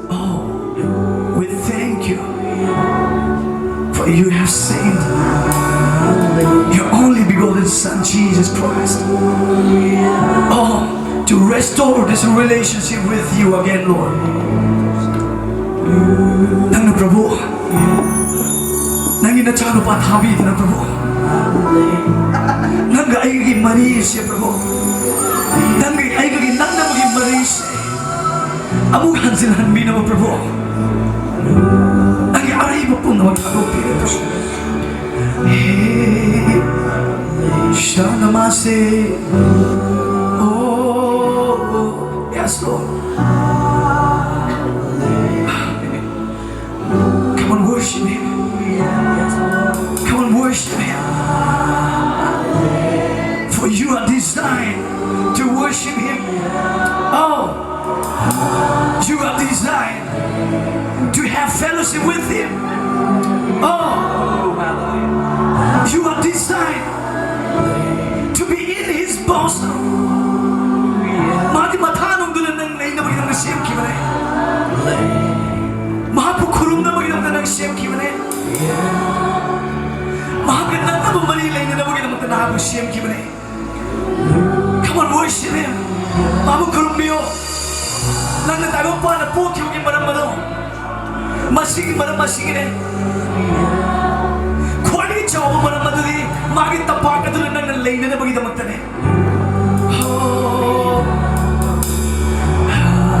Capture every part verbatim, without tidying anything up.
Oh, we thank you, for you have sent your only begotten Son, Jesus Christ. Oh, to restore this relationship with you again, Lord. ꯅꯪꯅ ꯄ꯭ꯔꯚꯨ, ꯅꯪꯒꯤ ꯅꯆꯥꯅꯨꯄꯥ ꯊꯥꯕꯤꯗꯨꯅ ꯄ꯭ꯔꯚꯨ, ꯅꯪꯒ ꯑꯩꯒꯤ ꯃꯔꯤꯁꯦ ꯄ꯭ꯔꯚꯨ, ꯅꯪꯒꯤ ꯑꯩꯒꯤ ꯅꯪꯅꯕꯒꯤ ꯃꯔꯤꯁꯦ ꯑꯃꯨꯛ ꯍꯟꯖꯤꯜꯍꯟꯕꯤꯅꯕ ꯄ꯭ꯔꯚꯨ, ꯅꯪꯒꯤ ꯑꯔꯩꯕ ꯄꯨꯝꯅꯃꯛ ꯊꯥꯗꯣꯛꯄꯤꯔꯦ ꯄ꯭ꯔꯚꯨ꯫ ꯍꯦ, ꯁꯥꯅꯃꯥꯁꯦ꯫ Oh, yes, Lord. Come on, worship Him. Come on, worship Him. For you are designed to worship Him. Oh, you are designed to have fellowship with Him. Oh, you are designed to be in His bosom. ꯃꯥꯗꯤ ꯃꯊꯥꯅꯨꯡꯗꯨꯗ ꯅꯪ ꯂꯩꯅꯕꯒꯤꯗꯃꯛ ꯁꯦꯝꯈꯤꯕꯅꯦ꯫ ꯃꯍꯥꯛꯄꯨ ꯈꯨꯔꯨꯝꯅꯕꯒꯤꯗꯃꯛꯇ ꯅꯪ ꯁꯦꯝꯈꯤꯕꯅꯦ꯫ ꯃꯍꯥꯛꯀ ꯅꯛꯅꯕ ꯃꯔꯤ ꯂꯩꯅꯅꯕꯒꯤꯗꯃꯛꯇ ꯅꯍꯥꯛꯄꯨ ꯁꯦꯝꯈꯤꯕꯅꯦ꯫ Come on, worship Him. ꯃꯥꯕꯨ ꯈꯨꯔꯨꯝꯕꯤꯌꯣ꯫ ꯅꯪꯅ ꯇꯥꯏꯕꯪꯄꯥꯟꯗ ꯄꯣꯛꯈꯤꯕꯒꯤ ꯃꯔꯝ ꯑꯗꯣ, ꯃꯁꯤꯒꯤ ꯃꯔꯝ ꯑꯁꯤꯒꯤꯅꯦ꯫ ꯈ꯭ꯋꯥꯏꯗꯒꯤ ꯆꯥꯎꯕ ꯃꯔꯝ ꯑꯗꯨꯗꯤ ꯃꯥꯒꯤ ꯇꯝꯄꯥꯛ ꯑꯗꯨꯗ ꯅꯪꯅ ꯂꯩꯅꯅꯕꯒꯤꯗꯃꯛꯇꯅꯦ꯫ Oh, hallelujah.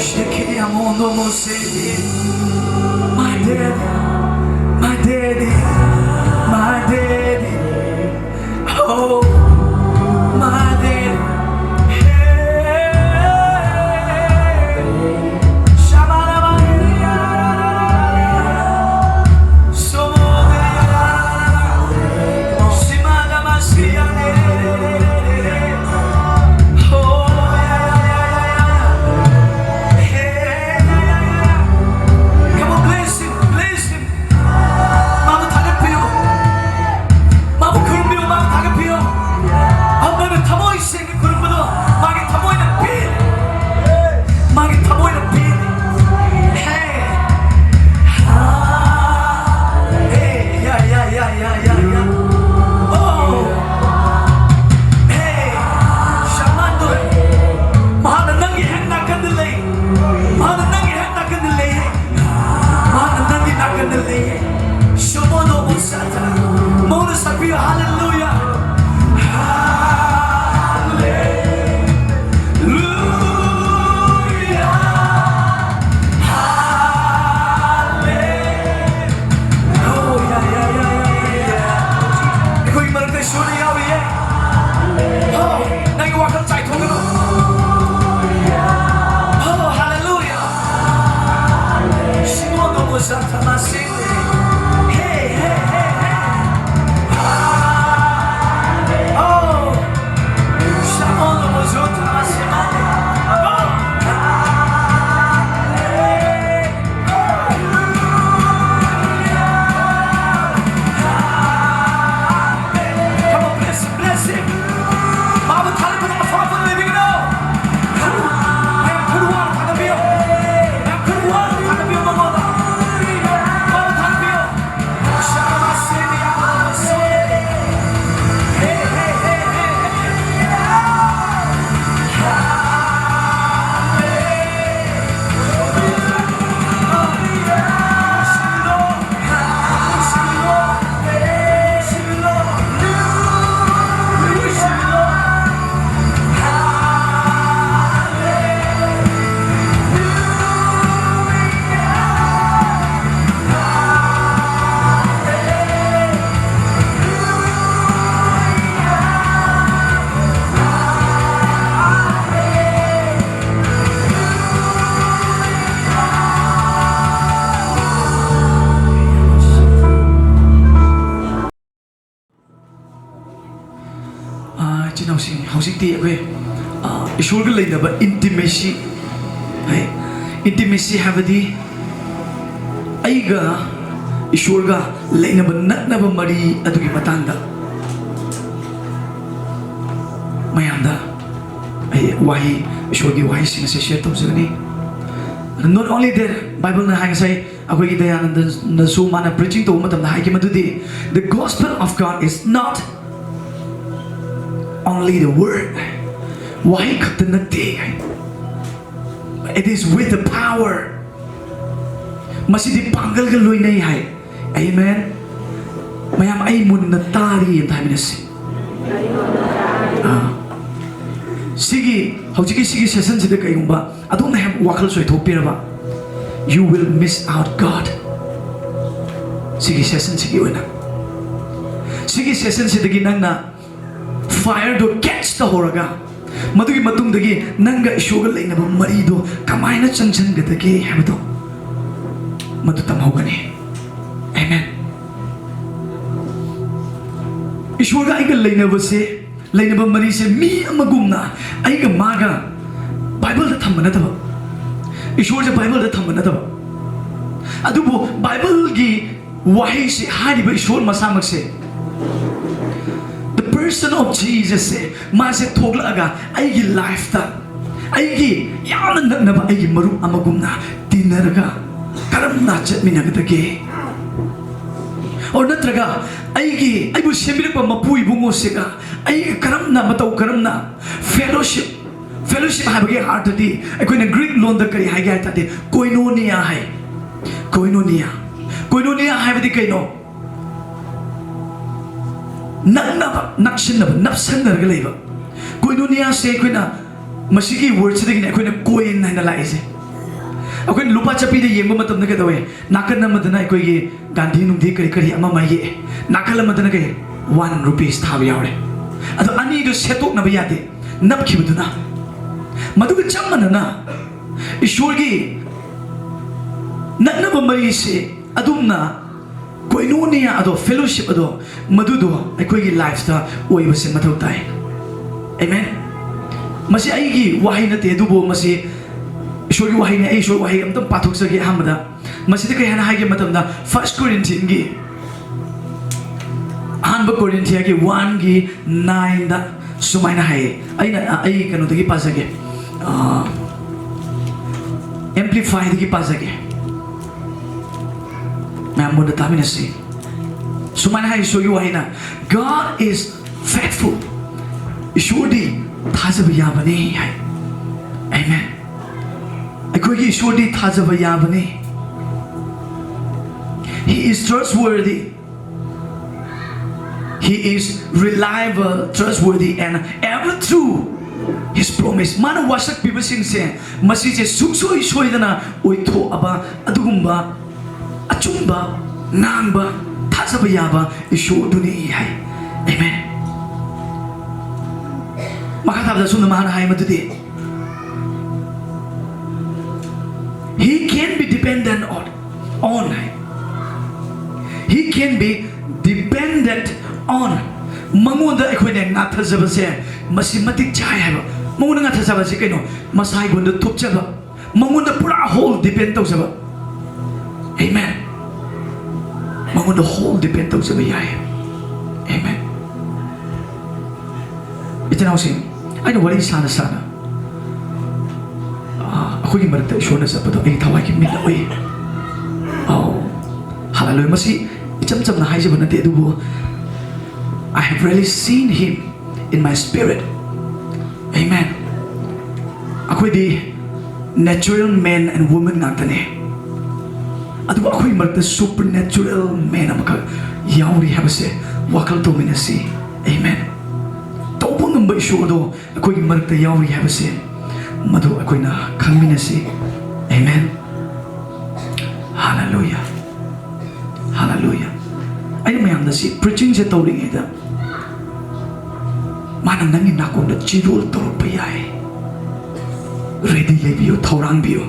Shekeyamo no mo se. My daddy, my daddy, my daddy. Oh, my daddy. Hey, Shamana Maria. ꯃꯉꯣꯟꯗ ꯁꯛꯄꯤꯌꯨ, ꯍꯥꯂꯦꯂꯨꯌꯥ, ꯍꯥꯂꯦꯂꯨꯌꯥ, ꯍꯥꯂꯦ-, ꯑꯣ, ꯌꯥ, ꯌꯥ, ꯌꯥ, ꯌꯥ, ꯌꯥ, ꯌꯥ꯫ ꯑꯩꯈꯣꯏꯒꯤ ꯃꯔꯛꯇ ꯏꯁꯣꯔꯅ ꯌꯥꯎꯔꯤꯌꯦ꯫ ꯑꯣ, ꯅꯪꯒꯤ ꯋꯥꯈꯜ ꯆꯥꯏꯊꯣꯛꯀꯅꯨ꯫ ꯑꯣ, ꯍꯥꯂꯦꯂꯨꯌꯥ꯫ ꯁꯤꯃꯣꯟ ꯅꯣꯃꯣ Santa ꯃꯥꯁꯤꯡ꯫ Hey, hey, hey, hey. Oh. Shalom, Lord, Lord, Lord, Lord. Oh. Come on, bless him, bless him. ꯃꯥꯕꯨ ꯊꯥꯒꯠꯄꯗ ꯃꯐꯝ ꯑꯃ ꯂꯩꯕꯤꯒꯅꯣ꯫ ꯃꯌꯥꯝ ꯈꯨꯠ ꯋꯥꯡꯅ ꯊꯥꯒꯠꯄꯤꯌꯨ꯫ ꯃꯌꯥꯝ ꯈꯨꯠ ꯋꯥꯡꯅ ꯊꯥꯒꯠꯄꯤꯌꯨ ꯃꯉꯣꯟꯗ꯫ ꯃꯥꯕꯨ ꯊꯥꯒꯠꯄꯤꯌꯨ꯫ Hey, hey, hey, hey, hey. ꯑꯥ, ꯏꯆꯤꯟ ꯏꯅꯥꯎꯁꯤꯡ, ꯍꯧꯖꯤꯛꯇꯤ ꯑꯩꯈꯣꯏ, ꯑꯥ, ꯏꯁꯣꯔꯒ ꯂꯩꯅꯕ intimacy, ꯍꯥꯏ, intimacy ꯍꯥꯏꯕꯗꯤ ꯑꯩꯒ ꯏꯁꯣꯔꯒ ꯂꯩꯅꯕ ꯅꯛꯅꯕ ꯃꯔꯤ ꯑꯗꯨꯒꯤ ꯃꯇꯥꯡꯗ ꯃꯌꯥꯝꯗ ꯑꯩ ꯋꯥꯍꯩ, ꯏꯁꯣꯔꯒꯤ ꯋꯥꯍꯩꯁꯤꯡ ꯑꯁꯤ share ꯇꯧꯖꯒꯅꯤ꯫ Not only that, ꯕꯥꯏꯕꯜꯅ ꯍꯥꯏ, ꯉꯁꯥꯏ ꯑꯩꯈꯣꯏꯒꯤ ꯗꯌꯥꯅꯟꯗꯅꯁꯨ ꯃꯥꯅ preaching ꯇꯧꯕ ꯃꯇꯝꯗ ꯍꯥꯏꯈꯤ ꯃꯗꯨꯗꯤ, "The gospel of God is not only the word." ꯋꯥꯍꯩ ꯈꯛꯇ ꯅꯠꯇꯦ ꯍꯥꯏ꯫ "It is with the power." ꯃꯁꯤꯗꯤ ꯄꯥꯡꯒꯜꯒ ꯂꯣꯏꯅꯩ ꯍꯥꯏ꯫ Amen꯫ ꯃꯌꯥꯝ, ꯑꯩ ꯃꯨꯟꯅ ꯇꯥꯔꯤ ꯑꯝꯇ ꯍꯥꯏꯃꯤꯟꯅꯁꯤ꯫ ꯑꯥ꯫ ꯁꯤꯒꯤ, ꯍꯧꯖꯤꯛꯀꯤ ꯁꯤꯒꯤ session ꯁꯤꯗ ꯀꯩꯒꯨꯝꯕ ꯑꯗꯣꯝꯅ ꯍꯦꯛ ꯋꯥꯈꯜ ꯆꯣꯏꯊꯣꯛꯄꯤꯔꯕ, you will miss out God꯫ ꯁꯤꯒꯤ session ꯁꯤꯒꯤ ꯑꯣꯏꯅ, ꯁꯤꯒꯤ session ꯁꯤꯗꯒꯤ ꯅꯪꯅ fire ꯗꯣ catch ꯇꯧꯍꯧꯔꯒ, ꯃꯗꯨꯒꯤ ꯃꯇꯨꯡꯗꯒꯤ ꯅꯪꯒ ꯏꯁꯣꯔꯒ ꯂꯩꯅꯕ ꯃꯔꯤꯗꯣ ꯀꯃꯥꯏꯅ ꯆꯪꯁꯤꯟꯒꯗꯒꯦ ꯍꯥꯏꯕꯗꯣ ꯃꯗꯨ ꯇꯝꯍꯧꯒꯅꯤ꯫ Amen꯫ ꯏꯁꯣꯔꯒ ꯑꯩꯒ ꯂꯩꯅꯕꯁꯦ, ꯂꯩꯅꯕ ꯃꯔꯤꯁꯦ ꯃꯤ ꯑꯃꯒꯨꯝꯅ ꯑꯩꯒ ꯃꯥꯒ Bible ꯗ ꯊꯝꯕ ꯅꯠꯇꯕ, ꯏꯁꯣꯔꯁꯦ Bible ꯗ ꯊꯝꯕ ꯅꯠꯇꯕ, ꯑꯗꯨꯕꯨ Bible ꯒꯤ ꯋꯥꯍꯩꯁꯦ, ꯍꯥꯏꯔꯤꯕ ꯏꯁꯣꯔ ꯃꯁꯥꯃꯛꯁꯦ, the person of Jesus ꯁꯦ, ꯃꯥꯁꯦ ꯊꯣꯛꯂꯛꯑꯒ ꯑꯩꯒꯤ life ꯇ, ꯑꯩꯒꯤ ꯌꯥꯝꯅ ꯅꯛꯅꯕ ꯑꯩꯒꯤ ꯃꯔꯨꯞ ꯑꯃꯒꯨꯝꯅ ꯇꯤꯟꯅꯔꯒ ꯀꯔꯝꯅ ꯆꯠꯃꯤꯟꯅꯒꯗꯒꯦ? Or ꯅꯠꯇ꯭ꯔꯒ ꯑꯩꯒꯤ, ꯑꯩꯕꯨ ꯁꯦꯝꯕꯤꯔꯛꯄ ꯃꯄꯨ ꯏꯕꯨꯡꯉꯣꯁꯤꯒ ꯑꯩꯒ ꯀꯔꯝꯅ, ꯃꯇꯧ ꯀꯔꯝꯅ fellowship, fellowship ꯍꯥꯏꯕꯒꯤ ꯑꯥꯔꯊꯗꯤ ꯑꯩꯈꯣꯏꯅ Greek ꯂꯣꯟꯗ ꯀꯔꯤ ꯍꯥꯏꯒꯦ ꯍꯥꯏ ꯇꯥꯔꯗꯤ, koinonia ꯍꯥꯏ꯫ Koinonia꯫ Koinonia ꯍꯥꯏꯕꯗꯤ ꯀꯩꯅꯣ? ꯅꯛꯅꯕ, ꯅꯛꯁꯤꯟꯅꯕ, ꯅꯞꯁꯟꯅꯔꯒ ꯂꯩꯕ꯫ Koinonia ꯁꯦ ꯑꯩꯈꯣꯏꯅ, ꯃꯁꯤꯒꯤ word ꯁꯤꯗꯒꯤꯅꯦ ꯑꯩꯈꯣꯏꯅ coin ꯍꯥꯏꯅ ꯂꯥꯛꯏꯁꯦ꯫ ꯑꯩꯈꯣꯏꯅ ꯂꯨꯄꯥ ꯆꯠꯄꯤꯗ ꯌꯦꯡꯕ ꯃꯇꯝꯗ ꯀꯩꯗꯧꯋꯦ? ꯅꯥꯀꯟ ꯑꯃꯗꯅ ꯑꯩꯈꯣꯏꯒꯤ ꯒꯥꯟꯙꯤ ꯅꯨꯡꯙꯤ ꯀꯔꯤ ꯀꯔꯤ ꯑꯃ ꯑꯃ ꯌꯦꯛꯑꯦ, ꯅꯥꯀꯜ ꯑꯃꯗꯅ ꯀꯩ, one rupees ꯊꯥꯕ ꯌꯥꯎꯔꯦ꯫ ꯑꯗꯣ ꯑꯅꯤꯗꯨ ꯁꯦꯠꯇꯣꯛꯅꯕ ꯌꯥꯗꯦ, ꯅꯞꯈꯤꯕꯗꯨꯅ꯫ ꯃꯗꯨꯒ ꯆꯞ ꯃꯥꯟꯅꯅ ꯏꯁꯣꯔꯒꯤ ꯅꯛꯅꯕ ꯃꯔꯤꯁꯦ ꯑꯗꯨꯝꯅ koinonia ꯑꯗꯣ, fellowship ꯑꯗꯣ, ꯃꯗꯨꯗꯣ ꯑꯩꯈꯣꯏꯒꯤ life ꯇ ꯑꯣꯏꯕꯁꯦ ꯃꯊꯧ ꯇꯥꯏ꯫ Amen꯫ ꯃꯁꯤ ꯑꯩꯒꯤ ꯋꯥꯍꯩ ꯅꯠꯇꯦ, ꯑꯗꯨꯕꯨ ꯃꯁꯤ ꯏꯁꯣꯔꯒꯤ ꯋꯥꯍꯩꯅꯤ꯫ ꯑꯩ ꯏꯁꯣꯔꯒꯤ ꯋꯥꯍꯩ ꯑꯝꯇꯪ ꯄꯥꯊꯣꯛꯆꯒꯦ꯫ ꯑꯍꯥꯟꯕꯗ ꯃꯁꯤꯗ ꯀꯩ ꯍꯥꯏꯅ ꯍꯥꯏꯒꯦ ꯃꯇꯝꯗ, First Corinthians ꯒꯤ ꯑꯍꯥꯟꯕ Corinthians ꯒꯤ one ꯒꯤ nine ꯗ ꯁꯨꯃꯥꯏꯅ ꯍꯥꯏꯌꯦ꯫ ꯑꯩꯅ, ꯑꯩ ꯀꯩꯅꯣꯗꯒꯤ ꯄꯥꯖꯒꯦ, ꯑꯥ, Amplify ꯗꯒꯤ ꯄꯥꯖꯒꯦ꯫ ꯃꯌꯥꯝ ꯃꯨꯟꯅ ꯇꯥꯃꯤꯟꯅꯁꯤ꯫ ꯁꯨꯃꯥꯏꯅ ꯍꯥꯏ ꯏꯁꯣꯔꯒꯤ ꯋꯥꯍꯩꯅ, "God is faithful." ꯏꯁꯣꯔꯗꯤ ꯊꯥꯖꯕ ꯌꯥꯕꯅꯤ ꯍꯥꯏ꯫ Amen꯫ ꯑꯩꯈꯣꯏꯒꯤ ꯏꯁꯣꯔꯗꯤ ꯊꯥꯖꯕ ꯌꯥꯕꯅꯤ꯫ He is trustworthy꯫ He is reliable, trustworthy, and ever true. His promise. ꯃꯥꯅ ꯋꯥꯁꯛꯄꯤꯕꯁꯤꯡꯁꯦ, ꯃꯁꯤꯁꯦ ꯁꯨꯡꯁꯣꯏ ꯁꯣꯏꯗꯅ ꯑꯣꯏꯊꯣꯛꯑꯕ ꯑꯗꯨꯒꯨꯝꯕ ꯑꯆꯨꯝꯕ, ꯉꯥꯡꯕ, ꯊꯥꯖꯕ ꯌꯥꯕ ꯏꯁꯣꯔꯗꯨꯅꯤ ꯍꯥꯏ꯫ Amen. ꯃꯈꯥ ꯇꯥꯕꯗ ꯑꯁꯨꯝꯅ ꯃꯥꯅ ꯍꯥꯏ ꯃꯗꯨꯗꯤ, He can be dependent on, on high. He can be depended on. ꯃꯉꯣꯟꯗ ꯑꯩꯈꯣꯏꯅ ꯉꯥꯊꯖꯕꯁꯦ ꯃꯁꯤ ꯃꯇꯤꯛ ꯆꯥꯏ ꯍꯥꯏꯕ꯫ ꯃꯉꯣꯟꯗ ꯉꯥꯊꯖꯕꯁꯦ ꯀꯩꯅꯣ? ꯃꯁꯥ ꯑꯩꯉꯣꯟꯗ ꯊꯨꯞꯆꯕ, ꯃꯉꯣꯟꯗ ꯄꯨꯔꯥ whole depend ꯇꯧꯖꯕ꯫ Amen. ꯃꯉꯣꯟꯗ whole depend ꯇꯧꯖꯕ ꯌꯥꯏ꯫ Amen. ꯏꯆꯤꯟ ꯏꯅꯥꯎꯁꯤꯡ, ꯑꯩꯅ ꯋꯥꯔꯤ ꯁꯥꯅ ꯁꯥꯅ, ꯑꯥ, ꯑꯩꯈꯣꯏꯒꯤ ꯃꯔꯛꯇ ꯏꯁꯣꯔꯅ ꯆꯠꯄꯗꯣ ꯑꯩ ꯊꯋꯥꯏꯒꯤ ꯃꯤꯠꯅ ꯎꯏ꯫ ꯑꯧ, hallelujah꯫ ꯃꯁꯤ ꯏꯆꯝ ꯆꯝꯅ ꯍꯥꯏꯖꯕ ꯅꯠꯇꯦ, ꯑꯗꯨꯕꯨ I have really seen him in my spirit. Amen. ꯑꯩꯈꯣꯏꯗꯤ natural man and woman ꯉꯥꯛꯇꯅꯦ, ꯑꯗꯨꯕꯨ ꯑꯩꯈꯣꯏ ꯃꯔꯛꯇ supernatural man ꯑꯃꯈꯛ ꯌꯥꯎꯔꯤ ꯍꯥꯏꯕꯁꯦ ꯋꯥꯈꯜ ꯇꯧꯃꯤꯟꯅꯁꯤ꯫ Amen. ꯇꯧꯕ ꯉꯝꯕ ꯏꯁꯣꯔꯗꯣ ꯑꯩꯈꯣꯏꯒꯤ ꯃꯔꯛꯇ ꯌꯥꯎꯔꯤ ꯍꯥꯏꯕꯁꯦ ꯃꯗꯨ ꯑꯩꯈꯣꯏꯅ ꯈꯪꯃꯤꯟꯅꯁꯤ꯫ Amen. Hallelujah. Hallelujah. ꯑꯩꯅ ꯃꯌꯥꯝꯗ ꯁꯤ preachingꯁꯦ ꯇꯧꯔꯤꯉꯩꯗ ꯃꯥꯅ ꯅꯪꯒꯤ ꯅꯥꯀꯣꯡꯗ ꯆꯤꯔꯣꯜ ꯇꯧꯔꯛꯄ ꯌꯥꯏ꯫ Ready ꯂꯩꯕꯤꯌꯨ, ꯊꯧꯔꯥꯡꯕꯤꯌꯨ꯫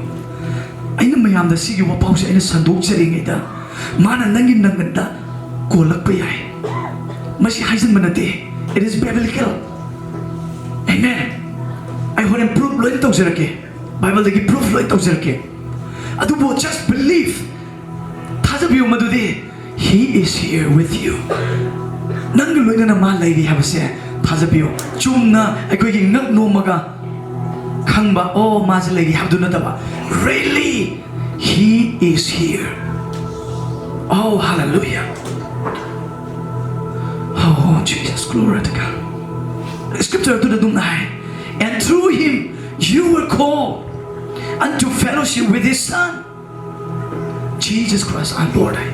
ꯑꯩꯅ ꯃꯌꯥꯝꯗ ꯁꯤꯒꯤ ꯋꯥꯄꯥꯎꯁꯦ ꯑꯩꯅ ꯁꯟꯗꯣꯛꯆꯔꯤꯉꯩꯗ ꯃꯥꯅ ꯅꯪꯒꯤ ꯅꯪꯒꯟꯗ ꯀꯣꯜꯂꯛꯄ ꯌꯥꯏ꯫ ꯃꯁꯤ ꯍꯥꯏꯖꯤꯟꯕ ꯅꯠꯇꯦ, it is biblical. Amen. ꯑꯩ ꯍꯣꯔꯦꯟ proof ꯂꯣꯏ ꯇꯧꯖꯔꯛꯀꯦ, Bibleꯗꯒꯤ proof ꯂꯣꯏ ꯇꯧꯖꯔꯛꯀꯦ꯫ ꯑꯗꯨꯕꯨ just believe, ꯊꯥꯖꯕꯤꯌꯨ ꯃꯗꯨꯗꯤ He is here with you. ꯅꯪꯒ ꯂꯣꯏꯅꯅ ꯃꯥ ꯂꯩꯔꯤ ꯍꯥꯏꯕꯁꯦ ꯊꯥꯖꯕꯤꯌꯨ꯫ ꯆꯨꯝꯅ ꯑꯩꯈꯣꯏꯒꯤ ꯉꯛ ꯅꯣꯝꯃꯒ ꯈꯪꯕ, "ꯑꯣ, ꯃꯥꯁꯦ ꯂꯩꯔꯤ" ꯍꯥꯏꯕꯗꯨ ꯅꯠꯇꯕ, really He is here. Oh, hallelujah. Oh, Jesus, glory to God. Scripture ꯑꯗꯨꯅ ꯑꯗꯨꯝꯅ ꯍꯥꯏ, "And through him you were called unto fellowship with his Son, Jesus Christ our Lord." ꯍꯥꯏ꯫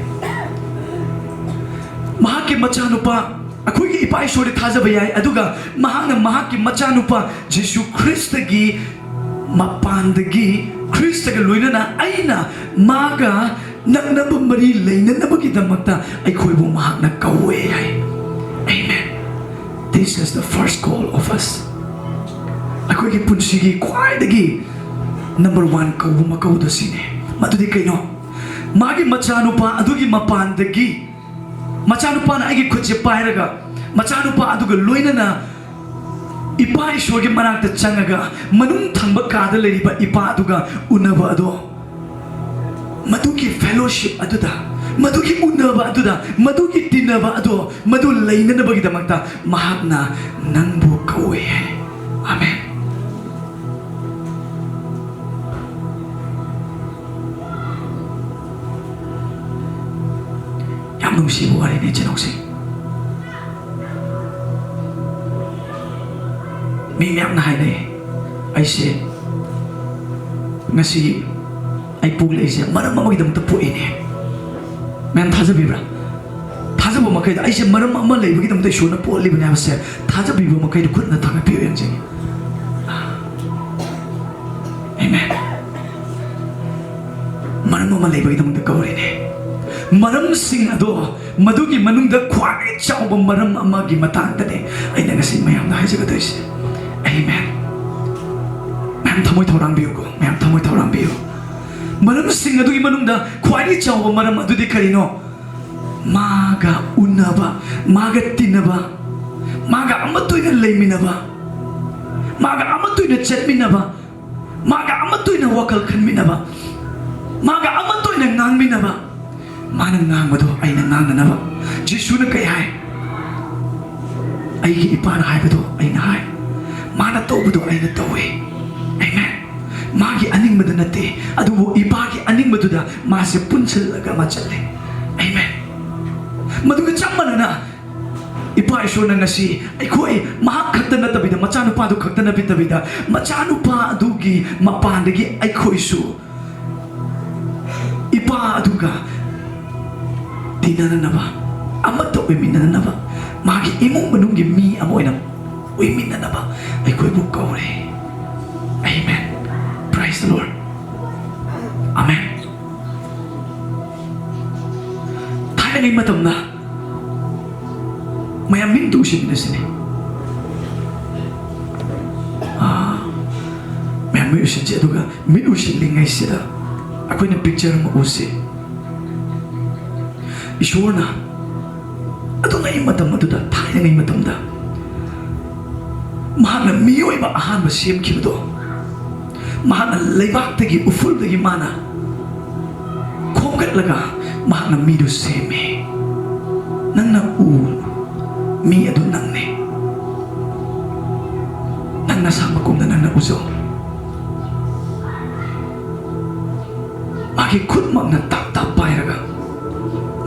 ꯃꯍꯥꯛꯀꯤ ꯃꯆꯥꯅꯨꯄꯥ ꯑꯩꯈꯣꯏꯒꯤ ꯏꯄꯥ ꯏꯁꯣꯔꯗ ꯊꯥꯖꯕ ꯌꯥꯏ, ꯑꯗꯨꯒ ꯃꯍꯥꯛꯅ ꯃꯍꯥꯛꯀꯤ ꯃꯆꯥꯅꯨꯄꯥ ꯖꯤꯁꯨ ꯈ꯭ꯔꯤꯁꯇꯒꯤ ꯃꯄꯥꯟꯗꯒꯤ, ꯈ꯭ꯔꯤꯁꯇꯒ ꯂꯣꯏꯅꯅ ꯑꯩꯅ ꯃꯥꯒ ꯅꯛꯅꯕ ꯃꯔꯤ ꯂꯩꯅꯅꯕꯒꯤꯗꯃꯛꯇ ꯑꯩꯈꯣꯏꯕꯨ ꯃꯍꯥꯛꯅ ꯀꯧꯋꯦ ꯍꯥꯏ꯫ Amen. This is the first call of us. ꯑꯩꯈꯣꯏꯒꯤ ꯄꯨꯟꯁꯤꯒꯤ ꯈ꯭ꯋꯥꯏꯗꯒꯤ number one ꯀꯧꯕ ꯃꯀꯧꯗꯣ ꯁꯤꯅꯦ꯫ ꯃꯗꯨꯗꯤ ꯀꯩꯅꯣ? ꯃꯥꯒꯤ ꯃꯆꯥꯅꯨꯄꯥ ꯑꯗꯨꯒꯤ ꯃꯄꯥꯟꯗꯒꯤ, ꯃꯆꯥꯅꯨꯄꯥꯅ ꯑꯩꯒꯤ ꯈꯨꯠꯁꯦ ꯄꯥꯏꯔꯒ, ꯃꯆꯥꯅꯨꯄꯥ ꯑꯗꯨꯒ ꯂꯣꯏꯅꯅ ꯏꯄꯥ ꯏꯁꯣꯔꯒꯤ ꯃꯅꯥꯛꯇ ꯆꯪꯉꯒ, ꯃꯅꯨꯡ ꯊꯪꯕ ꯀꯥꯗ ꯂꯩꯔꯤꯕ ꯏꯄꯥ ꯑꯗꯨꯒ ꯎꯅꯕ ꯑꯗꯣ, ꯃꯗꯨꯒꯤ fellowship ꯑꯗꯨꯗ, ꯃꯗꯨꯒꯤ ꯎꯅꯕ ꯑꯗꯨꯗ, ꯃꯗꯨꯒꯤ ꯇꯤꯟꯅꯕ ꯑꯗꯣ, ꯃꯗꯨ ꯂꯩꯅꯅꯕꯒꯤꯗꯃꯛꯇ ꯃꯍꯥꯛꯅ ꯅꯪꯕꯨ ꯀꯧꯋꯦ꯫ ꯑꯃꯦꯟ꯫ ꯌꯥꯝ ꯅꯨꯡꯁꯤꯕ ꯋꯥꯔꯤꯅꯤ, ꯏꯆꯤꯟ ꯏꯅꯥꯎꯁꯤꯡ꯫ ꯃꯤ ꯃꯌꯥꯝꯅ ꯍꯥꯏꯅꯩ, "ꯑꯩꯁꯦ ꯉꯁꯤ ꯑꯩ ꯄꯣꯛꯂꯛꯏꯁꯦ ꯃꯔꯝ ꯑꯃꯒꯤꯗꯃꯛꯇ ꯄꯣꯛꯏꯅꯦ"꯫ ꯃꯌꯥꯝ ꯊꯥꯖꯕꯤꯕ꯭ꯔꯥ? ꯊꯥꯖꯕ ꯃꯈꯩꯗ, "ꯑꯩꯁꯦ ꯃꯔꯝ ꯑꯃ ꯂꯩꯕꯒꯤꯗꯃꯛꯇ ꯏꯁꯣꯔꯅ ꯄꯣꯛꯍꯜꯂꯤꯕꯅꯦ" ꯍꯥꯏꯕꯁꯦ ꯊꯥꯖꯕꯤꯕ ꯃꯈꯩꯗ ꯈꯨꯠꯅ ꯊꯥꯡꯒꯠꯄꯤꯌꯨ ꯌꯦꯡꯖꯒꯦ꯫ ꯑꯃꯦꯟ꯫ ꯃꯔꯝ ꯑꯃ ꯂꯩꯕꯒꯤꯗꯃꯛꯇ ꯀꯧꯔꯤꯅꯦ꯫ ꯃꯔꯝꯁꯤꯡ ꯑꯗꯣ, ꯃꯗꯨꯒꯤ ꯃꯅꯨꯡꯗ ꯈ꯭ꯋꯥꯏꯗꯒꯤ ꯆꯥꯎꯕ ꯃꯔꯝ ꯑꯃꯒꯤ ꯃꯇꯥꯡꯗꯅꯦ ꯑꯩꯅ ꯉꯁꯤ ꯃꯌꯥꯝꯗ ꯍꯥꯏꯖꯒꯗꯣꯏꯁꯦ꯫ ꯑꯃꯦꯟ꯫ ꯃꯌꯥꯝ ꯊꯃꯣꯏ ꯊꯧꯔꯥꯡꯕꯤꯌꯨꯀꯣ, ꯃꯌꯥꯝ ꯊꯃꯣꯏ ꯊꯧꯔꯥꯡꯕꯤꯌꯨ꯫ ꯃꯔꯝꯁꯤꯡ ꯑꯗꯨꯒꯤ ꯃꯅꯨꯡꯗ ꯈ꯭ꯋꯥꯏꯗꯒꯤ ꯆꯥꯎꯕ ꯃꯔꯝ ꯑꯗꯨꯗꯤ ꯀꯔꯤꯅꯣ? ꯃꯥꯒ ꯎꯅꯕ, ꯃꯥꯒ ꯇꯤꯟꯅꯕ, ꯃꯥꯒ ꯑꯃꯠꯇ ꯑꯣꯏꯅ ꯂꯩꯃꯤꯟꯅꯕ, ꯃꯥꯒ ꯑꯃꯠꯇ ꯑꯣꯏꯅ ꯆꯠꯃꯤꯟꯅꯕ, ꯃꯥꯒ ꯑꯃꯠꯇ ꯑꯣꯏꯅ ꯋꯥꯈꯜ ꯈꯟꯃꯤꯟꯅꯕ, ꯃꯥꯒ ꯑꯃꯠꯇ ꯑꯣꯏꯅ ꯉꯥꯡꯃꯤꯟꯅꯕ, ꯃꯥꯅ ꯉꯥꯡꯕꯗꯣ ꯑꯩꯅ ꯉꯥꯡꯅꯅꯕ꯫ ꯖꯤꯁꯨꯅ ꯀꯩ ꯍꯥꯏ? "ꯑꯩꯒꯤ ꯏꯄꯥꯅ ꯍꯥꯏꯕꯗꯣ ꯑꯩꯅ ꯍꯥꯏ, ꯃꯥꯅ ꯇꯧꯕꯗꯣ ꯑꯩꯅ ꯇꯧꯏ"꯫ ꯑꯃꯦꯟ꯫ ꯃꯥꯒꯤ ꯑꯅꯤꯡꯕꯗ ꯅꯠꯇꯦ, ꯑꯗꯨꯕꯨ ꯏꯄꯥꯒꯤ ꯑꯅꯤꯡꯕꯗꯨꯗ ꯃꯥꯁꯦ ꯄꯨꯟꯁꯤꯜꯂꯒ ꯃꯥ ꯆꯠꯂꯦ꯫ ꯑꯃꯦꯟ꯫ ꯃꯗꯨꯒ ꯆꯞ ꯃꯥꯟꯅꯅ ꯏꯄꯥ ꯏꯁꯣꯔꯅ ꯉꯁꯤ ꯑꯩꯈꯣꯏ, ꯃꯍꯥꯛ ꯈꯛꯇ ꯅꯠꯇꯕꯤꯗ, ꯃꯆꯥꯅꯨꯄꯥꯗꯨ ꯈꯛꯇ ꯅꯠꯇꯕꯤꯗ, ꯃꯆꯥꯅꯨꯄꯥ ꯑꯗꯨꯒꯤ ꯃꯄꯥꯟꯗꯒꯤ ꯑꯩꯈꯣꯏꯁꯨ ꯏꯄꯥ ꯑꯗꯨꯒ ꯇꯤꯟꯅꯅꯅꯕ, ꯑꯃꯠꯇ ꯑꯣꯏꯃꯤꯟꯅꯅꯕ, ꯃꯥꯒꯤ ꯏꯃꯨꯡ ꯃꯅꯨꯡꯒꯤ ꯃꯤ ꯑꯃ ꯑꯣꯏꯅ ꯑꯣꯏꯃꯤꯟꯅꯅꯕ ꯑꯩꯈꯣꯏꯕꯨ ꯀꯧꯔꯦ꯫ Amen. Praise the Lord. Amen. ꯊꯥꯏꯅꯉꯩ ꯃꯇꯝꯗ ꯃꯌꯥꯝ ꯃꯤꯠ ꯎꯁꯤꯟꯕꯤꯅꯁꯤꯅꯦ꯫ ꯑꯥ, ꯃꯌꯥꯝ ꯃꯤꯠ ꯎꯁꯤꯟꯁꯤ꯫ ꯑꯗꯨꯒ ꯃꯤꯠ ꯎꯁꯤꯜꯂꯤꯉꯩꯁꯤꯗ ꯑꯩꯈꯣꯏꯅ picture ꯑꯃ ꯎꯁꯤ꯫ ꯏꯁꯣꯔꯅ ꯑꯗꯨꯉꯩ ꯃꯇꯝ ꯑꯗꯨꯗ, ꯊꯥꯏꯅꯉꯩ ꯃꯇꯝꯗ ꯃꯍꯥꯛꯅ ꯃꯤꯑꯣꯏꯕ ꯑꯍꯥꯟꯕ ꯁꯦꯝꯈꯤꯕꯗꯣ, ꯃꯍꯥꯛꯅ ꯂꯩꯕꯥꯛꯇꯒꯤ, ꯎꯐꯨꯜꯗꯒꯤ ꯃꯥꯅ ꯈꯣꯝꯒꯠꯂꯒ ꯃꯍꯥꯛꯅ ꯃꯤꯗꯨ ꯁꯦꯝꯃꯦ꯫ ꯅꯪꯅ ꯎ ꯃꯤ ꯑꯗꯨ ꯅꯪꯅꯦ꯫ ꯅꯪ ꯅꯁꯥꯃꯛꯀꯨꯝꯅ ꯅꯪꯅ ꯎꯖꯧ꯫ ꯃꯥꯒꯤ ꯈꯨꯠꯃꯛꯅ ꯇꯞ ꯇꯞ ꯄꯥꯏꯔꯒ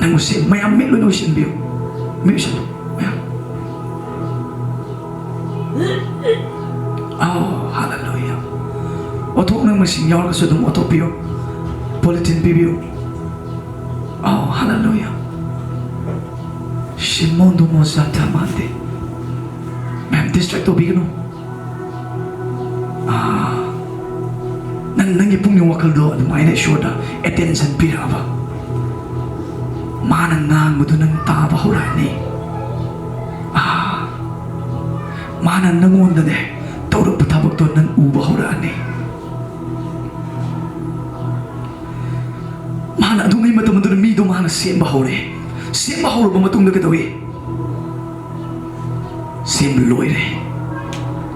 ꯅꯪꯕꯨ ꯁꯦꯝ-, ꯃꯌꯥꯝ ꯃꯤꯠ ꯂꯣꯏꯅ ꯎꯏꯁꯤꯟꯕꯤꯌꯨ꯫ ꯃꯤꯠ ꯎꯏꯁꯤꯜꯂꯨ꯫ ꯃꯌꯥꯝ꯫ ꯑꯥꯎ, hallelujah. ꯑꯣꯊꯣꯛꯅꯤꯡꯕꯁꯤꯡ ꯌꯥꯎꯔꯒꯁꯨ ꯑꯗꯨꯝ ꯑꯣꯊꯣꯛꯄꯤꯌꯨ꯫ Polythene ꯄꯤꯕꯤꯌꯨ꯫ ꯑꯥꯎ, hallelujah. ꯁꯤꯃꯣꯟꯗꯨ ꯃꯣꯖꯥ ꯊꯥꯃꯥꯟꯗꯦ꯫ ꯃꯌꯥꯝ distract ꯇꯧꯕꯤꯒꯅꯨ꯫ ꯑꯥ, ꯅꯪ, ꯅꯪꯒꯤ ꯄꯨꯛꯅꯤꯡ ꯋꯥꯈꯜꯗꯣ ꯑꯗꯨꯃꯥꯏꯅ ꯏꯁꯣꯔꯗ attention ꯄꯤꯔꯛꯑꯕ, ꯃꯥꯅ ꯉꯥꯡꯕꯗꯨ ꯅꯪ ꯇꯥꯕ ꯍꯧꯔꯛꯑꯅꯤ꯫ ꯑꯥ, ꯃꯥꯅ ꯅꯪꯉꯣꯟꯗꯅꯦ ꯇꯧꯔꯛꯄ ꯊꯕꯛꯇꯣ ꯅꯪ ꯎꯕ ꯍꯧꯔꯛꯑꯅꯤ꯫ ꯃꯥꯅ ꯑꯗꯨꯉꯩ ꯃꯇꯝ ꯑꯗꯨꯗ ꯃꯤꯗꯣ ꯃꯥꯅ ꯁꯦꯝꯕ ꯍꯧꯔꯦ꯫ ꯁꯦꯝꯕ ꯍꯧꯔꯕ ꯃꯇꯨꯡꯗ ꯀꯩꯗꯧꯏ? ꯁꯦꯝꯕ ꯂꯣꯏꯔꯦ꯫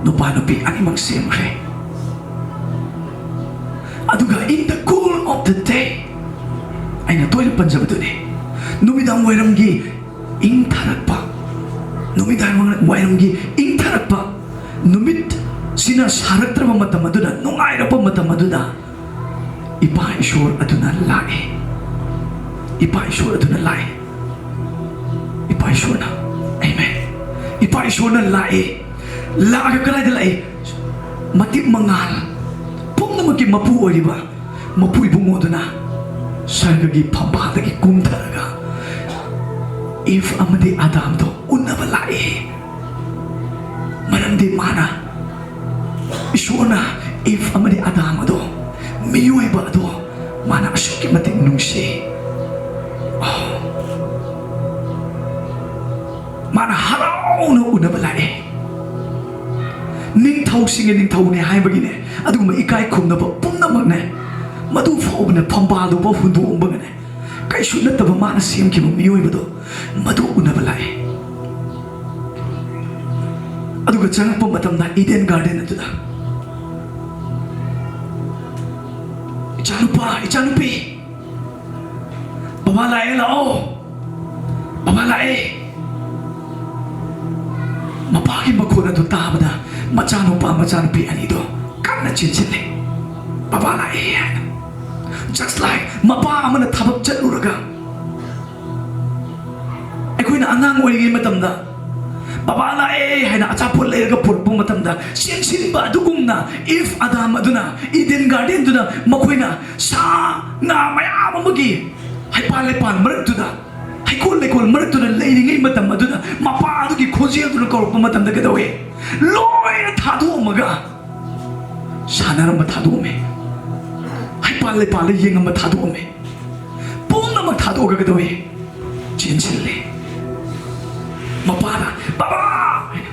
ꯅꯨꯄꯥ ꯅꯨꯄꯤ ꯑꯅꯤꯃꯛ ꯁꯦꯝꯈ꯭ꯔꯦ꯫ ꯑꯗꯨꯒ in the cool of the day, ꯑꯩꯅ ꯇꯣꯏꯅ ꯄꯟꯖꯕꯗꯨꯅꯤ, ꯅꯨꯃꯤꯗꯥꯡ ꯋꯥꯏꯔꯝꯒꯤ ꯏꯪꯊꯔꯛꯄ, ꯅꯨꯃꯤꯗꯥꯡ ꯋꯥꯏꯔꯝꯒꯤ ꯏꯪꯊꯔꯛꯄ, ꯅꯨꯃꯤꯠꯁꯤꯅ ꯁꯥꯔꯛꯇ꯭ꯔꯕ ꯃꯇꯝ ꯑꯗꯨꯗ, ꯅꯨꯡꯉꯥꯏꯔꯛꯄ ꯃꯇꯝ ꯑꯗꯨꯗ, ꯏꯄꯥ ꯏꯁꯣꯔ ꯑꯗꯨꯅ ꯂꯥꯛꯏ꯫ ꯏꯄꯥ ꯏꯁꯣꯔ ꯑꯗꯨꯅ ꯂꯥꯛꯏ꯫ ꯏꯄꯥ ꯏꯁꯣꯔꯅ, amen, ꯏꯄꯥ ꯏꯁꯣꯔꯅ ꯂꯥꯛꯏ꯫ ꯂꯥꯛꯑꯒ ꯀꯗꯥꯏꯗ ꯂꯥꯛꯏ? ꯃꯇꯤꯛ ꯃꯉꯥꯜ ꯄꯨꯝꯅꯃꯛꯀꯤ ꯃꯄꯨ ꯑꯣꯏꯔꯤꯕ ꯃꯄꯨ ꯏꯕꯨꯡꯉꯣ ꯑꯗꯨꯅ ꯁꯔꯒꯒꯤ ꯐꯝꯕꯥꯜꯗꯒꯤ ꯀꯨꯝꯊꯔꯒ ꯏꯚ ꯑꯃꯗꯤ ꯑꯗꯥꯝꯗꯣ ꯎꯅ ꯃꯔꯝꯗꯤ ꯃꯥꯅ, ꯏꯁꯣꯔꯅ ꯏꯚ ꯑꯃꯗꯤ ꯑꯗꯥꯝ ꯑꯗꯣ, ꯃꯤꯑꯣꯏꯕ ꯑꯗꯣ ꯃꯥꯅ ꯑꯁꯨꯛꯀꯤ ꯃꯇꯤꯛ ꯅꯨꯡꯁꯤ꯫ ꯑꯣ, ꯃꯥꯅ ꯍꯔꯥꯎꯅ ꯎꯅꯕ ꯂꯥꯛꯑꯦ꯫ ꯅꯤꯡꯊꯧꯁꯤꯡꯒꯤ ꯅꯤꯡꯊꯧꯅꯦ ꯍꯥꯏꯕꯒꯤꯅꯦ, ꯑꯗꯨꯒꯨꯝꯕ ꯏꯀꯥꯏ ꯈꯨꯝꯅꯕ ꯄꯨꯝꯅꯃꯛꯅꯦ, ꯃꯗꯨ ꯐꯥꯎꯕꯅꯦ, ꯐꯝꯕꯥꯜꯗꯨꯐꯥꯎ ꯍꯨꯟꯗꯣꯛꯑꯝꯕꯒꯅꯦ, ꯀꯩꯁꯨ ꯅꯠꯇꯕ ꯃꯥꯅ ꯁꯦꯝꯈꯤꯕ ꯃꯤꯑꯣꯏꯕꯗꯣ, ꯃꯗꯨ ꯎꯅꯕ ꯂꯥꯛꯑꯦ꯫ ꯑꯗꯨꯒ ꯆꯪꯉꯛꯄ ꯃꯇꯝꯗ ꯏꯗꯦꯟ ꯒꯥꯔꯗꯦꯟ ꯑꯗꯨꯗ, "ꯏꯆꯥꯅꯨꯄꯥ, ꯏꯆꯥꯅꯨꯄꯤ, ꯕꯕꯥ ꯂꯥꯛꯑꯦ, ꯂꯥꯛꯑꯣ, ꯕꯕꯥ ꯂꯥꯛꯑꯦ"꯫ ꯃꯄꯥꯒꯤ ꯃꯈꯣꯟ ꯑꯗꯨ ꯇꯥꯕꯗ ꯃꯆꯥꯅꯨꯄꯥ ꯃꯆꯥꯅꯨꯄꯤ ꯑꯅꯤꯗꯣ ꯀꯟꯅ ꯆꯦꯟꯁꯤꯜꯂꯦ, "ꯕꯕꯥ ꯂꯥꯛꯑꯦ" ꯍꯥꯏꯅ꯫ Just like ꯃꯄꯥ ꯑꯃꯅ ꯊꯕꯛ ꯆꯠꯂꯨꯔꯒ, ꯑꯩꯈꯣꯏꯅ ꯑꯉꯥꯡ ꯑꯣꯏꯔꯤꯉꯩ ꯃꯇꯝꯗ ꯕꯕꯥ ꯂꯥꯛꯑꯦ ꯍꯥꯏꯅ ꯑꯆꯥꯄꯣꯠ ꯂꯩꯔꯒ ꯄꯨꯔꯛꯄ ꯃꯇꯝꯗ ꯆꯦꯟꯁꯤꯟꯕ ꯑꯗꯨꯒꯨꯝꯅ, ꯏꯐ ꯑꯗꯥꯝ ꯑꯗꯨꯅ ꯏꯗꯦꯟ ꯒꯥꯔꯗꯦꯟꯗꯨꯅ ꯃꯈꯣꯏꯅ ꯁꯥ ꯉꯥ ꯃꯌꯥꯝ ꯑꯃꯒꯤ ꯍꯩꯄꯥꯜ ꯂꯩꯄꯥꯜ ꯃꯔꯛꯇꯨꯗ, ꯍꯩꯀꯣꯜ ꯂꯩꯀꯣꯜ ꯃꯔꯛꯇꯨꯗ ꯂꯩꯔꯤꯉꯩ ꯃꯇꯝ ꯑꯗꯨꯗ ꯃꯄꯥ ꯑꯗꯨꯒꯤ ꯈꯣꯟꯖꯦꯜꯗꯨꯅ ꯀꯧꯔꯛꯄ ꯃꯇꯝꯗ ꯀꯩꯗꯧꯋꯦ? ꯂꯣꯏꯅ ꯊꯥꯗꯣꯛꯑꯝꯃꯒ ꯁꯥꯟꯅꯔꯝꯕ ꯊꯥꯗꯣꯛꯑꯝꯃꯦ꯫ ꯍꯩꯄꯥꯜ ꯂꯩꯄꯥꯜꯗ ꯌꯦꯡꯉꯝꯕ ꯊꯥꯗꯣꯛꯑꯝꯃꯦ꯫ ꯄꯨꯝꯅꯃꯛ ꯊꯥꯗꯣꯛꯑꯒ ꯀꯩꯗꯧꯋꯦ? ꯆꯦꯟꯁꯤꯜꯂꯦ꯫ ꯃꯄꯥꯅ, "ꯕꯕꯥ!" ꯍꯥꯏꯅ꯫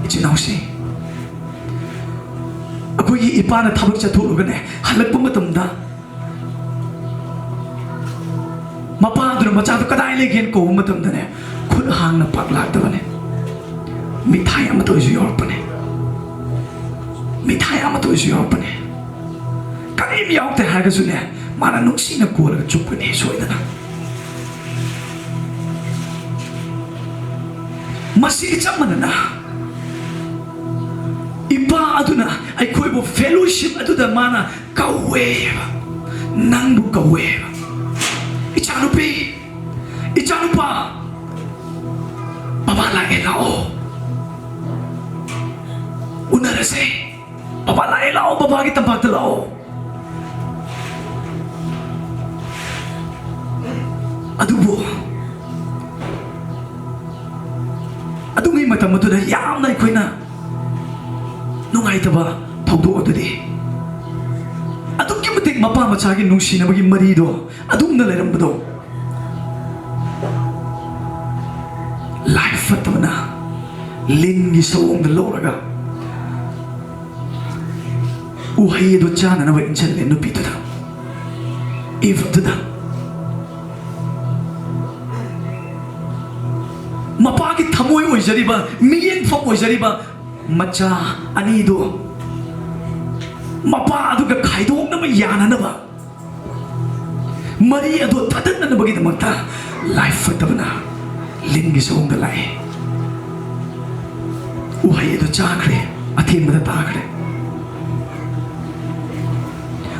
ꯏꯆꯤꯟ ꯏꯅꯥꯎꯁꯤ, ꯑꯩꯈꯣꯏꯒꯤ ꯏꯄꯥꯅ ꯊꯕꯛ ꯆꯠꯊꯣꯛꯂꯒꯅꯦ, ꯍꯜꯂꯛꯄ ꯃꯇꯝꯗ ꯃꯄꯥꯗꯨꯅ ꯃꯆꯥꯗꯨ ꯀꯗꯥꯏ ꯂꯩꯒꯦꯅ ꯀꯧꯕ ꯃꯇꯝꯗꯅꯦ, ꯈꯨꯠ ꯍꯥꯡꯅ ꯄꯥꯛ ꯂꯥꯛꯇꯕꯅꯦ꯫ ꯃꯤꯊꯥꯏ ꯑꯃꯇ ꯑꯣꯏꯁꯨ ꯌꯥꯎꯔꯛꯄꯅꯦ꯫ ꯃꯤꯊꯥꯏ ꯑꯃꯇ ꯑꯣꯏꯁꯨ ꯌꯥꯎꯔꯛꯄꯅꯦ꯫ ꯀꯔꯤꯝ ꯌꯥꯎꯔꯛꯇꯦ ꯍꯥꯏꯔꯒꯁꯨꯅꯦ, ꯃꯥꯅ ꯅꯨꯡꯁꯤꯅ ꯀꯣꯜꯂꯒ ꯆꯨꯞꯀꯅꯤ ꯁꯣꯏꯗꯅ꯫ ꯃꯁꯤꯒ ꯆꯞ ꯃꯥꯟꯅꯅ, ꯏꯄꯥ ꯑꯗꯨꯅ ꯑꯩꯈꯣꯏꯕꯨ ꯐꯦꯂꯣꯁꯤꯞ ꯑꯗꯨꯗ ꯃꯥꯅ ꯀꯧꯋꯦꯕ, ꯅꯪꯕꯨ ꯀꯧꯋꯦꯕ꯫ "ꯏꯆꯥꯅꯨꯄꯤ, ꯏꯆꯥꯅꯨꯄꯥ, ꯕꯕꯥ ꯂꯥꯛꯑꯦ, ꯂꯥꯛꯑꯣ, ꯎꯅꯔꯁꯦ꯫ ꯕꯕꯥ ꯂꯥꯛꯑꯦ, ꯂꯥꯛꯑꯣ, ꯕꯕꯥꯒꯤ ꯇꯝꯄꯥꯛꯇ ꯂꯥꯛꯑꯣ"꯫ ꯑꯗꯨꯕꯨ ꯃꯗꯨꯗ ꯌꯥꯝꯅ ꯑꯩꯈꯣꯏꯅ ꯅꯨꯡꯉꯥꯏꯇꯕ ꯊꯧꯗꯣꯛ ꯑꯗꯨꯗꯤ, ꯑꯗꯨꯛꯀꯤ ꯃꯇꯤꯛ ꯃꯄꯥ ꯃꯆꯥꯒꯤ ꯅꯨꯡꯁꯤꯅꯕꯒꯤ ꯃꯔꯤꯗꯣ ꯑꯗꯨꯝꯅ ꯂꯩꯔꯝꯕꯗꯣ, ꯂꯥꯏ ꯐꯠꯇꯕꯅ ꯂꯤꯟꯒꯤ ꯁꯑꯣꯡꯗ ꯂꯧꯔꯒ ꯎꯍꯩ ꯑꯗꯨ ꯆꯥꯅꯅꯕ ꯏꯟꯁꯤꯜꯂꯦ ꯅꯨꯄꯤꯗꯨꯗ, ꯏꯚꯗꯨꯗ꯫ ꯃꯄꯥꯒꯤ ꯊꯃꯣꯏ ꯑꯣꯏꯖꯔꯤꯕ, ꯃꯤꯠꯌꯦꯡꯐꯝ ꯑꯣꯏꯖꯔꯤꯕ ꯃꯆꯥ ꯑꯅꯤꯗꯨ ꯃꯄꯥ ꯑꯗꯨꯒ ꯈꯥꯏꯗꯣꯛꯅꯕ ꯌꯥꯅꯅꯕ, ꯃꯔꯤ ꯑꯗꯨ ꯊꯗꯠꯅꯅꯕꯒꯤꯗꯃꯛꯇ ꯂꯥꯏ ꯐꯠꯇꯕꯅ ꯂꯤꯟꯒꯤ ꯁꯑꯣꯡꯗ ꯂꯥꯛꯏ꯫ ꯎꯍꯩ ꯑꯗꯨ ꯆꯥꯈ꯭ꯔꯦ, ꯑꯊꯦꯟꯕꯗ ꯇꯥꯈ꯭ꯔꯦ꯫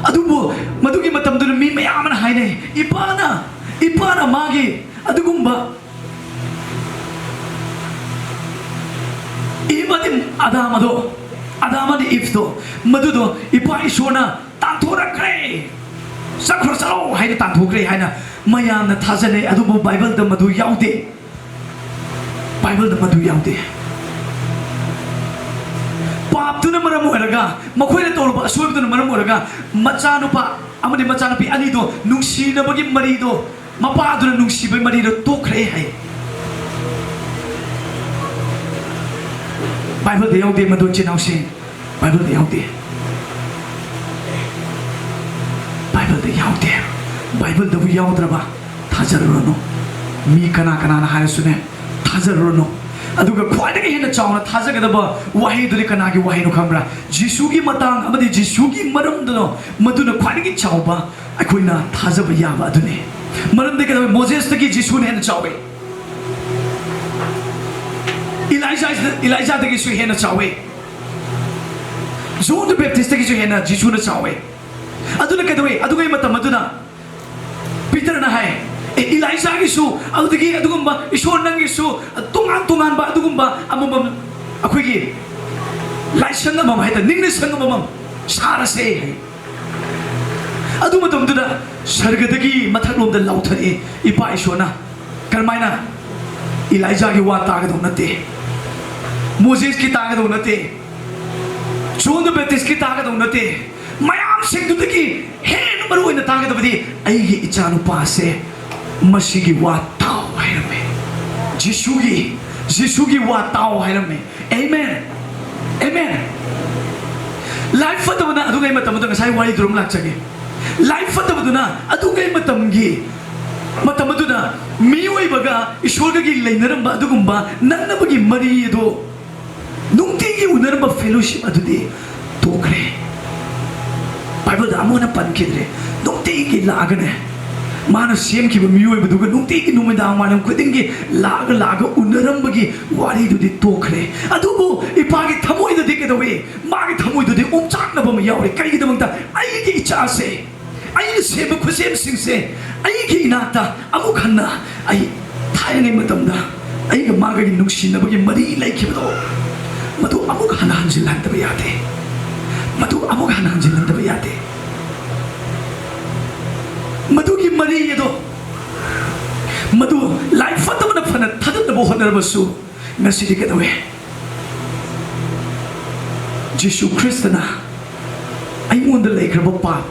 ꯑꯗꯨꯕꯨ ꯃꯗꯨꯒꯤ ꯃꯇꯝꯗꯨꯗ ꯃꯤ ꯃꯌꯥꯝ ꯑꯃꯅ ꯍꯥꯏꯅꯩ, ꯏꯄꯥꯅ, ꯏꯄꯥꯅ ꯃꯥꯒꯤ ꯑꯗꯨꯒꯨꯝꯕ ꯏꯚ ꯑꯃꯗꯤ ꯑꯗꯥꯝ ꯑꯗꯣ, ꯑꯗꯥꯝ ꯑꯃꯗꯤ ꯏꯚꯇꯣ, ꯃꯗꯨꯗꯣ ꯏꯄꯥ ꯏꯁꯣꯔꯅ ꯇꯥꯟꯊꯣꯔꯛꯈ꯭ꯔꯦ, "ꯆꯠꯈ꯭ꯔꯣ, ꯆꯠꯂꯣ" ꯍꯥꯏꯅ ꯇꯥꯟꯊꯣꯛꯈ꯭ꯔꯦ ꯍꯥꯏꯅ ꯃꯌꯥꯝꯅ ꯊꯥꯖꯅꯩ꯫ ꯑꯗꯨꯕꯨ ꯕꯥꯏꯕꯜꯗ ꯃꯗꯨ ꯌꯥꯎꯗꯦ꯫ ꯕꯥꯏꯕꯜꯗ ꯃꯗꯨ ꯌꯥꯎꯗꯦ꯫ ꯄꯥꯞꯇꯨꯅ ꯃꯔꯝ ꯑꯣꯏꯔꯒ, ꯃꯈꯣꯏꯅ ꯇꯧꯔꯨꯕ ꯑꯁꯣꯏꯕꯗꯨꯅ ꯃꯔꯝ ꯑꯣꯏꯔꯒ, ꯃꯆꯥꯅꯨꯄꯥ ꯑꯃꯗꯤ ꯃꯆꯥꯅꯨꯄꯤ ꯑꯅꯤꯗꯣ, ꯅꯨꯡꯁꯤꯅꯕꯒꯤ ꯃꯔꯤꯗꯣ, ꯃꯄꯥꯗꯨꯅ ꯅꯨꯡꯁꯤꯕꯒꯤ ꯃꯔꯤꯗꯣ ꯇꯣꯛꯈ꯭ꯔꯦ ꯍꯥꯏ꯫ ꯕꯥꯏꯕꯜꯗ ꯌꯥꯎꯗꯦ ꯃꯗꯨ, ꯏꯆꯤꯟ ꯏꯅꯥꯎꯁꯤꯡ꯫ ꯕꯥꯏꯕꯜꯗ ꯌꯥꯎꯗꯦ꯫ ꯕꯥꯏꯕꯜꯗ ꯌꯥꯎꯗꯦ꯫ ꯕꯥꯏꯕꯜꯗꯕꯨ ꯌꯥꯎꯗ꯭ꯔꯕ, ꯊꯥꯖꯔꯨꯔꯅꯨ꯫ ꯃꯤ ꯀꯅꯥ ꯀꯅꯥꯅ ꯍꯥꯏꯔꯁꯨꯅꯦ, ꯊꯥꯖꯔꯨꯔꯅꯨ꯫ ꯑꯗꯨꯒ ꯈ꯭ꯋꯥꯏꯗꯒꯤ ꯍꯦꯟꯅ ꯆꯥꯎꯅ ꯊꯥꯖꯒꯗꯕ ꯋꯥꯍꯩꯗꯨꯗꯤ ꯀꯅꯥꯒꯤ ꯋꯥꯍꯩꯅꯣ ꯈꯪꯕ꯭ꯔꯥ? ꯖꯤꯁꯨꯒꯤ ꯃꯇꯥꯡ ꯑꯃꯗꯤ ꯖꯤꯁꯨꯒꯤ ꯃꯔꯝꯗꯨꯅ, ꯃꯗꯨꯅ ꯈ꯭ꯋꯥꯏꯗꯒꯤ ꯆꯥꯎꯕ ꯑꯩꯈꯣꯏꯅ ꯊꯥꯖꯕ ꯌꯥꯕ ꯑꯗꯨꯅꯤ꯫ ꯃꯔꯝꯗꯤ ꯀꯩꯗꯧꯋꯤ? ꯃꯣꯖꯦꯁꯇꯒꯤ ꯖꯤꯁꯨꯅ ꯍꯦꯟꯅ ꯆꯥꯎꯋꯤ꯫ ꯏꯂꯥꯏꯖꯥ, ꯏꯂꯥꯏꯖꯥꯗꯒꯤꯁꯨ ꯍꯦꯟꯅ ꯆꯥꯎꯋꯤ꯫ ꯖꯣꯟ ꯗ ꯕꯦꯞꯇꯤꯁꯇꯒꯤꯁꯨ ꯍꯦꯟꯅ ꯖꯤꯁꯨꯅ ꯆꯥꯎꯋꯤ꯫ ꯑꯗꯨꯅ ꯀꯩꯗꯧꯋꯤ? ꯑꯗꯨꯒꯤ ꯃꯇꯝ ꯑꯗꯨꯅ ꯄꯤꯇꯔꯅ ꯍꯥꯏ, "ꯑꯦ, ꯏꯂꯥꯏꯖꯥꯒꯤꯁꯨ, ꯑꯗꯨꯗꯒꯤ ꯑꯗꯨꯒꯨꯝꯕ ꯏꯁꯣꯔ ꯅꯪꯒꯤꯁꯨ ꯇꯣꯉꯥꯟ ꯇꯣꯉꯥꯟꯕ ꯑꯗꯨꯒꯨꯝꯕ ꯑꯃꯃꯝ, ꯑꯩꯈꯣꯏꯒꯤ ꯂꯥꯏꯁꯪ ꯑꯃꯃꯝ ꯍꯥꯏꯇꯥꯔꯦ, ꯅꯤꯡꯅ ꯁꯪ ꯑꯃꯃꯝ ꯁꯥꯔꯁꯦ" ꯍꯥꯏ꯫ ꯑꯗꯨ ꯃꯇꯝꯗꯨꯗ ꯁꯔꯒꯗꯒꯤ ꯃꯊꯛꯂꯣꯝꯗ ꯂꯥꯎꯊꯔꯛꯏ ꯏꯄꯥ ꯏꯁꯣꯔꯅ꯫ ꯀꯔꯝꯍꯥꯏꯅ? ꯏꯂꯥꯏꯖꯥꯒꯤ ꯋꯥ ꯇꯥꯒꯗꯧ ꯅꯠꯇꯦ꯫ ꯃꯣꯖꯦꯁꯀꯤ ꯇꯥꯒꯗꯧ ꯅꯠꯇꯦ, ꯖꯣꯟ ꯗ ꯕꯦꯞꯇꯤꯁꯀꯤ ꯇꯥꯒꯗꯧ ꯅꯠꯇꯦ꯫ ꯃꯌꯥꯝꯁꯤꯡꯗꯨꯗꯒꯤ ꯍꯦꯟꯅ ꯃꯔꯨ ꯑꯣꯏꯅ ꯇꯥꯒꯗꯕꯗꯤ ꯑꯩꯒꯤ ꯏꯆꯥꯅꯨꯄꯥꯁꯦ, ꯃꯁꯤꯒꯤ ꯋꯥ ꯇꯥꯎ ꯍꯥꯏꯔꯝꯃꯦ꯫ ꯖꯤꯁꯨꯒꯤ, ꯖꯤꯁꯨꯒꯤ ꯋꯥ ꯇꯥꯎ ꯍꯥꯏꯔꯝꯃꯦ꯫ ꯑꯦꯃꯦꯟ, ꯑꯦꯃꯦꯟ꯫ ꯂꯥꯏꯐ ꯐꯠꯇꯕꯅ ꯑꯗꯨꯉꯩ ꯃꯇꯝ ꯑꯗꯨ, ꯉꯁꯥꯏ ꯋꯥꯔꯤꯗꯨꯔꯣꯝ ꯂꯥꯛꯆꯒꯦ꯫ ꯂꯥꯏꯐ ꯐꯠꯇꯕꯗꯨꯅ ꯑꯗꯨꯉꯩ ꯃꯇꯝꯒꯤ, ꯃꯇꯝ ꯑꯗꯨꯗ ꯃꯤꯑꯣꯏꯕꯒ ꯏꯁꯣꯔꯒꯒꯤ ꯂꯩꯅꯔꯝꯕ ꯑꯗꯨꯒꯨꯝꯕ ꯅꯛꯅꯕꯒꯤ ꯃꯔꯤ ꯑꯗꯨ ꯅꯨꯡꯇꯤꯒꯤ ꯎꯅꯔꯝꯕ ꯐꯦꯂꯣꯁꯤꯞ ꯑꯗꯨꯗꯤ ꯇꯣꯛꯈ꯭ꯔꯦ꯫ ꯕꯥꯏꯕꯜꯗ ꯑꯃꯨꯛ ꯍꯟꯅ ꯄꯟꯈꯤꯗ꯭ꯔꯦ꯫ ꯅꯨꯡꯇꯤꯒꯤ ꯂꯥꯛꯑꯒꯅꯦ, ꯃꯥꯅ ꯁꯦꯝꯈꯤꯕ ꯃꯤꯑꯣꯏꯕꯗꯨꯒ ꯅꯨꯡꯇꯤꯒꯤ ꯅꯨꯃꯤꯗꯥꯡ ꯋꯥꯏꯔꯝ ꯈꯨꯗꯤꯡꯒꯤ ꯂꯥꯛꯑꯒ, ꯂꯥꯛꯑꯒ ꯎꯅꯔꯝꯕꯒꯤ ꯋꯥꯔꯤꯗꯨꯗꯤ ꯇꯣꯛꯈ꯭ꯔꯦ꯫ ꯑꯗꯨꯕꯨ ꯏꯄꯥꯒꯤ ꯊꯃꯣꯏꯗꯗꯤ ꯀꯩꯗꯧꯏ? ꯃꯥꯒꯤ ꯊꯃꯣꯏꯗꯨꯗꯤ ꯑꯣꯝꯆꯥꯛꯅꯕ ꯑꯃ ꯌꯥꯎꯔꯤ꯫ ꯀꯩꯒꯤꯗꯃꯛꯇ? ꯑꯩꯒꯤ ꯏꯆꯥꯁꯦ, ꯑꯩꯅ ꯁꯦꯝꯕ ꯈꯨꯠꯁꯦꯝꯁꯤꯡꯁꯦ ꯑꯩꯒꯤ ꯏꯅꯥꯛꯇ ꯑꯃꯨꯛ ꯍꯟꯅ, ꯑꯩ ꯊꯥꯏꯅꯉꯩ ꯃꯇꯝꯗ ꯑꯩꯒ ꯃꯥꯒꯒꯤ ꯅꯨꯡꯁꯤꯅꯕꯒꯤ ꯃꯔꯤ ꯂꯩꯈꯤꯕꯗꯣ, ꯃꯗꯨ ꯑꯃꯨꯛ ꯍꯟꯅ ꯍꯟꯖꯤꯜꯍꯟꯗꯕ ꯌꯥꯗꯦ꯫ ꯃꯗꯨ ꯑꯃꯨꯛ ꯍꯟꯅ ꯍꯟꯖꯤꯜꯍꯟꯗꯕ ꯌꯥꯗꯦ꯫ ꯃꯗꯨꯒꯤ ꯃꯔꯤ ꯑꯗꯣ, ꯃꯗꯨ ꯂꯥꯏꯐ ꯐꯠꯇꯕꯅ ꯐꯅ ꯊꯥꯗꯠꯅꯕ ꯍꯣꯠꯅꯔꯕꯁꯨ, ꯉꯁꯤꯗꯤ ꯀꯩꯗꯧꯋꯦ? ꯖꯤꯁꯨ ꯈ꯭ꯔꯤꯁꯇꯅ ꯑꯩꯉꯣꯟꯗ ꯂꯩꯈ꯭ꯔꯕ ꯄꯥꯞ,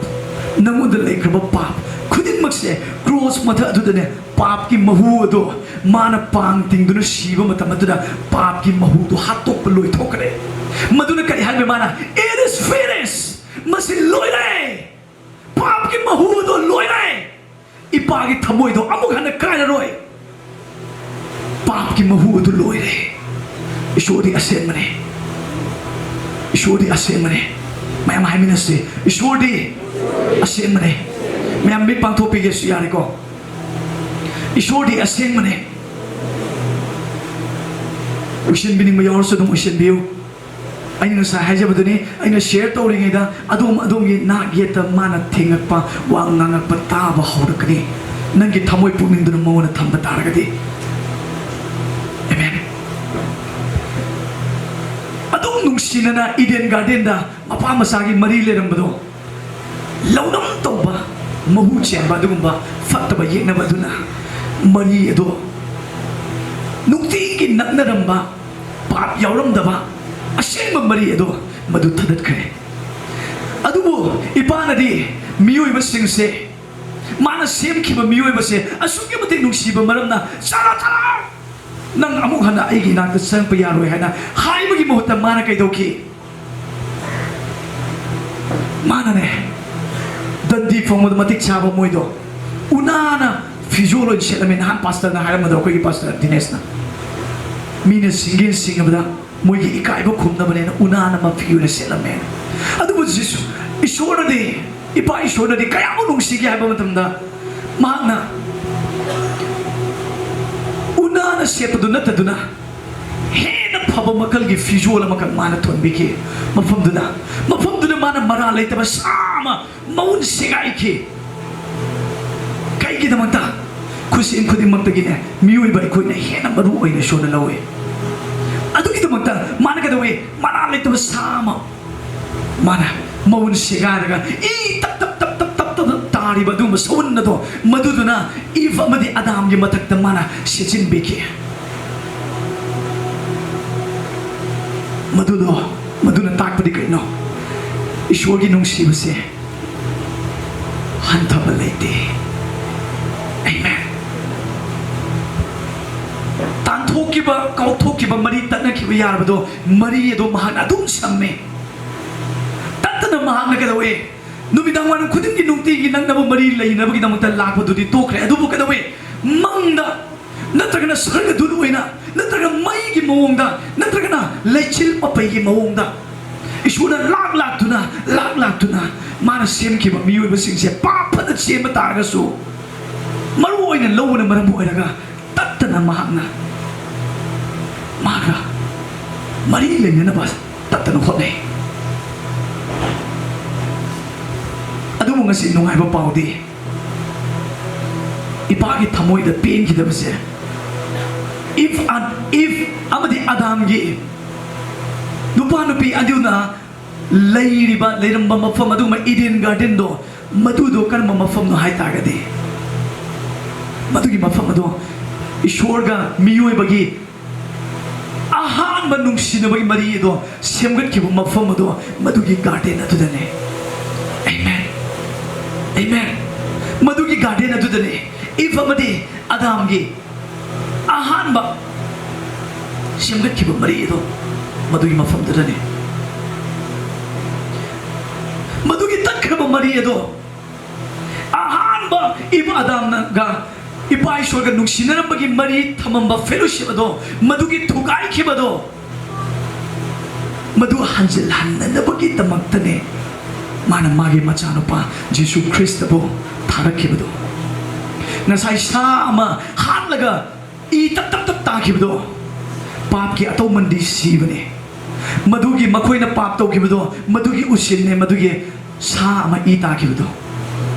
ꯅꯪꯉꯣꯟꯗ ꯂꯩꯈ꯭ꯔꯕ ꯄꯥꯞ ꯈꯨꯗꯤꯡꯃꯛꯁꯦ ꯀ꯭ꯔꯣꯁ ꯃꯊꯛ ꯑꯗꯨꯗꯅꯦ, ꯄꯥꯞꯀꯤ ꯃꯍꯨ ꯑꯗꯣ ꯃꯥꯅ ꯄꯥꯡ ꯇꯤꯡꯗꯨꯅ ꯁꯤꯕ ꯃꯇꯝ ꯑꯗꯨꯗ ꯄꯥꯞꯀꯤ ꯃꯍꯨꯗꯣ ꯍꯥꯠꯇꯣꯛꯄ ꯂꯣꯏꯊꯣꯛꯈ꯭ꯔꯦ꯫ ꯃꯗꯨꯅ ꯀꯔꯤ ꯍꯥꯏꯕ? ꯃꯥꯅ, "It is finished, ꯃꯁꯤ ꯂꯣꯏꯔꯦ, ꯄꯥꯞꯀꯤ ꯃꯍꯨ ꯑꯗꯣ ꯂꯣꯏꯔꯦ, ꯏꯄꯥꯒꯤ ꯊꯃꯣꯏꯗꯣ ꯑꯃꯨꯛ ꯍꯟꯅ ꯀꯥꯏꯔꯔꯣꯏ, ꯄꯥꯞꯀꯤ ꯃꯍꯨ ꯑꯗꯨ ꯂꯣꯏꯔꯦ꯫ ꯏꯁꯣꯔꯗꯤ ꯑꯁꯦꯡꯕꯅꯦ, ꯏꯁꯣꯔꯗꯤ ꯑꯁꯦꯡꯕꯅꯦ"꯫ ꯃꯌꯥꯝ ꯍꯥꯏꯃꯤꯟꯅꯁꯤ, "ꯏꯁꯣꯔꯗꯤ ꯑꯁꯦꯡꯕꯅꯦ"꯫ ꯃꯌꯥꯝ ꯃꯤꯠ ꯄꯥꯡꯊꯣꯛꯄꯤꯒꯦꯁꯨ ꯌꯥꯔꯦꯀꯣ꯫ ꯏꯁꯣꯔꯗꯤ ꯑꯁꯦꯡꯕꯅꯦ꯫ ꯎꯏꯁꯤꯟꯕꯤꯅꯤꯡꯕ ꯌꯥꯎꯔꯁꯨ ꯑꯗꯨꯝ ꯎꯏꯁꯤꯟꯕꯤꯌꯨ꯫ ꯑꯩꯅ ꯉꯁꯥꯏ ꯍꯥꯏꯖꯕꯗꯨꯅꯤ, ꯑꯩꯅ ꯁꯤꯌꯔ ꯇꯧꯔꯤꯉꯩꯗ ꯑꯗꯣꯝ, ꯑꯗꯣꯝꯒꯤ ꯅꯥꯛ ꯌꯦꯠꯇ ꯃꯥꯅ ꯊꯦꯡꯉꯛꯄ, ꯋꯥ ꯉꯥꯡꯉꯛꯄ ꯇꯥꯕ ꯍꯧꯔꯛꯀꯅꯤ꯫ ꯅꯪꯒꯤ ꯊꯃꯣꯏ ꯄꯨꯛꯅꯤꯡꯗꯨꯅ ꯃꯉꯣꯟꯗ ꯊꯝꯕ ꯇꯥꯔꯒꯗꯤ꯫ ꯑꯦꯃꯦꯟ꯫ ꯑꯗꯨꯝ ꯅꯨꯡꯁꯤꯅꯅ ꯏꯗꯦꯟ ꯒꯥꯔꯗꯦꯟꯗ ꯃꯄꯥ ꯃꯆꯥꯒꯤ ꯃꯔꯤ ꯂꯩꯔꯝꯕꯗꯣ ꯂꯧꯅꯝ ꯇꯧꯕ, ꯃꯍꯨ ꯆꯦꯟꯕ, ꯑꯗꯨꯒꯨꯝꯕ ꯐꯠꯇꯕ ꯌꯦꯛꯅꯕ ꯑꯗꯨꯅ ꯃꯔꯤ ꯑꯗꯣ ꯅꯨꯡꯇꯤꯒꯤ ꯅꯛꯅꯔꯝꯕ, ꯄꯥꯞ ꯌꯥꯎꯔꯝꯗꯕ ꯑꯁꯦꯡꯕ ꯃꯔꯤ ꯑꯗꯣ ꯃꯗꯨ ꯊꯗꯠꯈ꯭ꯔꯦ꯫ ꯑꯗꯨꯕꯨ ꯏꯄꯥꯅꯗꯤ ꯃꯤꯑꯣꯏꯕꯁꯤꯡꯁꯦ, ꯃꯥꯅ ꯁꯦꯝꯈꯤꯕ ꯃꯤꯑꯣꯏꯕꯁꯦ ꯑꯁꯨꯛꯀꯤ ꯃꯇꯤꯛ ꯅꯨꯡꯁꯤꯕ ꯃꯔꯝꯅ, "ꯆꯠꯂꯣ, ꯆꯠꯂꯣ! ꯅꯪ ꯑꯃꯨꯛ ꯍꯟꯅ ꯑꯩꯒꯤ ꯏꯅꯥꯛꯇ ꯆꯪꯉꯛꯄ ꯌꯥꯔꯣꯏ" ꯍꯥꯏꯅ ꯍꯥꯏꯕꯒꯤ ꯃꯍꯨꯠꯇ ꯃꯥꯅ ꯀꯩꯗꯧꯈꯤ? ꯃꯥꯅꯅꯦ, ꯗꯟꯗꯤ ꯐꯪꯕꯗ ꯃꯇꯤꯛ ꯆꯥꯕ ꯃꯣꯏꯗꯣ ꯎꯅꯥꯅ ꯐꯤꯖꯣꯜ ꯑꯣꯏꯅ ꯁꯦꯠꯂꯝꯃꯦ꯫ ꯅꯍꯥꯟ ꯄꯥꯁꯇꯔꯅ ꯍꯥꯏꯔꯝꯕꯗꯣ, ꯑꯩꯈꯣꯏꯒꯤ ꯄꯥꯁꯇꯔ ꯗꯤꯅꯦꯁꯅ, ꯃꯤꯅ ꯁꯤꯡꯒꯦ ꯁꯤꯡꯉꯕꯗ ꯃꯣꯏꯒꯤ ꯏꯀꯥꯏꯕ ꯈꯨꯝꯅꯕꯅꯦꯅ ꯎꯅꯥꯅ ꯃꯐꯤ ꯑꯣꯏꯅ ꯁꯦꯠꯂꯝꯃꯦ꯫ ꯑꯗꯨꯕꯨ ꯖꯤꯁꯨ, ꯏꯁꯣꯔꯅꯗꯤ, ꯏꯄꯥ ꯏꯁꯣꯔꯅꯗꯤ ꯀꯌꯥꯃꯨꯛ ꯅꯨꯡꯁꯤꯒꯦ ꯍꯥꯏꯕ ꯃꯇꯝꯗ, ꯃꯍꯥꯛꯅ ꯎꯅꯥꯅ ꯁꯦꯠꯄꯗꯨ ꯅꯠꯇꯗꯨꯅ ꯍꯦꯟꯅ ꯐꯕ ꯃꯈꯜꯒꯤ ꯐꯤꯖꯣꯜ ꯑꯃꯈꯛ ꯃꯥꯅ ꯊꯣꯟꯕꯤꯈꯤ꯫ ꯃꯐꯝꯗꯨꯗ, ꯃꯐꯝꯗꯨꯗ ꯃꯥꯅ ꯃꯔꯥ ꯂꯩꯇꯕ ꯁꯥ ꯑꯃ ꯃꯎꯟ ꯁꯦꯒꯥꯏꯈꯤ꯫ ꯀꯩꯒꯤꯗꯃꯛꯇ? ꯈꯨꯠꯁꯦꯝ ꯈꯨꯗꯤꯡꯃꯛꯇꯒꯤꯅꯦ, ꯃꯤꯑꯣꯏꯕ ꯑꯩꯈꯣꯏꯅ ꯍꯦꯟꯅ ꯃꯔꯨ ꯑꯣꯏꯅ ꯏꯁꯣꯔꯅ ꯂꯧꯏ꯫ ꯑꯗꯨꯒꯤꯗꯃꯛꯇ ꯃꯥꯅ ꯀꯩꯗꯧꯏ? ꯃꯔꯥ ꯂꯩꯇꯕ ꯁꯥ ꯑꯃ ꯃꯥꯅ ꯃꯎꯟ ꯁꯦꯒꯥꯏꯔꯒ ꯏ ꯇꯞ ꯇꯞ ꯇꯞ ꯇꯞ ꯇꯞ ꯇꯞ ꯇꯥꯔꯤꯕ ꯑꯗꯨꯒꯨꯝꯕ ꯁꯎꯟ ꯑꯗꯣ, ꯃꯗꯨꯗꯨꯅ ꯏꯚ ꯑꯃꯗꯤ ꯑꯗꯥꯝꯒꯤ ꯃꯊꯛꯇ ꯃꯥꯅ ꯁꯤꯠꯆꯤꯟꯕꯤꯈꯤ꯫ ꯃꯗꯨꯗꯣ, ꯃꯗꯨꯅ ꯇꯥꯛꯄꯗꯤ ꯀꯩꯅꯣ? ꯏꯁꯣꯔꯒꯤ ꯅꯨꯡꯁꯤꯕꯁꯦ ꯍꯟꯊꯕ ꯂꯩꯇꯦ꯫ ꯑꯃꯦꯟ꯫ ꯇꯥꯟꯊꯣꯛꯈꯤꯕ, ꯀꯥꯎꯊꯣꯛꯈꯤꯕ, ꯃꯔꯤ ꯇꯠꯅꯈꯤꯕ ꯌꯥꯔꯕꯗꯣ, ꯃꯔꯤ ꯑꯗꯣ ꯃꯍꯥꯛꯅ ꯑꯗꯨꯝ ꯁꯝꯃꯦ꯫ ꯇꯠꯇꯅ ꯃꯍꯥꯛꯅ ꯀꯩꯗꯧꯋꯦ? ꯅꯨꯃꯤꯗꯥꯡ ꯋꯥꯏꯔꯝ ꯈꯨꯗꯤꯡꯒꯤ ꯅꯨꯡꯇꯤꯒꯤ ꯅꯛꯅꯕ ꯃꯔꯤ ꯂꯩꯅꯕꯒꯤꯗꯃꯛꯇ ꯂꯥꯛꯄꯗꯨꯗꯤ ꯇꯣꯛꯈ꯭ꯔꯦ꯫ ꯑꯗꯨꯕꯨ ꯀꯩꯗꯧꯋꯦ? ꯃꯪꯗ, ꯅꯠꯇ꯭ꯔꯒꯅ ꯁꯔꯒꯗꯨꯠ ꯑꯣꯏꯅ, ꯅꯠꯇ꯭ꯔꯒ ꯃꯩꯒꯤ ꯃꯑꯣꯡꯗ, ꯅꯠꯇ꯭ꯔꯒꯅ ꯂꯩꯆꯤꯜ ꯄꯄꯩꯒꯤ ꯃꯑꯣꯡꯗ ꯏꯁꯣꯔꯅ ꯂꯥꯛ ꯂꯥꯛꯇꯨꯅ, ꯂꯥꯛ ꯂꯥꯛꯇꯨꯅ ꯃꯥꯅ ꯁꯦꯝꯈꯤꯕ ꯃꯤꯑꯣꯏꯕꯁꯤꯡꯁꯦ ꯄꯥꯞ ꯐꯅ ꯆꯦꯟꯕ ꯇꯥꯔꯒꯁꯨ, ꯃꯔꯨ ꯑꯣꯏꯅ ꯂꯧꯕꯅ ꯃꯔꯝ ꯑꯣꯏꯔꯒ ꯇꯠꯇꯅ ꯃꯍꯥꯛꯅ ꯃꯥꯒ ꯃꯔꯤ ꯂꯩꯅꯅꯕ ꯇꯠꯇꯅ ꯍꯣꯠꯅꯩ꯫ ꯑꯗꯨꯕꯨ ꯉꯁꯤ ꯅꯨꯡꯉꯥꯏꯕ ꯄꯥꯎꯗꯤ, ꯏꯄꯥꯒꯤ ꯊꯃꯣꯏꯗ ꯄꯦꯟꯈꯤꯗꯕꯁꯦ, ꯏꯐ, ꯏꯐ ꯑꯃꯗꯤ ꯑꯗꯥꯝꯒꯤ ꯅꯨꯄꯥ ꯅꯨꯄꯤ ꯑꯗꯨꯅ ꯂꯩꯔꯤꯕ, ꯂꯩꯔꯝꯕ ꯃꯐꯝ ꯑꯗꯨꯒꯨꯝꯕ ꯏꯗꯦꯟ ꯒꯥꯔꯗꯦꯟꯗꯣ, ꯃꯗꯨꯗꯣ ꯀꯔꯝꯕ ꯃꯐꯝꯅꯣ ꯍꯥꯏ ꯇꯥꯔꯒꯗꯤ, ꯃꯗꯨꯒꯤ ꯃꯐꯝ ꯑꯗꯣ ꯏꯁꯣꯔꯒ ꯃꯤꯑꯣꯏꯕꯒꯤ ꯑꯍꯥꯟꯕ ꯅꯨꯡꯁꯤꯅꯕꯒꯤ ꯃꯔꯤ ꯑꯗꯣ ꯁꯦꯝꯒꯠꯈꯤꯕ ꯃꯐꯝ ꯑꯗꯣ ꯃꯗꯨꯒꯤ ꯒꯥꯔꯗꯦꯟ ꯑꯗꯨꯗꯅꯦ꯫ ꯑꯦꯃꯦꯟ꯫ ꯑꯦꯃꯦꯟ꯫ ꯃꯗꯨꯒꯤ ꯒꯥꯔꯗꯦꯟ ꯑꯗꯨꯗꯅꯦ ꯏꯚ ꯑꯃꯗꯤ ꯑꯗꯥꯝꯒꯤ ꯑꯍꯥꯟꯕ ꯁꯦꯝꯒꯠꯈꯤꯕ ꯃꯔꯤ ꯑꯗꯣ ꯃꯗꯨꯒꯤ ꯃꯐꯝꯗꯨꯗꯅꯦ꯫ ꯃꯗꯨꯒꯤ ꯇꯠꯈ꯭ꯔꯕ ꯃꯔꯤ ꯑꯗꯣ ꯑꯍꯥꯟꯕ ꯏꯕ ꯑꯗꯥꯝꯅꯒ ꯏꯄꯥ ꯏꯁꯣꯔꯒ ꯅꯨꯡꯁꯤꯅꯔꯝꯕꯒꯤ ꯃꯔꯤ ꯊꯝꯃꯝꯕ ꯐꯦꯂꯣꯁꯤꯞ ꯑꯗꯣ, ꯃꯗꯨꯒꯤ ꯊꯨꯒꯥꯏꯈꯤꯕꯗꯣ, ꯃꯗꯨ ꯍꯟꯖꯤꯜꯍꯟꯅꯅꯕꯒꯤꯗꯃꯛꯇꯅꯦ ꯃꯥꯅ ꯃꯥꯒꯤ ꯃꯆꯥꯅꯨꯄꯥ ꯖꯤꯁꯨ ꯈ꯭ꯔꯤꯁꯇꯕꯨ ꯊꯥꯔꯛꯈꯤꯕꯗꯣ꯫ ꯉꯁꯥꯏ ꯁꯥ ꯑꯃ ꯍꯥꯠꯂꯒ ꯏ ꯇꯞ ꯇꯞ ꯇꯞ ꯇꯥꯈꯤꯕꯗꯣ, ꯄꯥꯞꯀꯤ ꯑꯇꯧꯃꯟꯗꯤ ꯁꯤꯕꯅꯦ꯫ ꯃꯗꯨꯒꯤ ꯃꯈꯣꯏꯅ ꯄꯥꯞ ꯇꯧꯈꯤꯕꯗꯣ, ꯃꯗꯨꯒꯤ ꯎꯁꯤꯟꯅꯦ, ꯃꯗꯨꯒꯤ ꯁꯥ ꯑꯃ ꯏ ꯇꯥꯈꯤꯕꯗꯣ꯫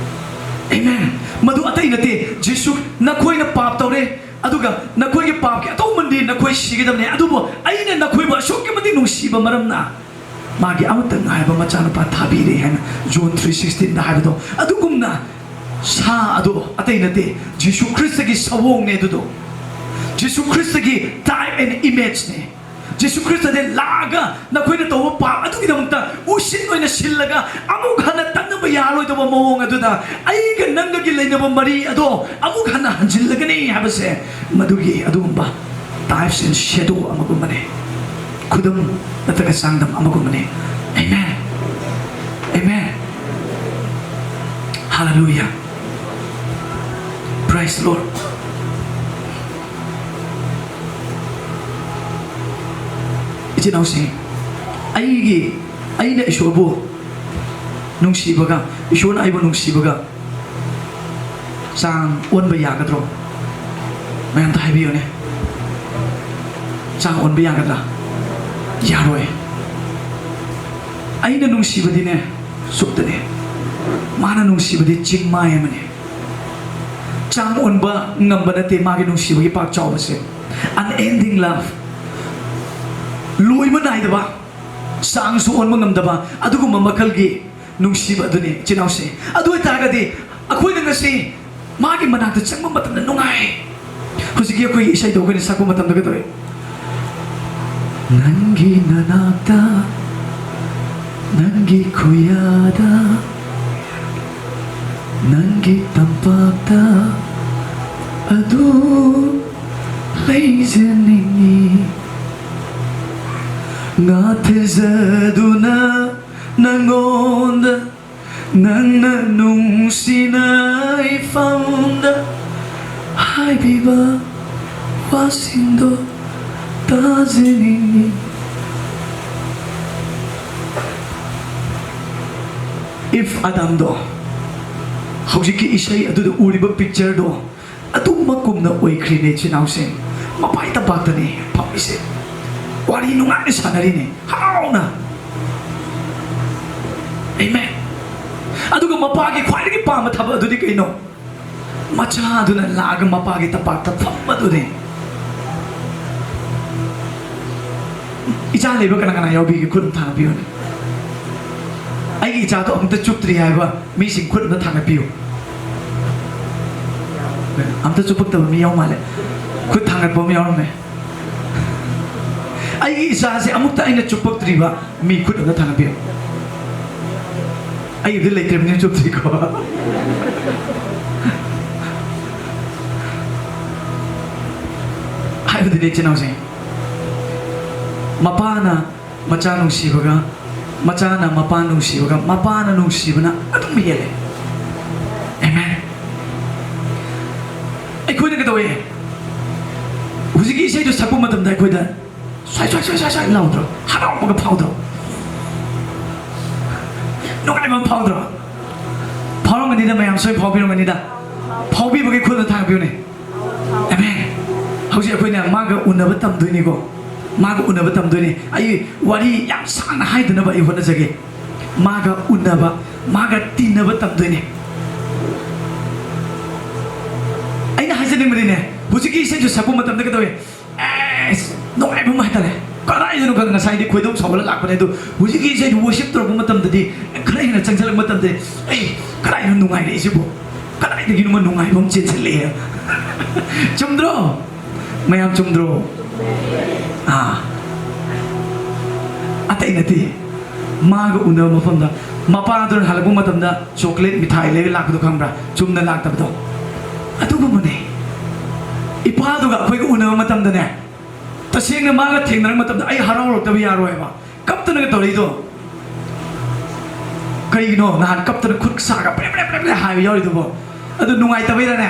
ꯑꯦꯃꯦꯟ꯫ ꯃꯗꯨ ꯑꯇꯩ ꯅꯠꯇꯦ, ꯖꯤꯁꯨ, ꯅꯈꯣꯏꯅ ꯄꯥꯞ ꯇꯧꯔꯦ, ꯑꯗꯨꯒ ꯅꯈꯣꯏꯒꯤ ꯄꯥꯞꯀꯤ ꯑꯇꯧꯃꯟꯗꯤ ꯅꯈꯣꯏ ꯁꯤꯒꯗꯕꯅꯦ, ꯑꯗꯨꯕꯨ ꯑꯩꯅ ꯅꯈꯣꯏꯕꯨ ꯑꯁꯨꯛꯀꯤ ꯃꯇꯤꯛ ꯅꯨꯡꯁꯤꯕ ꯃꯔꯝꯅ ꯃꯥꯒꯤ ꯑꯃꯠꯇ ꯉꯥꯏꯕ ꯃꯆꯥꯅꯨꯄꯥ ꯊꯥꯕꯤꯔꯦ ꯍꯥꯏꯅ ꯖꯣꯟ ꯊ꯭ꯔꯤ ꯁꯤꯛꯁꯇꯤꯟꯗ ꯍꯥꯏꯕꯗꯣ꯫ ꯑꯗꯨꯒꯨꯝꯅ ꯁꯥ ꯑꯗꯣ ꯑꯇꯩ ꯅꯠꯇꯦ, ꯖꯤꯁꯨ ꯈ꯭ꯔꯤꯁꯇꯒꯤ ꯁꯑꯣꯡꯅꯦ ꯑꯗꯨꯗꯣ꯫ ꯖꯤꯁꯨ ꯈ꯭ꯔꯤꯁꯇꯒꯤ type and image ꯅꯦ꯫ ꯖꯤꯁꯨ ꯈ꯭ꯔꯤꯁꯇꯗꯤ ꯂꯥꯛꯑꯒ ꯅꯈꯣꯏꯅ ꯇꯧꯕ ꯄꯥꯞ ꯑꯗꯨꯒꯤꯗꯃꯛꯇ ꯎꯁꯤꯟ ꯑꯣꯏꯅ ꯁꯤꯜꯂꯒ ꯑꯃꯨꯛ ꯍꯟꯅ ꯇꯠꯅꯕ ꯌꯥꯔꯣꯏꯗꯕ ꯃꯑꯣꯡ ꯑꯗꯨꯗ ꯑꯩꯒ ꯅꯪꯒꯒꯤ ꯂꯩꯅꯕ ꯃꯔꯤ ꯑꯗꯣ ꯑꯃꯨꯛ ꯍꯟꯅ ꯍꯟꯖꯤꯜꯂꯒꯅꯤ ꯍꯥꯏꯕꯁꯦ ꯃꯗꯨꯒꯤ ꯑꯗꯨꯒꯨꯝꯕ types and shadow ꯑꯃꯒꯨꯝꯕꯅꯦ꯫ ꯈꯨꯗꯝ ꯅꯠꯇ꯭ꯔꯒ ꯆꯥꯡꯗꯝ ꯑꯃꯒꯨꯝꯕꯅꯦ꯫ Amen꯫ Amen꯫ Hallelujah꯫ Praise the Lord꯫ ꯏꯆꯤꯟ ꯏꯅꯥꯎꯁꯤꯡ, ꯑꯩꯒꯤ, ꯑꯩꯅ ꯏꯁꯣꯔꯕꯨ ꯅꯨꯡꯁꯤꯕꯒ, ꯏꯁꯣꯔꯅ ꯑꯩꯕꯨ ꯅꯨꯡꯁꯤꯕꯒ ꯆꯥꯡ ꯑꯣꯟꯕ ꯌꯥꯒꯗ꯭ꯔꯣ? ꯃꯌꯥꯝꯇ ꯍꯥꯏꯕꯤꯌꯨꯅꯦ꯫ ꯆꯥꯡ ꯑꯣꯟꯕ ꯌꯥꯒꯗ꯭ꯔꯥ? ꯌꯥꯔꯣꯏ꯫ ꯑꯩꯅ ꯅꯨꯡꯁꯤꯕꯗꯤꯅꯦ, ꯁꯨꯛꯇꯅꯦ꯫ ꯃꯥꯅ ꯅꯨꯡꯁꯤꯕꯗꯤ ꯆꯤꯡꯃꯥꯏ ꯑꯃꯅꯦ꯫ ꯆꯥꯡ ꯑꯣꯟꯕ ꯉꯝꯕ ꯅꯠꯇꯦ ꯃꯥꯒꯤ ꯅꯨꯡꯁꯤꯕꯒꯤ ꯄꯥꯛ ꯆꯥꯎꯕꯁꯦ꯫ Unending love꯫ ꯂꯣꯏꯕ ꯅꯥꯏꯗꯕ, ꯆꯥꯡꯁꯨ ꯑꯣꯟꯕ ꯉꯝꯗꯕ ꯑꯗꯨꯒꯨꯝꯕ ꯃꯈꯜꯒꯤ ꯅꯨꯡꯁꯤꯕ ꯑꯗꯨꯅꯤ, ꯏꯆꯤꯟ ꯏꯅꯥꯎꯁꯦ꯫ ꯑꯗꯨ ꯑꯣꯏꯇꯥꯔꯒꯗꯤ ꯑꯩꯈꯣꯏꯅ ꯉꯁꯤ ꯃꯥꯒꯤ ꯃꯅꯥꯛꯇ ꯆꯪꯕ ꯃꯇꯝꯗ ꯅꯨꯡꯉꯥꯏ꯫ ꯍꯧꯖꯤꯛꯀꯤ ꯑꯩꯈꯣꯏꯒꯤ ꯏꯁꯩꯗꯣ ꯑꯩꯈꯣꯏꯅ ꯁꯛꯄ ꯃꯇꯝꯗ ꯀꯩꯗꯧꯋꯤ? ꯅꯪꯒꯤ ꯅꯅꯥꯛꯇ, ꯅꯪꯒꯤ ꯈꯨꯌꯥꯗ, ꯅꯪꯒꯤ ꯇꯝꯄꯥꯛꯇ ꯑꯗꯨꯝ ꯂꯩꯖꯅꯤꯡꯉꯤ꯫ ꯉꯥꯊꯖꯗꯨꯅ ꯅꯉꯣꯟꯗ, ꯅꯪꯅ ꯅꯨꯡꯁꯤꯅ ꯏꯐꯝꯗ ꯍꯥꯏꯕꯤꯕ ꯋꯥꯁꯤꯡꯗꯣ ꯇꯥꯖꯅꯤꯡꯉꯤ꯫ ꯏꯐ ꯑꯥꯗꯥꯝꯗꯣ, ꯍꯧꯖꯤꯛꯀꯤ ꯏꯁꯩ ꯑꯗꯨꯗ ꯎꯔꯤꯕ ꯄꯤꯛꯆꯔꯗꯣ ꯑꯗꯨꯃꯛꯀꯨꯝꯅ ꯑꯣꯏꯈ꯭ꯔꯤꯅꯦ, ꯏꯆꯤꯟ ꯏꯅꯥꯎꯁꯤꯡ꯫ ꯃꯄꯥꯏ ꯇꯝꯄꯥꯛꯇꯅꯦ ꯐꯝꯃꯤꯁꯦ, ꯋꯥꯔꯤ ꯅꯨꯡꯉꯥꯏꯅ ꯁꯥꯟꯅꯔꯤꯅꯦ, ꯍꯔꯥꯎꯅ꯫ ꯑꯦꯃꯦꯟ꯫ ꯑꯗꯨꯒ ꯃꯄꯥꯒꯤ ꯈ꯭ꯋꯥꯏꯗꯒꯤ ꯄꯥꯝꯕ ꯊꯕꯛ ꯑꯗꯨꯗꯤ ꯀꯩꯅꯣ? ꯃꯆꯥꯗꯨꯅ ꯂꯥꯛꯑꯒ ꯃꯄꯥꯒꯤ ꯇꯝꯄꯥꯛꯇ ꯐꯝꯕꯗꯨꯅꯦ꯫ ꯏꯆꯥ ꯂꯩꯕ ꯀꯅꯥ ꯀꯅꯥ ꯌꯥꯎꯕꯤꯒꯦ? ꯈꯨꯠ ꯑꯝꯇ ꯊꯥꯡꯒꯠꯄꯤꯌꯨꯅꯦ꯫ ꯑꯩꯒꯤ ꯏꯆꯥꯗꯣ ꯑꯃꯨꯛꯇ ꯆꯨꯞꯇ꯭ꯔꯤ ꯍꯥꯏꯕ ꯃꯤꯁꯤꯡ ꯈꯨꯠ ꯑꯝꯇ ꯊꯥꯡꯒꯠꯄꯤꯌꯨ꯫ ꯑꯝꯇ ꯆꯨꯞꯄꯛꯇꯕ ꯃꯤ ꯌꯥꯎ ꯃꯥꯜꯂꯦ꯫ ꯈꯨꯠ ꯊꯥꯡꯒꯠꯄ ꯑꯃ ꯌꯥꯎꯔꯝꯃꯦ꯫ ꯑꯩꯒꯤ ꯏꯆꯥꯁꯦ ꯑꯃꯨꯛꯇ ꯑꯩꯅ ꯆꯨꯞꯄꯛꯇ꯭ꯔꯤꯕ ꯃꯤ ꯈꯨꯠ ꯑꯝꯇ ꯊꯥꯡꯒꯠꯄꯤꯌꯨ꯫ ꯑꯩꯕꯨꯗꯤ ꯂꯩꯇ꯭ꯔꯕꯅꯤꯅ ꯆꯨꯞꯇ꯭ꯔꯤꯀꯣ꯫ ꯍꯥꯏꯕꯗꯤꯅꯦ, ꯏꯆꯤꯟ ꯏꯅꯥꯎꯁꯦ, ꯃꯄꯥꯅ ꯃꯆꯥ ꯅꯨꯡꯁꯤꯕꯒ, ꯃꯆꯥꯅ ꯃꯄꯥ ꯅꯨꯡꯁꯤꯕꯒ, ꯃꯄꯥꯅ ꯅꯨꯡꯁꯤꯕꯅ ꯑꯗꯨꯝ ꯍꯦꯜꯂꯦ꯫ ꯑꯦꯃꯦꯟ꯫ ꯑꯩꯈꯣꯏꯅ ꯀꯩꯗꯧꯋꯦ? ꯍꯧꯖꯤꯛꯀꯤ ꯏꯁꯩꯗꯨ ꯁꯛꯄ ꯃꯇꯝꯗ ꯑꯩꯈꯣꯏꯗ ꯁ꯭ꯋꯥꯏ, ꯁ꯭ꯋꯥꯏ, ꯁ꯭ꯋꯥꯏ, ꯁ꯭ꯋꯥꯏ, ꯁ꯭ꯋꯥꯏ ꯂꯥꯎꯗ꯭ꯔꯣ? ꯍꯔꯥꯎꯕꯒ ꯐꯥꯎꯗ꯭ꯔꯣ? ꯅꯨꯡꯉꯥꯏꯕ ꯑꯃ ꯐꯥꯎꯗ꯭ꯔꯣ? ꯐꯥꯎꯔꯝꯒꯅꯤꯗ, ꯃꯌꯥꯝ ꯁꯣꯏ ꯐꯥꯎꯕꯤꯔꯝꯒꯅꯤꯗ꯫ ꯐꯥꯎꯕꯤꯕꯒꯤ ꯈꯨꯠꯅ ꯊꯥꯡꯒꯠꯄꯤꯌꯨꯅꯦ꯫ ꯑꯃꯦꯟ꯫ ꯍꯧꯖꯤꯛ ꯑꯩꯈꯣꯏꯅ ꯃꯥꯒ ꯎꯅꯕ ꯇꯝꯗꯣꯏꯅꯤꯀꯣ꯫ ꯃꯥꯒ ꯎꯅꯕ ꯇꯝꯗꯣꯏꯅꯤ꯫ ꯑꯩ ꯋꯥꯔꯤ ꯌꯥꯝ ꯁꯥꯡꯅ ꯍꯥꯏꯗꯅꯕ ꯑꯩ ꯍꯣꯠꯅꯖꯒꯦ꯫ ꯃꯥꯒ ꯎꯅꯕ, ꯃꯥꯒ ꯇꯤꯟꯅꯕ ꯇꯝꯗꯣꯏꯅꯤ꯫ ꯑꯩꯅ ꯍꯥꯏꯖꯅꯤꯡꯕꯗꯤꯅꯦ, ꯍꯧꯖꯤꯛꯀꯤ ꯏꯁꯩꯗꯨ ꯁꯛꯄ ꯃꯇꯝꯗ ꯀꯩꯗꯧꯋꯤ? ꯑꯦꯁ, ꯅꯨꯡꯉꯥꯏꯕ ꯑꯃ ꯍꯥꯏꯇꯥꯔꯦ꯫ ꯀꯗꯥꯏꯗꯅꯣ ꯈꯪꯗꯦ, ꯉꯁꯥꯏꯗꯤ ꯈꯣꯏꯗꯧ ꯁꯥꯎꯒꯠꯂ ꯂꯥꯛꯄꯅꯦ, ꯑꯗꯨ ꯍꯧꯖꯤꯛꯀꯤ ꯏꯁꯩꯗꯨ worship ꯇꯧꯔꯛꯄ ꯃꯇꯝꯗꯗꯤ ꯈꯔ ꯍꯦꯟꯅ ꯆꯪꯁꯤꯜꯂꯛꯄ ꯃꯇꯝꯗꯗꯤ, ꯑꯩ, ꯀꯗꯥꯏꯗꯅꯣ ꯅꯨꯡꯉꯥꯏꯔꯛꯏꯁꯤꯕꯣ? ꯀꯗꯥꯏꯗꯒꯤꯅꯣꯃ ꯅꯨꯡꯉꯥꯏꯕ ꯑꯃ ꯆꯦꯟꯁꯤꯜꯂꯛꯑꯦ꯫ ꯆꯨꯝꯗ꯭ꯔꯣ? ꯃꯌꯥꯝ ꯆꯨꯝꯗ꯭ꯔꯣ? ꯑꯥ, ꯑꯇꯩ ꯅꯠꯇꯦ꯫ ꯃꯥꯒ ꯎꯅꯕ ꯃꯐꯝꯗ ꯃꯄꯥꯗꯨꯅ ꯍꯜꯂꯛꯄ ꯃꯇꯝꯗ ꯆꯣꯀ꯭ꯂꯦꯠ ꯃꯤꯊꯥꯏ ꯂꯩꯔ ꯂꯥꯛꯄꯗꯣ ꯈꯪꯕ꯭ꯔꯥ? ꯆꯨꯝꯅ ꯂꯥꯛꯇꯕꯗꯣ꯫ ꯑꯗꯨꯒꯨꯝꯕꯅꯦ꯫ ꯏꯄꯥꯗꯨꯒ ꯑꯩꯈꯣꯏꯒ ꯎꯅꯕ ꯃꯇꯝꯗꯅꯦ, ꯇꯁꯦꯡꯅ ꯃꯥꯒ ꯊꯦꯡꯅꯔꯛꯄ ꯃꯇꯝꯗ ꯑꯩ ꯍꯔꯥꯎꯔꯛꯇꯕ ꯌꯥꯔꯣꯏꯕ꯫ ꯀꯞꯇꯅꯒ ꯇꯧꯔꯛꯏꯗꯣ ꯀꯩꯒꯤꯅꯣ? ꯅꯍꯥꯟ ꯀꯞꯇꯅ ꯈꯨꯠ ꯁꯥꯒ ꯄ꯭ꯔꯦ ꯄ꯭ꯔꯦ ꯄ꯭ꯔꯦ ꯄ꯭ꯔꯦ ꯍꯥꯏꯕ ꯌꯥꯎꯔꯤꯗꯨꯕꯣ꯫ ꯑꯗꯨ ꯅꯨꯡꯉꯥꯏꯇꯕꯩꯔꯅꯦ?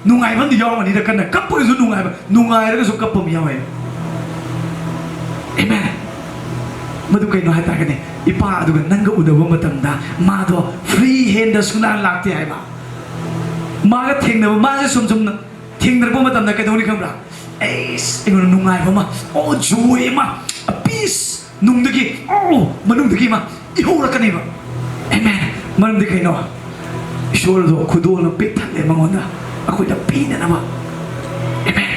ꯅꯨꯡꯉꯥꯏꯕ ꯑꯃꯗꯤ ꯌꯥꯎꯔꯝꯒꯅꯤꯗ꯫ ꯀꯟꯅ ꯀꯞꯄꯒꯁꯨ ꯅꯨꯡꯉꯥꯏꯕ, ꯅꯨꯡꯉꯥꯏꯔꯒꯁꯨ ꯀꯞꯄ ꯑꯃ ꯌꯥꯎꯋꯦ꯫ ꯑꯦꯃꯦꯟ꯫ ꯃꯗꯨ ꯀꯩꯅꯣ ꯍꯥꯏꯇꯥꯔꯒꯗꯤ, ꯏꯄꯥ ꯑꯗꯨꯒ ꯅꯪꯒ ꯎꯅꯕ ꯃꯇꯝꯗ ꯃꯥꯗꯣ ꯐ꯭ꯔꯤ ꯍꯦꯟꯗ ꯁꯨꯡꯂꯥꯛ ꯂꯥꯛꯇꯦ ꯍꯥꯏꯕ꯫ ꯃꯥꯒ ꯊꯦꯡꯅꯕ, ꯃꯥꯁꯦ ꯁꯨꯝ ꯁꯨꯝ ꯊꯦꯡꯅꯔꯛꯄ ꯃꯇꯝꯗ ꯀꯩꯗꯧꯅꯤ ꯈꯪꯕ꯭ꯔꯥ? ꯑꯩꯁ, ꯑꯩꯉꯣꯟꯗ ꯅꯨꯡꯉꯥꯏꯕ ꯑꯃ, ꯑꯣ, ꯖꯣꯏ ꯑꯃ, ꯄꯤꯁ ꯅꯨꯡꯗꯒꯤ, ꯑꯣ, ꯃꯅꯨꯡꯗꯒꯤ ꯑꯃ ꯏꯍꯧꯔꯛꯀꯅꯦꯕ꯫ ꯑꯦꯃꯦꯟ꯫ ꯃꯔꯝꯗꯤ ꯀꯩꯅꯣ? ꯏꯁꯣꯔꯗꯣ ꯈꯨꯗꯣꯜꯅ ꯄꯤꯛ ꯊꯜꯂꯦ ꯃꯉꯣꯟꯗ, ꯑꯩꯈꯣꯏꯗ ꯄꯤꯅꯅꯕ꯫ ꯑꯦꯃꯦꯟ꯫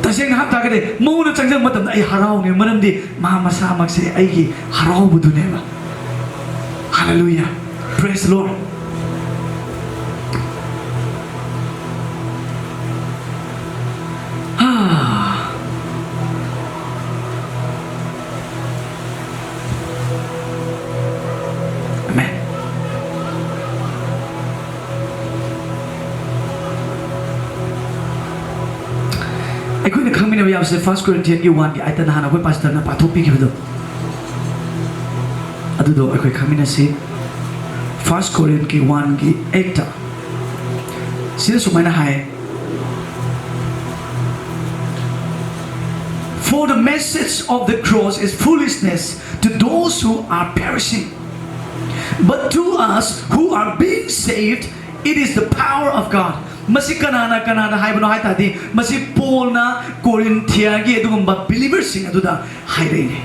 ꯇꯁꯦꯡꯅ ꯍꯥꯏ ꯇꯥꯔꯒꯗꯤ, ꯃꯉꯣꯟꯗ ꯆꯪꯁꯤꯟꯕ ꯃꯇꯝꯗ ꯑꯩ ꯍꯔꯥꯎꯅꯤ, ꯃꯔꯝꯗꯤ ꯃꯥ ꯃꯁꯥꯃꯛꯁꯦ ꯑꯩꯒꯤ ꯍꯔꯥꯎꯕꯗꯨꯅꯦꯕ꯫ Hallelujah. Praise the Lord. ꯑꯥ꯫ ꯑꯃꯦꯟ꯫ ꯑꯩꯈꯣꯏꯅ ꯈꯪꯃꯤꯟꯅꯕ ꯌꯥꯕꯁꯦ First Corinthians ꯀꯤ one ꯒꯤ ꯑꯥꯏꯠꯇ ꯅꯍꯥꯟ ꯑꯩꯈꯣꯏ ꯄꯥꯁꯇꯔꯅ ꯄꯥꯊꯣꯛꯄꯤꯈꯤꯕꯗꯣ, ꯑꯗꯨꯗꯣ ꯑꯩꯈꯣꯏ ꯈꯪꯃꯤꯟꯅꯁꯤ꯫ First Corinthians ꯀꯤ one ꯒꯤ eight ꯇ ꯁꯤꯗ ꯁꯨꯃꯥꯏꯅ ꯍꯥꯏ, "For the message of the cross is foolishness to those who are perishing, but to us who are being saved, it is the power of God." ꯃꯁꯤ ꯀꯅꯥꯅ ꯀꯅꯥꯗ ꯍꯥꯏꯕꯅꯣ ꯍꯥꯏ ꯇꯥꯔꯗꯤ, ꯃꯁꯤ ꯄꯣꯜꯅ ꯀꯣꯔꯤꯟꯊꯤꯌꯥꯒꯤ ꯑꯗꯨꯒꯨꯝꯕ ꯕꯤꯂꯤꯚꯔꯁꯤꯡ ꯑꯗꯨꯗ ꯍꯥꯏꯔꯛꯏꯅꯦ꯫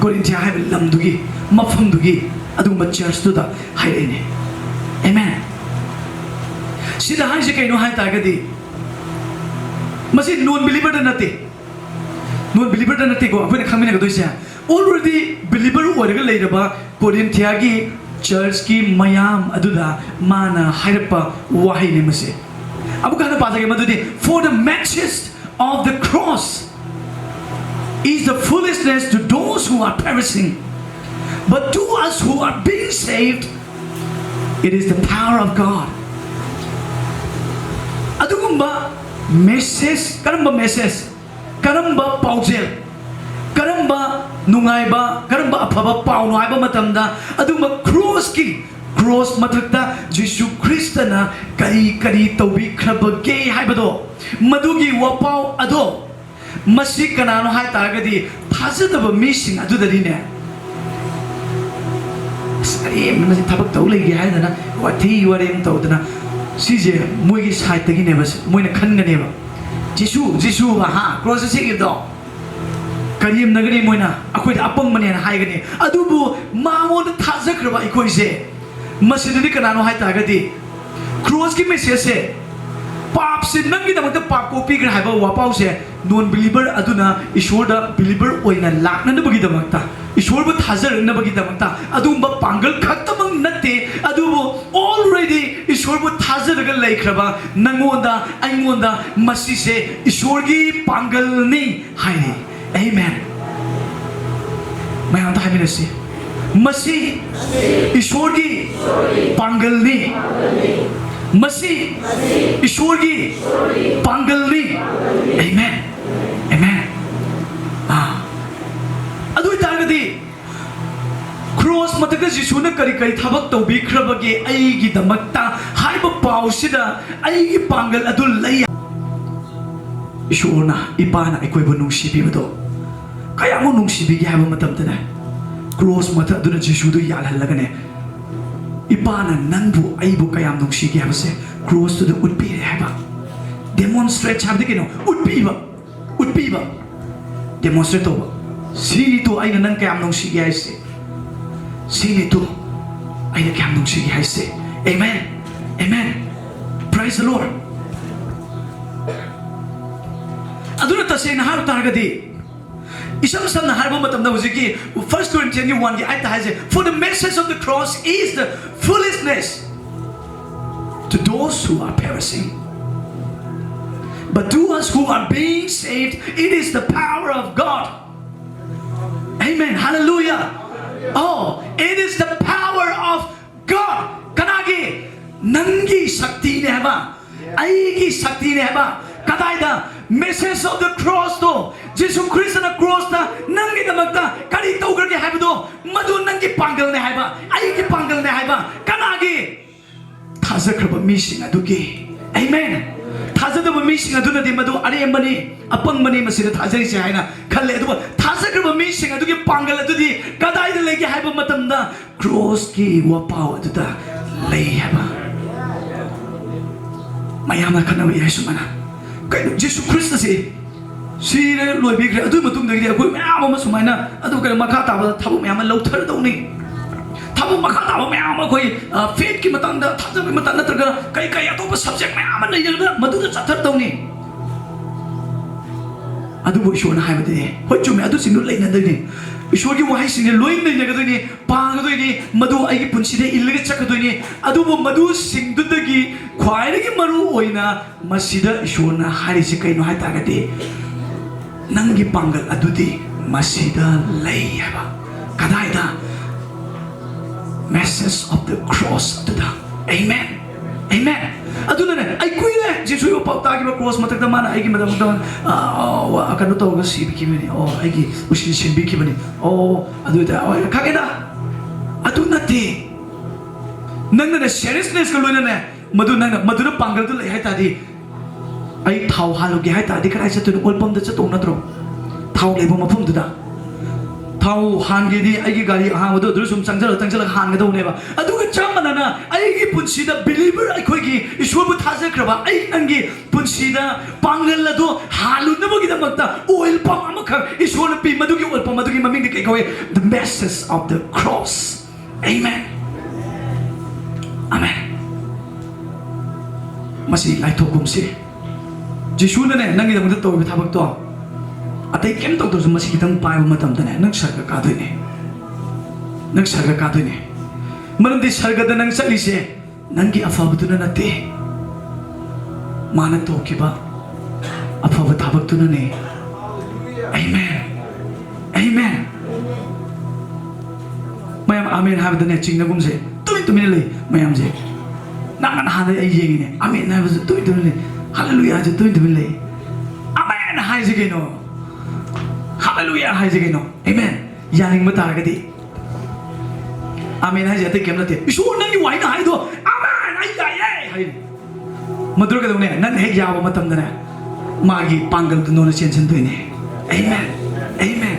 ꯀꯣꯔꯤꯟꯊꯤꯌꯥ ꯍꯥꯏꯕ ꯂꯝꯗꯨꯒꯤ, ꯃꯐꯝꯗꯨꯒꯤ ꯑꯗꯨꯒꯨꯝꯕ ꯆꯔꯆꯇꯨꯗ ꯍꯥꯏꯔꯛꯏꯅꯦ꯫ ꯑꯦꯃꯦꯟ꯫ ꯁꯤꯗ ꯍꯥꯏꯁꯦ ꯀꯩꯅꯣ ꯍꯥꯏ ꯇꯥꯔꯒꯗꯤ, ꯃꯁꯤ ꯅꯣꯟ ꯕꯤꯂꯤꯚꯔꯗ ꯅꯠꯇꯦ꯫ ꯅꯣꯟ ꯕꯤꯂꯤꯚꯔꯗ ꯅꯠꯇꯦꯀꯣ ꯑꯩꯈꯣꯏꯅ ꯈꯪꯃꯤꯟꯅꯒꯗꯣꯏꯁꯦ꯫ Already ꯕꯤꯂꯤꯚꯔ ꯑꯣꯏꯔꯒ ꯂꯩꯔꯕ ꯀꯣꯔꯤꯟꯊꯤꯌꯥꯒꯤ ꯆꯔꯆꯀꯤ ꯃꯌꯥꯝ ꯑꯗꯨꯗ ꯃꯥꯅ ꯍꯥꯏꯔꯛꯄ ꯋꯥꯍꯩꯅꯤ ꯃꯁꯤ꯫ ꯑꯃꯨꯛꯀ ꯍꯟꯅ ꯄꯥꯖꯒꯦ ꯃꯗꯨꯗꯤ, "For the message of the cross is the foolishness to those who are perishing, but to us who are being saved, it is the power of God. ꯑꯗꯨꯒꯨꯝꯕ message, ꯀꯔꯝꯕ message, ꯀꯔꯝꯕ ꯄꯥꯎꯖꯦꯜ, ꯀꯔꯝꯕ ꯅꯨꯡꯉꯥꯏꯕ, ꯀꯔꯝꯕ ꯑꯐꯕ ꯄꯥꯎꯅꯣ ꯍꯥꯏꯕ ꯃꯇꯝꯗ, ꯑꯗꯨꯒꯨꯝꯕ cross ꯀꯤ, cross ꯃꯊꯛꯇ ꯖꯤꯁꯨ ꯈ꯭ꯔꯤꯁꯇꯅ ꯀꯔꯤ ꯀꯔꯤ ꯇꯧꯕꯤꯈ꯭ꯔꯕꯒꯦ ꯍꯥꯏꯕꯗꯣ, ꯃꯗꯨꯒꯤ ꯋꯥꯄꯥꯎ ꯑꯗꯣ, ꯃꯁꯤ ꯀꯅꯥꯅꯣ ꯍꯥꯏ ꯇꯥꯔꯒꯗꯤ, ꯊꯥꯖꯗꯕ ꯃꯤꯁꯤꯡ ꯑꯗꯨꯗꯗꯤꯅꯦ, "ꯑꯁ, ꯀꯔꯤ ꯃꯁꯤ ꯊꯕꯛ ꯇꯧ ꯂꯩꯒꯦ?" ꯍꯥꯏꯗꯅ ꯋꯥꯊꯤ ꯋꯥꯔꯦꯝ ꯇꯧꯗꯅ, ꯁꯤꯁꯦ ꯃꯣꯏꯒꯤ side ꯇꯒꯤꯅꯦꯕ, ꯁꯤ ꯃꯣꯏꯅ ꯈꯟꯒꯅꯦꯕ, "ꯖꯤꯁꯨ, ꯖꯤꯁꯨ, ꯍꯥ, cross ꯇ ꯁꯤꯈꯤꯕꯗꯣ?" ꯀꯔꯦꯝꯅꯒꯅꯤ ꯃꯣꯏꯅ, "ꯑꯩꯈꯣꯏꯗ ꯑꯄꯪꯕꯅꯦꯅ" ꯍꯥꯏꯒꯅꯤ꯫ ꯑꯗꯨꯕꯨ ꯃꯉꯣꯟꯗ ꯊꯥꯖꯈ꯭ꯔꯕ ꯑꯩꯈꯣꯏꯁꯦ, ꯃꯁꯤꯗꯗꯤ ꯀꯅꯥꯅꯣ ꯍꯥꯏ ꯇꯥꯔꯒꯗꯤ, cross ꯀꯤ message ꯁꯦ, ꯄꯥꯞꯁꯦ ꯅꯪꯒꯤꯗꯃꯛꯇ ꯄꯥꯞ ꯀꯣꯛꯄꯤꯈ꯭ꯔꯦ ꯍꯥꯏꯕ ꯋꯥꯄꯥꯎꯁꯦ, non believer ꯑꯗꯨꯅ ꯏꯁꯣꯔꯗ believer ꯑꯣꯏꯅ ꯂꯥꯛꯅꯅꯕꯒꯤꯗꯃꯛꯇ, ꯏꯁꯣꯔꯕꯨ ꯊꯥꯖꯔꯛꯅꯕꯒꯤꯗꯃꯛꯇ ꯑꯗꯨꯒꯨꯝꯕ ꯄꯥꯡꯒꯜ ꯈꯛꯇꯃꯛ ꯅꯠꯇꯦ, ꯑꯗꯨꯕꯨ already ꯏꯁꯣꯔꯕꯨ ꯊꯥꯖꯔꯒ ꯂꯩꯈ꯭ꯔꯕ ꯅꯪꯉꯣꯟꯗ, ꯑꯩꯉꯣꯟꯗ ꯃꯁꯤꯁꯦ ꯏꯁꯣꯔꯒꯤ ꯄꯥꯡꯒꯜꯅꯤ ꯍꯥꯏꯔꯤ꯫ Amen꯫ ꯃꯌꯥꯝꯗ ꯍꯥꯏꯃꯤꯟꯅꯁꯤ, "ꯃꯁꯤ ꯏꯁꯣꯔꯒꯤ ꯄꯥꯡꯒꯜꯅꯤ꯫ ꯃꯁꯤ ꯏꯁꯣꯔꯒꯤ ꯄꯥꯡꯒꯜꯅꯤ꯫" Amen꯫ Amen꯫ ꯑꯥ꯫ ꯑꯗꯨ ꯑꯣꯏꯇꯥꯔꯒꯗꯤ, cross ꯃꯊꯛꯇ ꯖꯤꯁꯨꯅ ꯀꯔꯤ ꯀꯔꯤ ꯊꯕꯛ ꯇꯧꯕꯤꯈ꯭ꯔꯕꯒꯦ ꯑꯩꯒꯤꯗꯃꯛꯇ ꯍꯥꯏꯕ ꯄꯥꯎꯁꯤꯗ ꯑꯩꯒꯤ ꯄꯥꯡꯒꯜ ꯑꯗꯨ ꯂꯩ꯫ ꯏꯁꯣꯔꯅ, ꯏꯄꯥꯅ ꯑꯩꯈꯣꯏꯕꯨ ꯅꯨꯡꯁꯤꯕꯤꯕꯗꯣ ꯀꯌꯥꯃꯨꯛ ꯅꯨꯡꯁꯤꯕꯤꯒꯦ ꯍꯥꯏꯕ ꯃꯇꯝꯗꯅꯦ, cross ꯃꯊꯛ ꯑꯗꯨꯅ ꯖꯤꯁꯨꯗꯨ ꯌꯥꯜꯍꯜꯂꯒꯅꯦ, ꯏꯄꯥꯅ ꯅꯪꯕꯨ, ꯑꯩꯕꯨ ꯀꯌꯥꯝ ꯅꯨꯡꯁꯤꯒꯦ ꯍꯥꯏꯕꯁꯦ cross ꯇꯨꯗ ꯎꯠꯄꯤꯔꯦ ꯍꯥꯏꯕ꯫ Demonstrate ꯍꯥꯏꯕꯗꯤ ꯀꯩꯅꯣ? ꯎꯠꯄꯤꯕ꯫ ꯎꯠꯄꯤꯕ꯫ Demonstrate ꯇꯧꯕ꯫ "ꯁꯤꯅꯤꯇꯣ ꯑꯩꯅ ꯅꯪ ꯀꯌꯥꯝ ꯅꯨꯡꯁꯤꯒꯦ ꯍꯥꯏꯁꯦ꯫ ꯁꯤꯅꯤꯇꯣ ꯑꯩꯅ ꯀꯌꯥꯝ ꯅꯨꯡꯁꯤꯒꯦ ꯍꯥꯏꯁꯦ꯫" Amen꯫ Amen꯫ Praise the Lord꯫ ꯑꯗꯨꯅ ꯇꯁꯦꯡꯅ ꯍꯥꯏꯕ ꯇꯥꯔꯒꯗꯤ, ꯏꯁꯝ ꯁꯝꯅ ꯍꯥꯏꯔꯕ ꯃꯇꯝꯗ, ꯍꯧꯖꯤꯛꯀꯤ First Corinthians ꯀꯤ one ꯒꯤ eight ꯇ ꯍꯥꯏꯁꯦ, "For the message of the cross is the foolishness to those who are perishing, but to us who are being saved, it is the power of God." Amen. Hallelujah. Oh, it is the power of God. ꯀꯅꯥꯒꯤ? ꯅꯪꯒꯤ ꯁꯛꯇꯤꯅꯦ ꯍꯥꯏꯕ, ꯑꯩꯒꯤ ꯁꯛꯇꯤꯅꯦ ꯍꯥꯏꯕ꯫ ꯀꯗꯥꯏꯗ? Message of the cross ꯇꯣ, ꯖꯤꯁꯨ ꯈ꯭ꯔꯤꯁꯇꯅ ꯀ꯭ꯔꯣꯁꯇ ꯅꯪꯒꯤꯗꯃꯛꯇ ꯀꯔꯤ ꯇꯧꯈ꯭ꯔꯒꯦ ꯍꯥꯏꯕꯗꯣ, ꯃꯗꯨ ꯅꯪꯒꯤ ꯄꯥꯡꯒꯜꯅꯦ ꯍꯥꯏꯕ, ꯑꯩꯒꯤ ꯄꯥꯡꯒꯜꯅꯦ ꯍꯥꯏꯕ꯫ ꯀꯅꯥꯒꯤ? ꯊꯥꯖꯈ꯭ꯔꯕ ꯃꯤꯁꯤꯡ ꯑꯗꯨꯒꯤ꯫ Amen. ꯊꯥꯖꯗꯕ ꯃꯤꯁꯤꯡ ꯑꯗꯨꯅꯗꯤ ꯃꯗꯨ ꯑꯔꯦꯝꯕꯅꯤ, ꯑꯄꯪꯕꯅꯤ, ꯃꯁꯤꯗ ꯊꯥꯖꯔꯤꯁꯦ ꯍꯥꯏꯅ ꯈꯜꯂꯦ꯫ ꯑꯗꯨꯕꯨ ꯊꯥꯖꯈ꯭ꯔꯕ ꯃꯤꯁꯤꯡ ꯑꯗꯨꯒꯤ ꯄꯥꯡꯒꯜ ꯑꯗꯨꯗꯤ ꯀꯗꯥꯏꯗ ꯂꯩꯒꯦ ꯍꯥꯏꯕ ꯃꯇꯝꯗ, ꯀ꯭ꯔꯣꯁꯀꯤ ꯋꯥꯄꯥꯎ ꯑꯗꯨꯗ ꯂꯩ ꯍꯥꯏꯕ꯫ ꯃꯌꯥꯝꯅ ꯈꯟꯅꯕ ꯌꯥꯏ ꯁꯨꯃꯥꯏꯅ, "ꯀꯩꯅꯣ, ꯖꯤꯁꯨ ꯈ꯭ꯔꯤꯁꯇꯁꯦ ꯁꯤꯔꯦ, ꯂꯣꯏꯕꯤꯈ꯭ꯔꯦ, ꯑꯗꯨꯒꯤ ꯃꯇꯨꯡꯗꯒꯤꯗꯤ ꯑꯩꯈꯣꯏ ꯃꯌꯥꯝ ꯑꯃ ꯁꯨꯃꯥꯏꯅ ꯑꯗꯨ ꯀꯩꯅꯣ ꯃꯈꯥ ꯇꯥꯕꯗ ꯊꯕꯛ ꯃꯌꯥꯝ ꯑꯃ ꯂꯧꯊꯔꯗꯧꯅꯤ, ꯊꯕꯛ ꯃꯈꯥ ꯇꯥꯕ ꯃꯌꯥꯝ ꯑꯃ ꯑꯩꯈꯣꯏ, ꯑ, ꯐꯦꯠꯀꯤ ꯃꯇꯥꯡꯗ, ꯊꯥꯖꯕꯒꯤ ꯃꯇꯥꯡ ꯅꯠꯇ꯭ꯔꯒ ꯀꯩ ꯀꯩ ꯑꯇꯣꯞꯄ ꯁꯕꯖꯦꯛ ꯃꯌꯥꯝ ꯑꯃ ꯂꯩꯔꯒ ꯃꯗꯨꯗ ꯆꯠꯊꯔꯗꯧꯅꯤ"꯫ ꯑꯗꯨꯕꯨ ꯏꯁꯣꯔꯅ ꯍꯥꯏꯕꯗꯤ, ꯍꯣꯏ, ꯆꯨꯝꯃꯦ, ꯑꯗꯨꯁꯤꯡꯗꯨ ꯂꯩꯅꯗꯣꯏꯅꯤ꯫ ꯏꯁꯣꯔꯒꯤ ꯋꯥꯍꯩꯁꯤꯡꯁꯦ ꯂꯣꯏ ꯂꯩꯅꯒꯗꯣꯏꯅꯤ, ꯄꯥꯒꯗꯣꯏꯅꯤ, ꯃꯗꯨ ꯑꯩꯒꯤ ꯄꯨꯟꯁꯤꯗ ꯏꯜꯂꯒ ꯆꯠꯀꯗꯣꯏꯅꯤ꯫ ꯑꯗꯨꯕꯨ ꯃꯗꯨꯁꯤꯡꯗꯨꯗꯒꯤ ꯈ꯭ꯋꯥꯏꯗꯒꯤ ꯃꯔꯨ ꯑꯣꯏꯅ ꯃꯁꯤꯗ ꯏꯁꯣꯔꯅ ꯍꯥꯏꯔꯤꯁꯤ ꯀꯩꯅꯣ ꯍꯥꯏ ꯇꯥꯔꯒꯗꯤ, ꯅꯪꯒꯤ ꯄꯥꯡꯒꯜ ꯑꯗꯨꯗꯤ ꯃꯁꯤꯗ ꯂꯩ ꯍꯥꯏꯕ꯫ ꯀꯗꯥꯏꯗ? Message of the cross ꯑꯗꯨꯗ꯫ Amen. Amen. ꯑꯗꯨꯅꯅꯦ, ꯑꯩ ꯀꯨꯏꯔꯦ ꯖꯤꯁꯨꯒꯤ ꯄꯥꯎ ꯇꯥꯈꯤꯕ, ꯀ꯭ꯔꯣꯁ ꯃꯊꯛꯇ ꯃꯥꯅ ꯑꯩꯒꯤ ꯃꯇꯝꯗ, ꯑ, ꯑ, ꯀꯩꯅꯣ ꯇꯧꯔꯒ ꯁꯤꯕꯤꯈꯤꯕꯅꯤ, ꯑꯣ, ꯑꯩꯒꯤ ꯎꯁꯤꯟ ꯁꯤꯟꯕꯤꯈꯤꯕꯅꯤ, ꯑꯣ, ꯑꯗꯨ ꯑꯣꯏꯇꯥꯔꯦ, ꯍꯣꯏ, ꯈꯪꯉꯦꯗ꯫ ꯑꯗꯨ ꯅꯠꯇꯦ꯫ ꯅꯪꯅꯅꯦ, seriousnessꯀ ꯂꯣꯏꯅꯅꯦ, ꯃꯗꯨ ꯅꯪꯅ, ꯃꯗꯨꯅ ꯄꯥꯡꯒꯜꯗꯨ ꯂꯩ ꯍꯥꯏ ꯇꯥꯔꯗꯤ, ꯑꯩ ꯊꯥꯎ ꯍꯥꯜꯂꯨꯒꯦ ꯍꯥꯏ ꯇꯥꯔꯗꯤ ꯀꯗꯥꯏ ꯆꯠꯇꯣꯏꯅꯣ? ꯑꯣꯏꯜ ꯄꯝꯗ ꯆꯠꯇꯧ ꯅꯠꯇ꯭ꯔꯣ? ꯊꯥꯎ ꯂꯩꯕ ꯃꯐꯝꯗꯨꯗ꯫ ꯊꯥꯎ ꯍꯥꯟꯒꯦꯗꯤ ꯑꯩꯒꯤ ꯒꯥꯔꯤ ꯑꯍꯥꯟꯕꯗꯣ ꯑꯗꯨꯗ ꯁꯨꯝ ꯆꯪꯁꯤꯜꯂ ꯆꯪꯁꯤꯜꯂꯒ ꯍꯥꯟꯒꯗꯧꯅꯦꯕ꯫ ꯑꯗꯨꯒ ꯆꯞ ꯃꯥꯟꯅꯅ ꯑꯩꯒꯤ ꯄꯨꯟꯁꯤꯗ believer, ꯑꯩꯈꯣꯏꯒꯤ ꯏꯁꯣꯔꯕꯨ ꯊꯥꯖꯈ꯭ꯔꯕ ꯑꯩ ꯅꯪꯒꯤ ꯄꯨꯟꯁꯤꯗ ꯄꯥꯡꯒꯜ ꯑꯗꯨ ꯍꯥꯜꯂꯨꯅꯕꯒꯤꯗꯃꯛꯇ ꯑꯣꯏꯜ ꯄꯝ ꯑꯃꯈꯛ ꯏꯁꯣꯔꯅ ꯄꯤ꯫ ꯃꯗꯨꯒꯤ ꯑꯣꯏꯜ ꯄꯝ ꯑꯗꯨꯒꯤ ꯃꯃꯤꯡꯗꯤ ꯀꯩ ꯀꯧꯏ? The message of the cross. Amen. Amen. ꯃꯁꯤ ꯂꯥꯏꯊꯣꯛꯀꯨꯝꯁꯤ꯫ ꯖꯤꯁꯨꯅꯅꯦ ꯅꯪꯒꯤꯗꯃꯛꯇ ꯇꯧꯔꯤꯕ ꯊꯕꯛꯇꯣ, ꯑꯇꯩ ꯀꯩꯝ ꯇꯧꯗ꯭ꯔꯁꯨ ꯃꯁꯤ ꯈꯤꯇꯪ ꯄꯥꯏꯕ ꯃꯇꯝꯗꯅꯦ ꯅꯪ ꯁꯔꯒ ꯀꯥꯗꯣꯏꯅꯦ꯫ ꯅꯪ ꯁꯔꯒ ꯀꯥꯗꯣꯏꯅꯦ꯫ ꯃꯔꯝꯗꯤ ꯁꯔꯒꯗ ꯅꯪ ꯆꯠꯂꯤꯁꯦ ꯅꯪꯒꯤ ꯑꯐꯕꯗꯨꯅ ꯅꯠꯇꯦ, ꯃꯥꯅ ꯇꯧꯈꯤꯕ ꯑꯐꯕ ꯊꯕꯛꯇꯨꯅꯅꯦ꯫ Amen. Amen. ꯑꯃꯦꯟ ꯍꯥꯏꯕꯗꯅꯦ ꯆꯤꯡꯅꯒꯨꯝꯁꯦ ꯇꯨꯃꯤꯟ ꯇꯨꯃꯤꯟꯅ ꯂꯩ ꯃꯌꯥꯝꯁꯦ꯫ ꯅꯪꯅ ꯅꯍꯥꯟꯗꯩ ꯑꯩ ꯌꯦꯡꯉꯤꯅꯦ, ꯑꯃꯦꯟ ꯍꯥꯏꯕꯁꯦ ꯇꯨꯃꯤꯟ ꯇꯨꯃꯤꯟ ꯂꯩ, ꯍꯜꯂꯦꯂꯨꯌꯥ ꯍꯥꯏꯁꯦ ꯇꯨꯃꯤꯟ ꯇꯨꯃꯤꯟ ꯂꯩ꯫ ꯑꯃꯦꯟ ꯍꯥꯏꯁꯦ ꯀꯩꯅꯣ? ꯍꯜꯂꯦꯂꯨꯌꯥ ꯍꯥꯏꯁꯦ ꯀꯩꯅꯣ? ꯑꯃꯦꯟ꯫ ꯌꯥꯅꯤꯡꯕ ꯇꯥꯔꯒꯗꯤ ꯑꯃꯦꯟ ꯍꯥꯏꯁꯦ ꯑꯇꯩ ꯀꯩꯝ ꯅꯠꯇꯦ꯫ "ꯏꯁꯣꯔ, ꯅꯪꯒꯤ ꯋꯥꯍꯩꯅ ꯍꯥꯏꯗꯣ ꯑꯃꯦꯟ, ꯑꯩ ꯌꯥꯏꯌꯦ" ꯍꯥꯏ꯫ ꯃꯗꯨ ꯀꯩꯗꯧꯅꯦ? ꯅꯪ ꯍꯦꯛ ꯌꯥꯕ ꯃꯇꯝꯗꯅꯦ, ꯃꯥꯒꯤ ꯄꯥꯡꯒꯜꯗꯨ ꯅꯉꯣꯟꯗ ꯆꯦꯟꯁꯤꯟꯗꯣꯏꯅꯦ꯫ Amen, amen.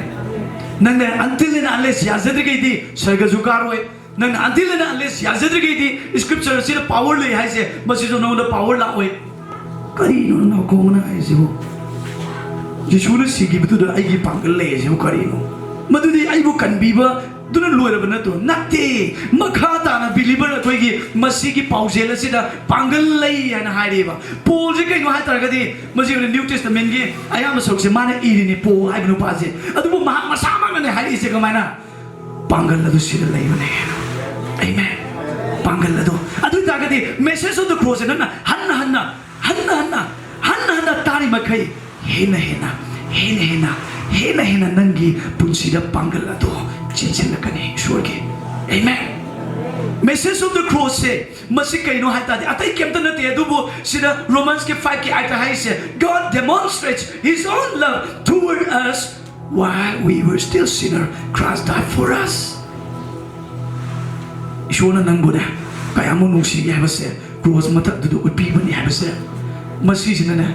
ꯅꯪꯅ until and unless ꯌꯥꯖꯗ꯭ꯔꯤꯈꯩꯗꯤ ꯁꯔꯒꯁꯨ ꯀꯥꯔꯣꯏ꯫ ꯅꯪꯅ until and unless ꯌꯥꯖꯗ꯭ꯔꯤꯈꯩꯗꯤ scripture ꯑꯁꯤꯗ power ꯂꯩ ꯍꯥꯏꯁꯦ, ꯃꯁꯤꯁꯨ ꯅꯉꯣꯟꯗ power ꯂꯥꯛꯑꯣꯏ꯫ ꯀꯔꯤꯅꯣ ꯅꯥꯀꯣꯡꯅ ꯍꯥꯏꯁꯤꯕꯨ? "ꯌꯦꯁꯨꯅ ꯁꯤꯈꯤꯕꯗꯨꯗ ꯑꯩꯒꯤ ꯄꯥꯡꯒꯜ ꯂꯩ" ꯍꯥꯏꯁꯤꯕꯨ ꯀꯔꯤꯅꯣ? ꯃꯗꯨꯗꯤ ꯑꯩꯕꯨ ꯀꯟꯕꯤꯕ ꯑꯗꯨꯅ ꯂꯣꯏꯔꯕ ꯅꯠꯇ꯭ꯔꯣ? ꯅꯠꯇꯦ꯫ ꯃꯈꯥ ꯇꯥꯅ believer ꯑꯩꯈꯣꯏꯒꯤ ꯃꯁꯤꯒꯤ ꯄꯥꯎꯖꯦꯜ ꯑꯁꯤꯗ ꯄꯥꯡꯒꯜ ꯂꯩ ꯍꯥꯏꯅ ꯍꯥꯏꯔꯤꯕ꯫ ꯄꯣꯜꯁꯦ ꯀꯩꯅꯣ ꯍꯥꯏ ꯇꯥꯔꯒꯗꯤ, ꯃꯁꯤ New Testament ꯀꯤ ꯑꯌꯥꯝꯕ ꯁꯔꯨꯛꯁꯦ ꯃꯥꯅ ꯏꯔꯤꯅꯤ, ꯄꯣꯜ ꯍꯥꯏꯕ ꯅꯨꯄꯥꯁꯦ꯫ ꯑꯗꯨꯕꯨ ꯃꯍꯥꯛ ꯃꯁꯥꯃꯛꯅꯅꯦ ꯍꯥꯏꯔꯛꯏꯁꯦ ꯀꯃꯥꯏꯅ? "ꯄꯥꯡꯒꯜ ꯑꯗꯨ ꯁꯤꯗ ꯂꯩꯕꯅꯦ"꯫ ꯑꯃꯦꯟ꯫ ꯄꯥꯡꯒꯜ ꯑꯗꯣ꯫ ꯑꯗꯨ ꯑꯣꯏ ꯇꯥꯔꯒꯗꯤ message of the cross ꯁꯦ ꯅꯪꯅ ꯍꯟꯅ ꯍꯟꯅ, ꯍꯟꯅ ꯍꯟꯅ, ꯍꯟꯅ ꯍꯟꯅ ꯇꯥꯔꯤ ꯃꯈꯩ ꯍꯦꯟꯅ ꯍꯦꯟꯅ, ꯍꯦꯟꯅ ꯍꯦꯟꯅ, ꯍꯦꯟꯅ ꯍꯦꯟꯅ ꯅꯪꯒꯤ ꯄꯨꯟꯁꯤꯗ ꯄꯥꯡꯒꯜ ꯑꯗꯣ ꯆꯦꯟꯁꯤꯜꯂꯛꯀꯅꯤ ꯏꯁꯣꯔꯒꯤ꯫ Amen. Message of the cross ꯁꯦ ꯃꯁꯤ ꯀꯩꯅꯣ ꯍꯥꯏ ꯇꯥꯔꯗꯤ ꯑꯇꯩ ꯀꯩꯝꯇ ꯅꯠꯇꯦ, ꯑꯗꯨꯕꯨ ꯁꯤꯗ Romans ꯀꯤ five ꯀꯤ eight ꯇ ꯍꯥꯏꯔꯤꯁꯦ, "God demonstrates his own love toward us while we were still sinner, Christ died for us"꯫ ꯏꯁꯣꯔꯅ ꯅꯪꯕꯨꯅꯦ ꯀꯌꯥꯃꯨꯛ ꯅꯨꯡꯁꯤꯒꯦ ꯍꯥꯏꯕꯁꯦ cross ꯃꯊꯛꯇꯨꯗ ꯎꯠꯄꯤꯕꯅꯤ ꯍꯥꯏꯕꯁꯦ, ꯃꯁꯤꯁꯤꯅꯅꯦ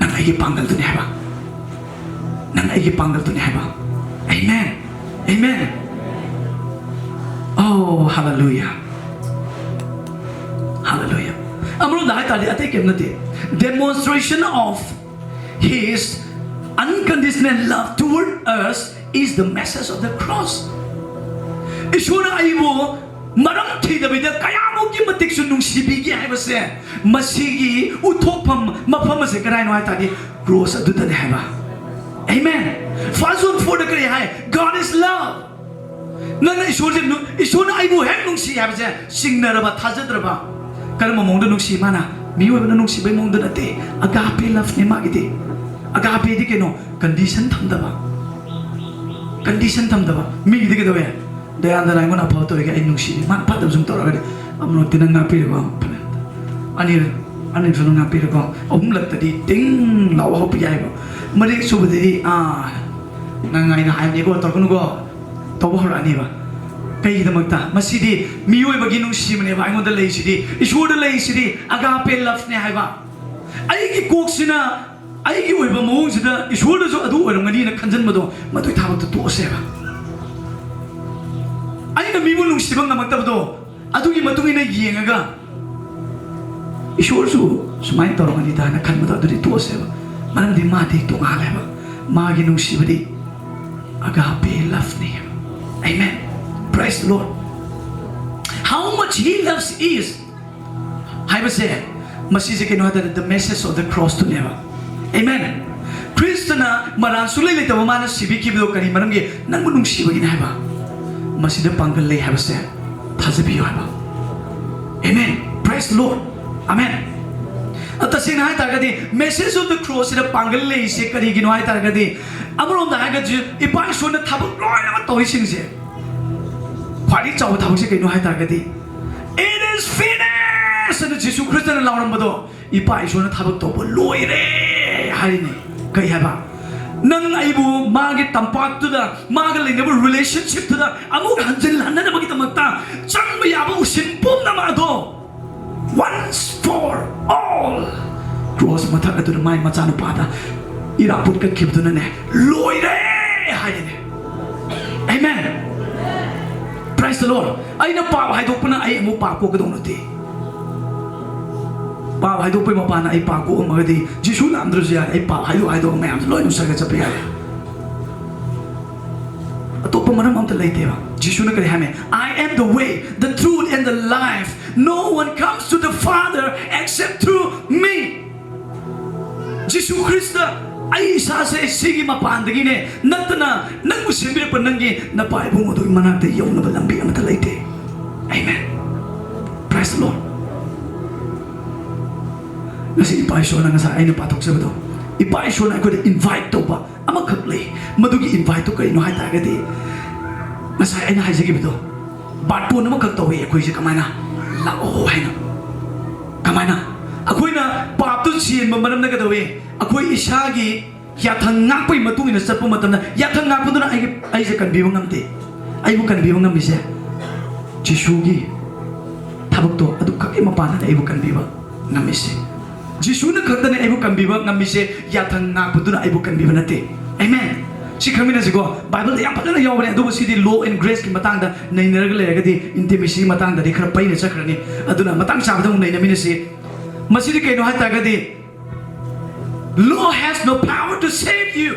ꯅꯪ ꯑꯩꯒꯤ ꯄꯥꯡꯒꯜꯗꯨꯅꯤ ꯍꯥꯏꯕ, ꯅꯪ ꯑꯩꯒꯤ ꯄꯥꯡꯒꯜꯗꯨꯅꯤ ꯍꯥꯏꯕ꯫ Amen, amen. Oh, hallelujah, hallelujah꯫ ꯑꯃꯔꯣꯝꯗ ꯍꯥꯏ ꯇꯥꯔꯗꯤ ꯑꯇꯩ ꯀꯩꯝ ꯅꯠꯇꯦ, demonstration of his unconditional love toward us is the message of the cross. ꯏꯁꯣꯔꯅ ꯑꯩꯕꯨ ꯃꯔꯝ ꯊꯤꯗꯕꯤꯗ ꯀꯌꯥꯃꯨꯛꯀꯤ ꯃꯇꯤꯛꯁꯨ ꯅꯨꯡꯁꯤꯕꯤꯒꯦ ꯍꯥꯏꯕꯁꯦ, ꯃꯁꯤꯒꯤ ꯎꯠꯊꯣꯛꯐꯝ ꯃꯐꯝ ꯑꯁꯦ ꯀꯗꯥꯏꯅꯣ ꯍꯥꯏ ꯇꯥꯔꯗꯤ cross ꯑꯗꯨꯗꯅꯦ ꯍꯥꯏꯕ꯫ Amen꯫ First John four ꯗ ꯀꯔꯤ ꯍꯥꯏ? "God is love"꯫ ꯅꯪꯅ ꯏꯁꯣꯔꯁꯦ ꯅꯨ-, ꯏꯁꯣꯔꯅ ꯑꯩꯕꯨ ꯍꯦꯛ ꯅꯨꯡꯁꯤ ꯍꯥꯏꯕꯁꯦ ꯆꯤꯡꯅꯔꯕ, ꯊꯥꯖꯗ꯭ꯔꯕ? ꯀꯔꯝꯕ ꯃꯑꯣꯡꯗ ꯅꯨꯡꯁꯤ ꯃꯥꯅ? ꯃꯤꯑꯣꯏꯕꯅ ꯅꯨꯡꯁꯤꯕꯩ ꯃꯑꯣꯡꯗ ꯅꯠꯇꯦ꯫ Agape love ꯅꯦ ꯃꯥꯒꯤꯗꯤ꯫ Agape ꯗꯤ ꯀꯩꯅꯣ? Condition ꯊꯝꯗꯕ꯫ ꯀꯟꯗꯤꯁꯟ ꯊꯝꯗꯕ꯫ ꯃꯤꯒꯤꯗꯤ ꯀꯩꯗꯧꯋꯦ? ꯗꯌꯥꯟꯗꯅ ꯑꯩꯉꯣꯟꯗ ꯑꯐꯕ ꯇꯧꯔꯤꯒꯦ, ꯑꯩ ꯅꯨꯡꯁꯤꯔꯤ, ꯃꯥꯅ ꯐꯠꯇꯕ ꯁꯨꯝ ꯇꯧꯔꯒꯗꯤ, ꯑꯃꯨꯔꯛꯇꯤ ꯅꯪ ꯉꯥꯛꯄꯤꯔꯦꯀꯣ, ꯐꯅ ꯑꯅꯤꯔꯛ, ꯑꯅꯤꯔꯛꯁꯨ ꯅꯪ ꯉꯥꯛꯄꯤꯔꯦꯀꯣ, ꯑꯍꯨꯝꯂꯛꯇꯗꯤ ꯇꯤꯡ ꯂꯥꯎꯕ ꯍꯧꯔꯛꯄ ꯌꯥꯏꯕ꯫ ꯃꯔꯤ ꯁꯨꯕꯗꯗꯤ, ꯑꯥ, ꯅꯪ ꯑꯩꯅ ꯍꯥꯏꯕꯅꯤꯀꯣ, ꯇꯧꯔꯛꯀꯅꯨꯀꯣ, ꯇꯧꯕ ꯍꯧꯔꯛꯑꯅꯤꯕ꯫ ꯀꯩꯒꯤꯗꯃꯛꯇ? ꯃꯁꯤꯗꯤ ꯃꯤꯑꯣꯏꯕꯒꯤ ꯅꯨꯡꯁꯤꯕꯅꯦꯕ꯫ ꯑꯩꯉꯣꯟꯗ ꯂꯩꯔꯤꯁꯤꯗꯤ, ꯏꯁꯣꯔꯗ ꯂꯩꯔꯤꯁꯤꯗꯤ ꯑꯒꯥꯄꯦ ꯂꯚꯅꯦ ꯍꯥꯏꯕ꯫ ꯑꯩꯒꯤ ꯀꯣꯛꯁꯤꯅ ꯑꯩꯒꯤ ꯑꯣꯏꯕ ꯃꯑꯣꯡꯁꯤꯗ ꯏꯁꯣꯔꯗꯁꯨ ꯑꯗꯨ ꯑꯣꯏꯔꯝꯒꯅꯤꯅ ꯈꯟꯖꯟꯕꯗꯣ, ꯃꯗꯨꯒꯤ ꯊꯕꯛꯇꯣ ꯇꯣꯛꯑꯁꯦꯕ꯫ ꯑꯩꯅ ꯃꯤꯕꯨ ꯅꯨꯡꯁꯤꯕ ꯉꯝꯃꯛꯇꯕꯗꯣ, ꯑꯗꯨꯒꯤ ꯃꯇꯨꯡ ꯏꯟꯅ ꯌꯦꯡꯉꯒ ꯏꯁꯣꯔꯁꯨ ꯁꯨꯃꯥꯏꯅ ꯇꯧꯔꯝꯒꯅꯤꯗ ꯍꯥꯏꯅ ꯈꯟꯕꯗꯣ, ꯑꯗꯨꯗꯤ ꯇꯣꯛꯑꯁꯦꯕ꯫ ꯃꯔꯝꯗꯤ ꯃꯥꯗꯤ ꯇꯣꯉꯥꯜꯂꯦꯕ꯫ ꯃꯥꯒꯤ ꯅꯨꯡꯁꯤꯕꯗꯤ agape loveꯅꯦ꯫ Amen. Praise the Lord. How much he loves is ꯍꯥꯏꯕꯁꯦ, ꯃꯁꯤꯁꯦ ꯀꯩꯅꯣ ꯍꯥꯏꯇꯥꯔꯗꯤ, the message of the crossꯇꯨꯅꯦꯕ꯫ Amen. ꯈ꯭ꯔꯤꯁꯇꯅ ꯃꯔꯥꯜ ꯁꯨꯡꯂꯩ ꯂꯩꯇꯕ ꯃꯥꯅ ꯁꯤꯕꯤꯈꯤꯕꯗꯣ ꯀꯔꯤ ꯃꯔꯝꯒꯤ? ꯅꯪꯕꯨ ꯅꯨꯡꯁꯤꯕꯒꯤꯅꯦ ꯍꯥꯏꯕ꯫ ꯃꯁꯤꯗ ꯄꯥꯡꯒꯜ ꯂꯩ ꯍꯥꯏꯕꯁꯦ ꯊꯥꯖꯕꯤꯌꯨ ꯍꯥꯏꯕ꯫ Amen. Praise the Lord. Amen. ꯑ, ꯇꯁꯦꯡꯅ ꯍꯥꯏꯇꯥꯔꯒꯗꯤ, message of the crossꯁꯤꯗ ꯄꯥꯡꯒꯜ ꯂꯩꯔꯤꯁꯦ ꯀꯔꯤꯒꯤꯅꯣ ꯍꯥꯏꯇꯥꯔꯒꯗꯤ, ꯑꯃꯔꯣꯝꯗ ꯍꯥꯏꯔꯒꯗꯤ, ꯏꯄꯥ ꯏꯁꯣꯔꯅ ꯊꯕꯛ ꯂꯣꯏꯅꯃꯛ ꯇꯧꯔꯤꯁꯤꯡꯁꯦ, ꯈ꯭ꯋꯥꯏꯗꯒꯤ ꯆꯥꯎꯕ ꯊꯕꯛꯁꯦ ꯀꯩꯅꯣ ꯍꯥꯏꯇꯥꯔꯒꯗꯤ, "It is finished!" ꯑꯅ ꯖꯤꯁꯨ ꯈ꯭ꯔꯤꯁꯇꯅ ꯂꯥꯎꯔꯝꯕꯗꯣ, ꯏꯄꯥ ꯏꯁꯣꯔꯅ ꯊꯕꯛ ꯇꯧꯕ ꯂꯣꯏꯔꯦ ꯍꯥꯏꯔꯤꯅꯦ꯫ ꯀꯩ ꯍꯥꯏꯕ? ꯅꯪ ꯑꯩꯕꯨ ꯃꯥꯒꯤ ꯇꯝꯄꯥꯛꯇꯨꯗ, ꯃꯥꯒ ꯂꯩꯅꯕ relationshipꯇꯨꯗ ꯑꯃꯨꯛ ꯍꯟꯖꯤꯜꯍꯟꯅꯅꯕꯒꯤꯗꯃꯛꯇ ꯆꯪꯕ ꯌꯥꯕ ꯎꯁꯤꯟ ꯄꯨꯝꯅꯃꯛ ꯑꯗꯣ once for all ꯀ꯭ꯔꯣꯁ ꯃꯊꯛ ꯑꯗꯨꯗ ꯃꯥꯏ ꯃꯆꯥꯅꯨꯄꯥꯗ ꯏꯔꯥꯄꯨꯠ ꯀꯠꯈꯤꯕꯗꯨꯅꯅꯦ, ꯂꯣꯏꯔꯦ ꯍꯥꯏꯔꯤꯅꯦ꯫ Amen. Praise the Lord. ꯑꯩꯅ ꯄꯥꯞ ꯍꯥꯏꯗꯣꯛꯄꯅ ꯑꯩ ꯑꯃꯨꯛ ꯄꯥꯞ ꯀꯣꯛꯀꯗꯧ ꯅꯠꯇꯦ꯫ ꯄꯥꯞ ꯍꯥꯏꯗꯣꯛꯄꯩ ꯃꯄꯥꯟꯅ ꯑꯩ ꯄꯥꯞ ꯀꯣꯛꯑꯝꯃꯒꯗꯤ ꯖꯤꯁꯨ ꯂꯥꯛꯑꯝꯗ꯭ꯔꯁꯨ ꯌꯥꯔꯦ, ꯑꯩ ꯄꯥꯞ ꯍꯥꯏꯗꯣꯛ ꯍꯥꯏꯗꯣꯛꯑꯒ ꯃꯌꯥꯝꯁꯦ ꯂꯣꯏꯅ ꯆꯠꯈ꯭ꯔ ꯆꯠꯄ ꯌꯥꯔꯦ꯫ ꯑꯇꯣꯞꯄ ꯃꯔꯝ ꯑꯝꯇ ꯂꯩꯇꯦꯕ꯫ ꯖꯤꯁꯨꯅ ꯀꯔꯤ ꯍꯥꯏꯃꯦ? "I am the way, the truth and the life. No one comes to the Father except through me." Jesus Christ, "ꯑꯩ ꯏꯁꯥꯁꯦ ꯁꯤꯒꯤ ꯃꯄꯥꯟꯗꯒꯤꯅꯦ ꯅꯠꯇꯅ ꯅꯪꯕꯨ ꯁꯦꯝꯕꯤꯔꯛꯄ ꯅꯪꯒꯤ ꯅꯄꯥ ꯏꯕꯨꯡ ꯑꯗꯨꯒꯤ ꯃꯅꯥꯛꯇ ꯌꯧꯅꯕ ꯂꯝꯕꯤ ꯑꯃꯠꯇ ꯂꯩꯇꯦ"꯫ Amen. Praise the Lord. ꯉꯁꯤ ꯏꯄꯥ ꯏꯁꯣꯔꯅ ꯉꯁꯥꯏ ꯑꯩꯅ ꯄꯥꯊꯣꯛꯆꯕꯗꯣ, ꯏꯄꯥ ꯏꯁꯣꯔꯅ ꯑꯩꯈꯣꯏꯗ invite ꯇꯧꯕ ꯑꯃꯈꯛ ꯂꯩ꯫ ꯃꯗꯨꯒꯤ invite ꯇꯨ ꯀꯔꯤꯅꯣ ꯍꯥꯏ ꯇꯥꯔꯒꯗꯤ, ꯉꯁꯥꯏ ꯑꯩꯅ ꯍꯥꯏꯖꯈꯤꯕꯗꯣ, ꯕꯥꯔꯇꯣꯟ ꯑꯃꯈꯛ ꯇꯧꯏ ꯑꯩꯈꯣꯏꯁꯦ꯫ ꯀꯃꯥꯏꯅ? "ꯂꯥꯛꯑꯣ" ꯍꯥꯏꯅ꯫ ꯀꯃꯥꯏꯅ? ꯑꯩꯈꯣꯏꯅ ꯄꯥꯞꯇꯨ ꯆꯦꯟꯕ ꯃꯔꯝꯅ ꯀꯩꯗꯧꯏ? ꯑꯩꯈꯣꯏ ꯏꯁꯥꯒꯤ ꯌꯥꯊꯪ ꯉꯥꯛꯄꯒꯤ ꯃꯇꯨꯡ ꯏꯟꯅ ꯆꯠꯄ ꯃꯇꯝꯗ, ꯌꯥꯊꯪ ꯉꯥꯛꯄꯗꯨꯅ ꯑꯩꯒꯤ, ꯑꯩꯁꯦ ꯀꯟꯕꯤꯕ ꯉꯝꯗꯦ꯫ ꯑꯩꯕꯨ ꯀꯟꯕꯤꯕ ꯉꯝꯃꯤꯁꯦ ꯖꯤꯁꯨꯒꯤ ꯊꯕꯛꯇꯣ ꯑꯗꯨꯈꯛꯀꯤ ꯃꯄꯥꯟꯗꯅ ꯑꯩꯕꯨ ꯀꯟꯕꯤꯕ ꯉꯝꯃꯤꯁꯦ꯫ ꯖꯤꯁꯨꯅ ꯈꯛꯇꯅꯦ ꯑꯩꯕꯨ ꯀꯟꯕꯤꯕ ꯉꯝꯃꯤꯁꯦ, ꯌꯥꯊꯪ ꯉꯥꯛꯄꯗꯨꯅ ꯑꯩꯕꯨ ꯀꯟꯕꯤꯕ ꯅꯠꯇꯦ꯫ Amen꯫ ꯁꯤ ꯈꯪꯃꯤꯟꯅꯁꯤꯀꯣ, ꯕꯥꯏꯕꯜꯗ ꯌꯥꯝ ꯐꯖꯅ ꯌꯥꯎꯕꯅꯦ꯫ ꯑꯗꯨꯕꯨ ꯁꯤꯗꯤ law and graceꯀꯤ ꯃꯇꯥꯡꯗ ꯅꯩꯅꯔꯒ ꯂꯩꯔꯒꯗꯤ intimacyꯒꯤ ꯃꯇꯥꯡꯗꯗꯤ ꯈꯔ ꯄꯩꯅ ꯆꯠꯈ꯭ꯔꯅꯤ꯫ ꯑꯗꯨꯅ ꯃꯇꯥꯡ ꯆꯥꯕꯗ ꯑꯃꯨꯛ ꯅꯩꯅꯃꯤꯟꯅꯁꯤ꯫ ꯃꯁꯤꯗꯤ ꯀꯩꯅꯣ ꯍꯥꯏ ꯇꯥꯔꯒꯗꯤ, "Law has no power to save you."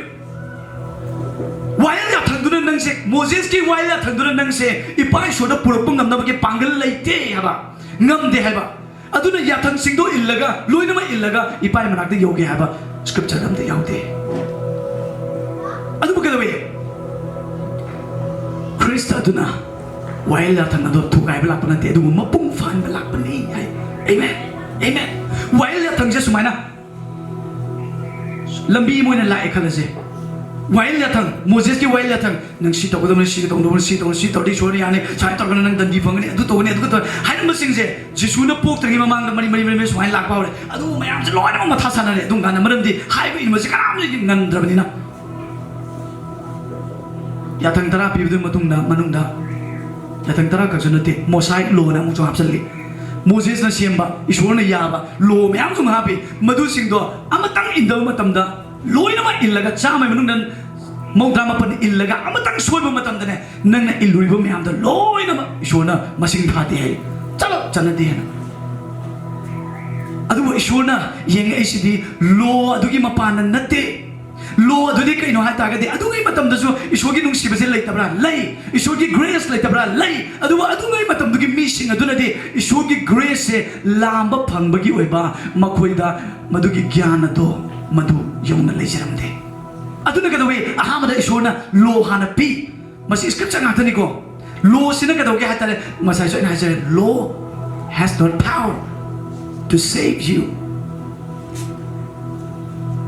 ꯋꯥꯌꯦꯜ ꯌꯥꯊꯪꯗꯨꯅ ꯅꯪꯁꯦ, ꯃꯣꯖꯦꯁꯀꯤ ꯋꯥꯌꯦꯜ ꯌꯥꯊꯪꯗꯨꯅ ꯅꯪꯁꯦ ꯏꯄꯥ ꯏꯁꯣꯔꯗ ꯄꯨꯔꯛꯄ ꯉꯝꯅꯕꯒꯤ ꯄꯥꯡꯒꯜ ꯂꯩꯇꯦ ꯍꯥꯏꯕ, ꯉꯝꯗꯦ ꯍꯥꯏꯕ꯫ ꯑꯗꯨꯅ ꯌꯥꯊꯪꯁꯤꯡꯗꯣ ꯏꯜꯂꯒ, ꯂꯣꯏꯅꯃꯛ ꯏꯜꯂꯒ ꯏꯄꯥꯒꯤ ꯃꯅꯥꯛꯇ ꯌꯧꯒꯦ ꯍꯥꯏꯕ scripture ꯑꯝꯇ ꯌꯥꯎꯗꯦ꯫ ꯑꯗꯨꯕꯨ ꯀꯩꯗꯧꯋꯤ? ꯈ꯭ꯔꯤꯁꯇ ꯑꯗꯨꯅ ꯋꯥꯌꯦꯜ ꯌꯥꯊꯪ ꯑꯗꯣ ꯊꯨꯒꯥꯏꯕ ꯂꯥꯛꯄ ꯅꯠꯇꯦ, ꯑꯗꯨꯕꯨ ꯃꯄꯨꯡ ꯐꯥꯍꯟꯕ ꯂꯥꯛꯄꯅꯤ ꯍꯥꯏ꯫ Amen꯫ Amen꯫ ꯋꯥꯌꯦꯜ ꯌꯥꯊꯪꯁꯦ ꯁꯨꯃꯥꯏꯅ ꯂꯝꯕꯤ ꯑꯃ ꯑꯣꯏꯅ ꯂꯥꯛꯑꯦ ꯈꯜꯂꯁꯦ꯫ ꯋꯥꯌꯦꯜ ꯌꯥꯊꯪ, ꯃꯣꯖꯦꯁꯀꯤ ꯋꯥꯌꯦꯜ ꯌꯥꯊꯪ, "ꯅꯪ ꯁꯤ ꯇꯧꯒꯗꯕꯅꯤ, ꯁꯤ ꯇꯧꯒꯗꯕꯅꯤ, ꯁꯤ ꯇꯧꯒꯗꯕꯅꯤ, ꯁꯤ ꯇꯧꯔꯗꯤ ꯏꯁꯣꯔꯅ ꯌꯥꯅꯤ, ꯁꯨꯃꯥꯏꯅ ꯇꯧꯔꯒꯅ ꯅꯪ ꯗꯟꯗꯤ ꯐꯪꯒꯅꯤ, ꯑꯗꯨ ꯇꯧꯒꯅꯤ, ꯑꯗꯨ ꯇꯧꯒꯅꯤ" ꯍꯥꯏꯔꯝꯕꯁꯤꯡꯁꯦ, ꯖꯤꯁꯨꯅ ꯄꯣꯛꯇ꯭ꯔꯤꯉꯩ ꯃꯃꯥꯡꯗ ꯃꯔꯤ, ꯃꯔꯤ, ꯃꯔꯤ, ꯃꯔꯤ ꯁꯨꯃꯥꯏꯅ ꯂꯥꯛꯄ ꯍꯧꯔꯦ꯫ ꯑꯗꯨ ꯃꯌꯥꯝꯁꯦ ꯂꯣꯏꯅꯃꯛ ꯃꯊꯥ ꯁꯥꯟꯅꯔꯦ꯫ ꯑꯗꯨꯝ ꯀꯥꯟꯗ, ꯃꯔꯝꯗꯤ ꯍꯥꯏꯕ ꯏꯟꯕꯁꯦ ꯀꯅꯥꯝꯇ ꯉꯝꯗ꯭ꯔꯕꯅꯤꯅ꯫ ꯌꯥꯊꯪ ꯇꯔꯥ ꯄꯤꯕꯗꯨꯒꯤ ꯃꯇꯨꯡꯗ, ꯃꯅꯨꯡꯗ ꯌꯥꯊꯪ ꯇꯔꯥ ꯈꯛꯁꯨ ꯅꯠꯇꯦ, Mosaic lawꯅ ꯑꯃꯨꯛꯁꯨ ꯍꯥꯞꯆꯤꯜꯂꯤ꯫ ꯃꯣꯖꯦꯁꯅ ꯁꯦꯝꯕ, ꯏꯁꯣꯔꯅ ꯌꯥꯕ law ꯃꯌꯥꯝꯁꯨ ꯑꯃꯨꯛ ꯍꯥꯞꯄꯤ꯫ ꯃꯗꯨꯁꯤꯡꯗꯣ ꯑꯃꯇꯪ ꯏꯟꯗꯕ ꯃꯇꯝꯗ, ꯂꯣꯏꯅꯃꯛ ꯏꯜꯂꯒ, ꯆꯥꯝꯃꯒꯤ ꯃꯅꯨꯡꯗ ꯃꯧꯗ꯭ꯔꯥ ꯃꯥꯄꯟ ꯏꯜꯂꯒ ꯑꯃꯇꯪ ꯁꯣꯏꯕ ꯃꯇꯝꯗꯅꯦ, ꯅꯪꯅ ꯏꯜꯂꯨꯔꯤꯕ ꯃꯌꯥꯝꯗꯣ ꯂꯣꯏꯅꯃꯛ ꯏꯁꯣꯔꯅ ꯃꯁꯤꯡ ꯊꯥꯗꯦ ꯍꯥꯏ, ꯆꯠꯂꯣ, ꯆꯠꯅꯗꯦ ꯍꯥꯏꯅ꯫ ꯑꯗꯨꯕꯨ ꯏꯁꯣꯔꯅ ꯌꯦꯡꯉꯛꯏꯁꯤꯗꯤ law ꯑꯗꯨꯒꯤ ꯃꯄꯥꯟꯅ ꯅꯠꯇꯦ꯫ Law ꯑꯗꯨꯗꯤ ꯀꯩꯅꯣ ꯍꯥꯏ ꯇꯥꯔꯒꯗꯤ, ꯑꯗꯨꯒꯤ ꯃꯇꯝꯗꯁꯨ ꯏꯁꯣꯔꯒꯤ ꯅꯨꯡꯁꯤꯕꯁꯦ ꯂꯩꯇꯕ꯭ꯔꯥ? ꯂꯩ꯫ ꯏꯁꯣꯔꯒꯤ grace ꯂꯩꯇꯕ꯭ꯔꯥ? ꯂꯩ꯫ ꯑꯗꯨꯕꯨ ꯑꯗꯨꯉꯩ ꯃꯇꯝꯗꯨꯒꯤ ꯃꯤꯁꯤꯡ ꯑꯗꯨꯅꯗꯤ ꯏꯁꯣꯔꯒꯤ graceꯁꯦ ꯂꯥꯝꯕ ꯐꯪꯕꯒꯤ ꯑꯣꯏꯕ ꯃꯈꯣꯏꯗ ꯃꯗꯨꯒꯤ ꯒ꯭ꯌꯥꯟ ꯑꯗꯣ ꯃꯗꯨ ꯌꯧꯅ ꯂꯩꯖꯔꯝꯗꯦ꯫ ꯑꯗꯨꯅ ꯀꯩꯗꯧꯋꯤ? ꯑꯍꯥꯟꯕꯗ ꯏꯁꯣꯔꯅ law ꯍꯥꯟꯅ ꯄꯤ꯫ ꯃꯁꯤ scripture ꯉꯥꯛꯇꯅꯤꯀꯣ꯫ Lawꯁꯤꯅ ꯀꯩꯗꯧꯒꯦ ꯍꯥꯏ ꯇꯥꯔꯦ, ꯉꯁꯥꯏꯁꯨ ꯑꯩꯅ ꯍꯥꯏꯖꯔꯦ, law has no power to save you꯫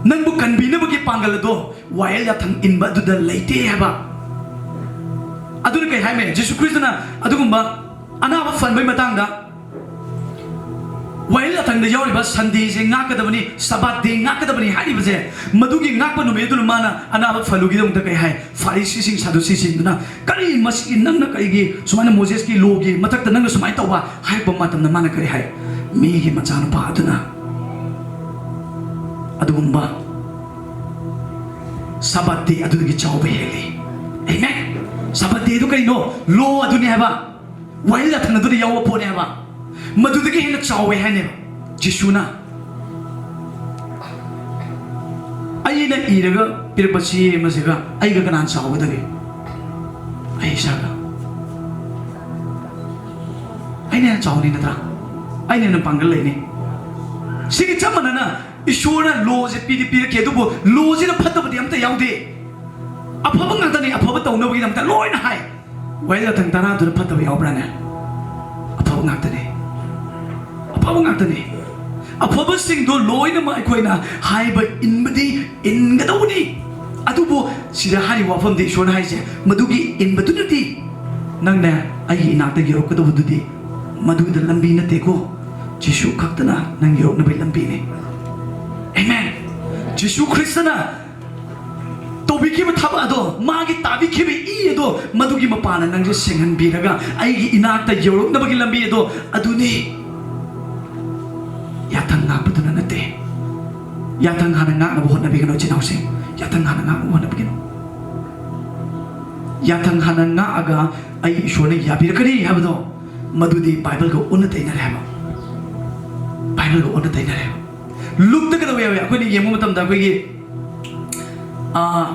ꯅꯪꯕꯨ ꯀꯟꯕꯤꯅꯕꯒꯤ ꯄꯥꯡꯒꯜ ꯑꯗꯣ ꯋꯥꯌꯦꯜ ꯌꯥꯊꯪ ꯏꯟꯕ ꯑꯗꯨꯗ ꯂꯩꯇꯦ ꯍꯥꯏꯕ꯫ ꯑꯗꯨꯅ ꯀꯩ ꯍꯥꯏꯃꯦ? ꯖꯤꯁꯨ ꯈ꯭ꯔꯤꯁꯇꯅ ꯑꯗꯨꯒꯨꯝꯕ ꯑꯅꯥꯕ ꯐꯟꯕꯩ ꯃꯇꯥꯡꯗ ꯋꯥꯌꯦꯜ ꯌꯥꯊꯪꯗ ꯌꯥꯎꯔꯤꯕ ꯁꯟꯗꯦꯁꯦ ꯉꯥꯛꯀꯗꯕꯅꯤ, ꯁꯕꯥꯠ ꯗꯦ ꯉꯥꯛꯀꯗꯕꯅꯤ ꯍꯥꯏꯔꯤꯕꯁꯦ, ꯃꯗꯨꯒꯤ ꯉꯥꯛꯄ ꯅꯨꯃꯤꯠ ꯑꯗꯨꯅ ꯃꯥꯅ ꯑꯅꯥꯕ ꯐꯜꯂꯨꯒꯤꯗꯃꯛꯇ ꯀꯩ ꯍꯥꯏ? ꯐꯥꯔꯤꯁꯤꯁꯤꯡ, ꯁꯥꯗꯨꯁꯤꯁꯤꯡꯗꯨꯅ, "ꯀꯔꯤ ꯃꯁꯤ, ꯅꯪꯅ ꯀꯔꯤꯒꯤ ꯁꯨꯃꯥꯏꯅ ꯃꯣꯖꯦꯁꯀꯤ ꯂꯣꯒꯤ ꯃꯊꯛꯇ ꯅꯪꯅ ꯁꯨꯃꯥꯏꯅ ꯇꯧꯕ?" ꯍꯥꯏꯔꯛꯄ ꯃꯇꯝꯗ ꯃꯥꯅ ꯀꯔꯤ ꯍꯥꯏ? ꯃꯤꯒꯤ ꯃꯆꯥꯅꯨꯄꯥ ꯑꯗꯨꯅ ꯑꯗꯨꯒꯨꯝꯕ ꯁꯕꯥꯠ ꯗꯦ ꯑꯗꯨꯗꯒꯤ ꯆꯥꯎꯕ ꯍꯦꯜꯂꯤ꯫ ꯑꯦꯃꯦꯟ꯫ ꯁꯕꯥꯠ ꯗꯦ ꯑꯗꯨ ꯀꯔꯤꯅꯣ? ꯂꯣ ꯑꯗꯨꯅꯤ ꯍꯥꯏꯕ꯫ ꯋꯥꯌꯦꯜ ꯌꯥꯊꯪ ꯑꯗꯨꯗ ꯌꯥꯎꯕ ꯄꯣꯠꯅꯦ ꯍꯥꯏꯕ꯫ ꯃꯗꯨꯗꯒꯤ ꯍꯦꯟꯅ ꯆꯥꯎꯋꯦ ꯍꯥꯏꯅꯦꯕ ꯖꯤꯁꯨꯅ꯫ ꯑꯩꯅ ꯏꯔꯒ ꯄꯤꯔꯛꯄ ꯆꯦ ꯑꯃꯁꯤꯒ ꯑꯩꯒ ꯀꯅꯥꯅ ꯆꯥꯎꯒꯗꯒꯦ? ꯑꯩ ꯏꯁꯥꯒ꯫ ꯑꯩꯅ ꯍꯦꯟꯅ ꯆꯥꯎꯅꯤ ꯅꯠꯇ꯭ꯔꯥ? ꯑꯩꯅ ꯍꯦꯟꯅ ꯄꯥꯡꯒꯜ ꯂꯩꯅꯤ꯫ ꯁꯤꯒꯤ ꯆꯞ ꯃꯥꯟꯅꯅ ꯏꯁꯣꯔꯅ ꯂꯣꯁꯦ ꯄꯤꯗꯤ ꯄꯤꯔꯛꯈꯤ, ꯑꯗꯨꯕꯨ ꯂꯣꯁꯤꯗ ꯐꯠꯇꯕꯗꯤ ꯑꯝꯇ ꯌꯥꯎꯗꯦ꯫ ꯑꯐꯕ ꯉꯥꯛꯇꯅꯤ, ꯑꯐꯕ ꯇꯧꯅꯕꯒꯤꯗꯃꯛꯇ ꯂꯣꯏꯅ ꯍꯥꯏ꯫ ꯋꯥꯍꯩ ꯉꯥꯛꯇꯪ ꯇꯔꯥꯗꯨꯗ ꯐꯠꯇꯕ ꯌꯥꯎꯕ꯭ꯔꯥꯅꯦ? ꯑꯐꯕ ꯉꯥꯛꯇꯅꯦ, ꯑꯐꯕ ꯉꯥꯛꯇꯅꯦ꯫ ꯑꯐꯕꯁꯤꯡꯗꯣ ꯂꯣꯏꯅꯃꯛ ꯑꯩꯈꯣꯏꯅ ꯍꯥꯏꯕ ꯏꯟꯕꯗꯤ ꯏꯟꯒꯗꯧꯕꯅꯤ꯫ ꯑꯗꯨꯕꯨ ꯁꯤꯗ ꯍꯥꯏꯔꯤꯕ ꯋꯥꯐꯝꯗꯤ ꯏꯁꯣꯔꯅ ꯍꯥꯏꯁꯦ, ꯃꯗꯨꯒꯤ ꯏꯟꯕꯗꯨꯅꯗꯤ ꯅꯪꯅ ꯑꯩꯒꯤ ꯏꯅꯥꯛꯇ ꯌꯧꯔꯛꯀꯗꯧꯕꯗꯨꯗꯤ ꯃꯗꯨꯗ ꯂꯝꯕꯤ ꯅꯠꯇꯦꯀꯣ꯫ ꯖꯤꯁꯨ ꯈꯛꯇꯅ ꯅꯪ ꯌꯧꯔꯛꯅꯕꯒꯤ ꯂꯝꯕꯤꯅꯤ꯫ ꯑꯦꯃꯦꯟ꯫ ꯖꯤꯁꯨ ꯈ꯭ꯔꯤꯁꯇꯅ ꯇꯧꯕꯤꯈꯤꯕ ꯊꯕꯛ ꯑꯗꯣ, ꯃꯥꯒꯤ ꯇꯥꯕꯤꯈꯤꯕ ꯏ ꯑꯗꯣ, ꯃꯗꯨꯒꯤ ꯃꯄꯥꯅ ꯅꯪꯁꯦ ꯁꯦꯡꯍꯟꯕꯤꯔꯒ ꯑꯩꯒꯤ ꯏꯅꯥꯛꯇ ꯌꯧꯔꯛꯅꯕꯒꯤ ꯂꯝꯕꯤ ꯑꯗꯣ ꯑꯗꯨꯅꯤ꯫ ꯌꯥꯊꯪ ꯉꯥꯛꯄꯗꯨꯅ ꯅꯠꯇꯦ꯫ ꯌꯥꯊꯪ ꯍꯥꯟꯅ ꯉꯥꯛꯅꯕ ꯍꯣꯠꯅꯕꯤꯒꯅꯨ, ꯏꯆꯤꯟ ꯏꯅꯥꯎꯁꯤꯡ꯫ ꯌꯥꯊꯪ ꯍꯥꯟꯅ ꯉꯥꯛꯅꯕ ꯍꯣꯠꯅꯕꯤꯒꯅꯨ꯫ ꯌꯥꯊꯪ ꯍꯥꯟꯅ ꯉꯥꯛꯑꯒ ꯑꯩ ꯏꯁꯣꯔꯅ ꯌꯥꯕꯤꯔꯛꯀꯅꯤ ꯍꯥꯏꯕꯗꯣ, ꯃꯗꯨꯗꯤ ꯕꯥꯏꯕꯜꯒ ꯑꯣꯟꯅ ꯇꯩꯅꯔꯦ ꯍꯥꯏꯕ꯫ ꯕꯥꯏꯕꯜꯒ ꯑꯣꯟꯅ ꯇꯩꯅꯔꯦ ꯍꯥꯏꯕ꯫ ꯂꯨꯞꯇ ꯀꯩꯗꯧꯕ ꯌꯥꯎꯏ? ꯑꯩꯈꯣꯏꯅ ꯌꯦꯡꯕ ꯃꯇꯝꯗ ꯑꯩꯈꯣꯏꯒꯤ, ꯑꯥ,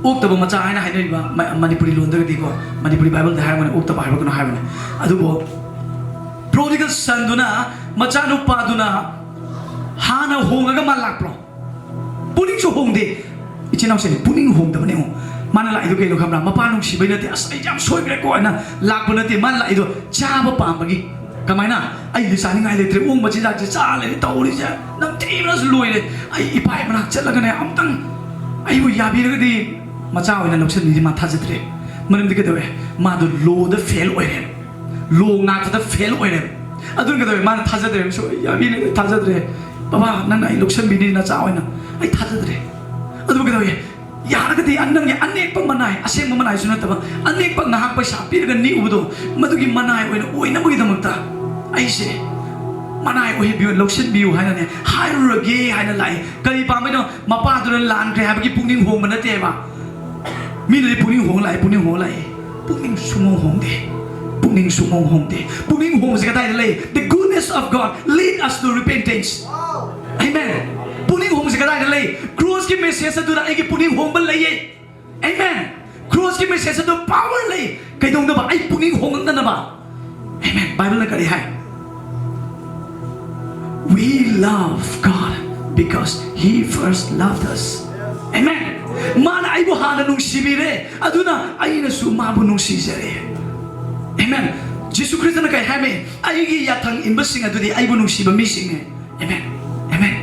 ꯑꯣꯛꯇꯕ ꯃꯆꯥ ꯍꯥꯏꯅ ꯍꯥꯏꯅꯔꯤꯕ ꯃ-, ꯃꯅꯤꯄꯨꯔꯤ ꯂꯣꯟꯗꯒꯗꯤꯀꯣ, ꯃꯅꯤꯄꯨꯔꯤ ꯕꯥꯏꯕꯜꯗ ꯍꯥꯏꯔꯝꯒꯅꯤ, ꯑꯣꯛꯇꯕ ꯍꯥꯏꯕ꯭ꯔꯥ ꯀꯩꯅꯣ ꯍꯥꯏꯕꯅꯦ꯫ ꯑꯗꯨꯕꯨ prodigal sonꯗꯨꯅ, ꯃꯆꯥꯅꯨꯄꯥꯗꯨꯅ ꯍꯥꯟꯅ ꯍꯣꯡꯉꯒ ꯃꯥ ꯂꯥꯛꯄ꯭ꯔꯣ? ꯄꯨꯛꯅꯤꯡꯁꯨ ꯍꯣꯡꯗꯦ꯫ ꯏꯆꯤꯟ ꯏꯅꯥꯎꯁꯦ ꯄꯨꯛꯅꯤꯡ ꯍꯣꯡꯗꯕꯅꯦ꯫ ꯑꯃꯨꯛ ꯃꯥꯅ ꯂꯥꯛꯏꯗꯣ ꯀꯩꯅꯣ ꯈꯪꯕ꯭ꯔꯥ? ꯃꯄꯥ ꯅꯨꯡꯁꯤꯕꯩ ꯅꯠꯇꯦ, "ꯑꯁ, ꯑꯩ ꯌꯥꯝ ꯁꯣꯏꯈ꯭ꯔꯦꯀꯣ" ꯍꯥꯏꯅ ꯂꯥꯛꯄ ꯅꯠꯇꯦ꯫ ꯃꯥꯅ ꯂꯥꯛꯏꯗꯣ ꯆꯥꯕ ꯄꯥꯝꯕꯒꯤ꯫ ꯀꯃꯥꯏꯅ? "ꯑꯩꯗꯤ ꯆꯥꯅꯤꯡꯉꯥꯏ ꯂꯩꯇ꯭ꯔꯦ, ꯑꯣꯛ ꯃꯆꯤꯟꯖꯥꯛꯁꯦ ꯆꯥ ꯂꯩꯔꯦ, ꯇꯧꯔꯤꯁꯦ ꯅꯝꯊꯤꯕꯅꯁꯨ ꯂꯣꯏꯔꯦ꯫ ꯑꯩ ꯏꯄꯥ ꯃꯅꯥꯛ ꯆꯠꯂꯒꯅꯦ ꯑꯃꯨꯛꯇꯪ ꯑꯩꯕꯨ ꯌꯥꯕꯤꯔꯒꯗꯤ", ꯃꯆꯥ ꯑꯣꯏꯅ ꯂꯧꯁꯤꯟꯕꯤꯗꯤ ꯃꯥ ꯊꯥꯖꯗ꯭ꯔꯦ꯫ ꯃꯔꯝꯗꯤ ꯀꯩꯗꯧꯋꯦ? ꯃꯥꯗꯣ ꯂꯣꯗ ꯐꯦꯜ ꯑꯣꯏꯔꯦ, ꯂꯣ ꯉꯥꯛꯄꯗ ꯐꯦꯜ ꯑꯣꯏꯔꯦ꯫ ꯑꯗꯨꯅ ꯀꯩꯗꯧꯋꯦ? ꯃꯥꯅ ꯊꯥꯖꯗ꯭ꯔꯦ, "ꯁꯣꯏ ꯌꯥꯕꯤꯔꯒꯗꯤ ꯊꯥꯖꯗ꯭ꯔꯦ, ꯕꯕꯥ, ꯅꯪꯅ ꯑꯩ ꯂꯧꯁꯤꯟꯕꯤꯅꯤ ꯅꯆꯥ ꯑꯣꯏꯅ, ꯑꯩ ꯊꯥꯖꯗ꯭ꯔꯦ"꯫ ꯑꯗꯨꯕꯨ ꯀꯩꯗꯧꯋꯦ? ꯌꯥꯔꯒꯗꯤ ꯅꯪꯒꯤ ꯑꯅꯦꯛꯄ ꯃꯅꯥꯏ, ꯑꯁꯦꯡꯕ ꯃꯅꯥꯏꯁꯨ ꯅꯠꯇꯕ, ꯑꯅꯦꯛꯄ ꯉꯥꯏꯍꯥꯛ ꯄꯩꯁꯥ ꯄꯤꯔꯒ ꯅꯦꯛꯎꯕꯗꯣ, ꯃꯗꯨꯒꯤ ꯃꯅꯥꯏ ꯑꯣꯏꯅ ꯑꯣꯏꯅꯕꯒꯤꯗꯃꯛꯇ ꯑꯩꯁꯦ ꯃꯅꯥꯏ ꯑꯣꯏꯍꯟꯕꯤꯌꯨ, ꯂꯧꯁꯤꯟꯕꯤꯌꯨ ꯍꯥꯏꯅꯅꯦ ꯍꯥꯏꯔꯨꯔꯒꯦ ꯍꯥꯏꯅ ꯂꯥꯛꯏ꯫ ꯀꯔꯤ ꯄꯥꯝꯕꯩꯅꯣ? ꯃꯄꯥꯗꯨꯅ ꯂꯥꯟꯈ꯭ꯔꯦ ꯍꯥꯏꯕꯒꯤ ꯄꯨꯛꯅꯤꯡ ꯍꯣꯡꯕ ꯅꯠꯇꯦꯕ꯫ ꯃꯤꯅꯗꯤ ꯄꯨꯛꯅꯤꯡ ꯍꯣꯡ ꯂꯥꯛꯑꯦ, ꯄꯨꯛꯅꯤꯡ ꯍꯣꯡ ꯂꯥꯛꯑꯦ꯫ ꯄꯨꯛꯅꯤꯡ ꯁꯨꯡꯍꯣꯡ ꯍꯣꯡꯗꯦ꯫ ꯄꯨꯛꯅꯤꯡ ꯁꯨꯡꯍꯣꯡ ꯍꯣꯡꯗꯦ꯫ ꯄꯨꯛꯅꯤꯡ ꯍꯣꯡꯕꯁꯦ ꯀꯗꯥꯏꯗ ꯂꯩ? The goodness of God lead us to repentance. Amen. ꯄꯨꯛꯅꯤꯡ ꯍꯣꯡꯕꯁꯦ ꯀꯗꯥꯏꯗ ꯂꯩ? ꯀ꯭ꯔꯣꯁꯀꯤ ꯃꯦꯁꯦꯖ ꯑꯗꯨꯗ ꯑꯩꯒꯤ ꯄꯨꯛꯅꯤꯡ ꯍꯣꯡꯕ ꯂꯩꯌꯦ꯫ Amen. ꯀ꯭ꯔꯣꯁꯀꯤ ꯃꯦꯁꯦꯖ ꯑꯗꯨ ꯄꯥꯋꯔ ꯂꯩ꯫ ꯀꯩꯗꯧꯅꯕ? ꯑꯩ ꯄꯨꯛꯅꯤꯡ ꯍꯣꯡꯉꯛꯅꯅꯕ꯫ Amen. ꯕꯥꯏꯕꯜꯅ ꯀꯔꯤ ꯍꯥꯏ? "We love God because He first loved us." Amen. ꯃꯥꯅ ꯑꯩꯕꯨ ꯍꯥꯟꯅ ꯅꯨꯡꯁꯤꯕꯤꯔꯦ, ꯑꯗꯨꯅ ꯑꯩꯅꯁꯨ ꯃꯥꯕꯨ ꯅꯨꯡꯁꯤꯖꯔꯦ꯫ Amen. ꯖꯤꯁꯨ ꯈ꯭ꯔꯤꯁꯇꯅ ꯀꯔꯤ ꯍꯥꯏꯃꯤ? "ꯑꯩꯒꯤ ꯌꯥꯊꯪ ꯏꯟꯕꯁꯤꯡ ꯑꯗꯨꯗꯤ ꯑꯩꯕꯨ ꯅꯨꯡꯁꯤꯕ ꯃꯤꯁꯤꯡꯅꯦ." Amen. Amen.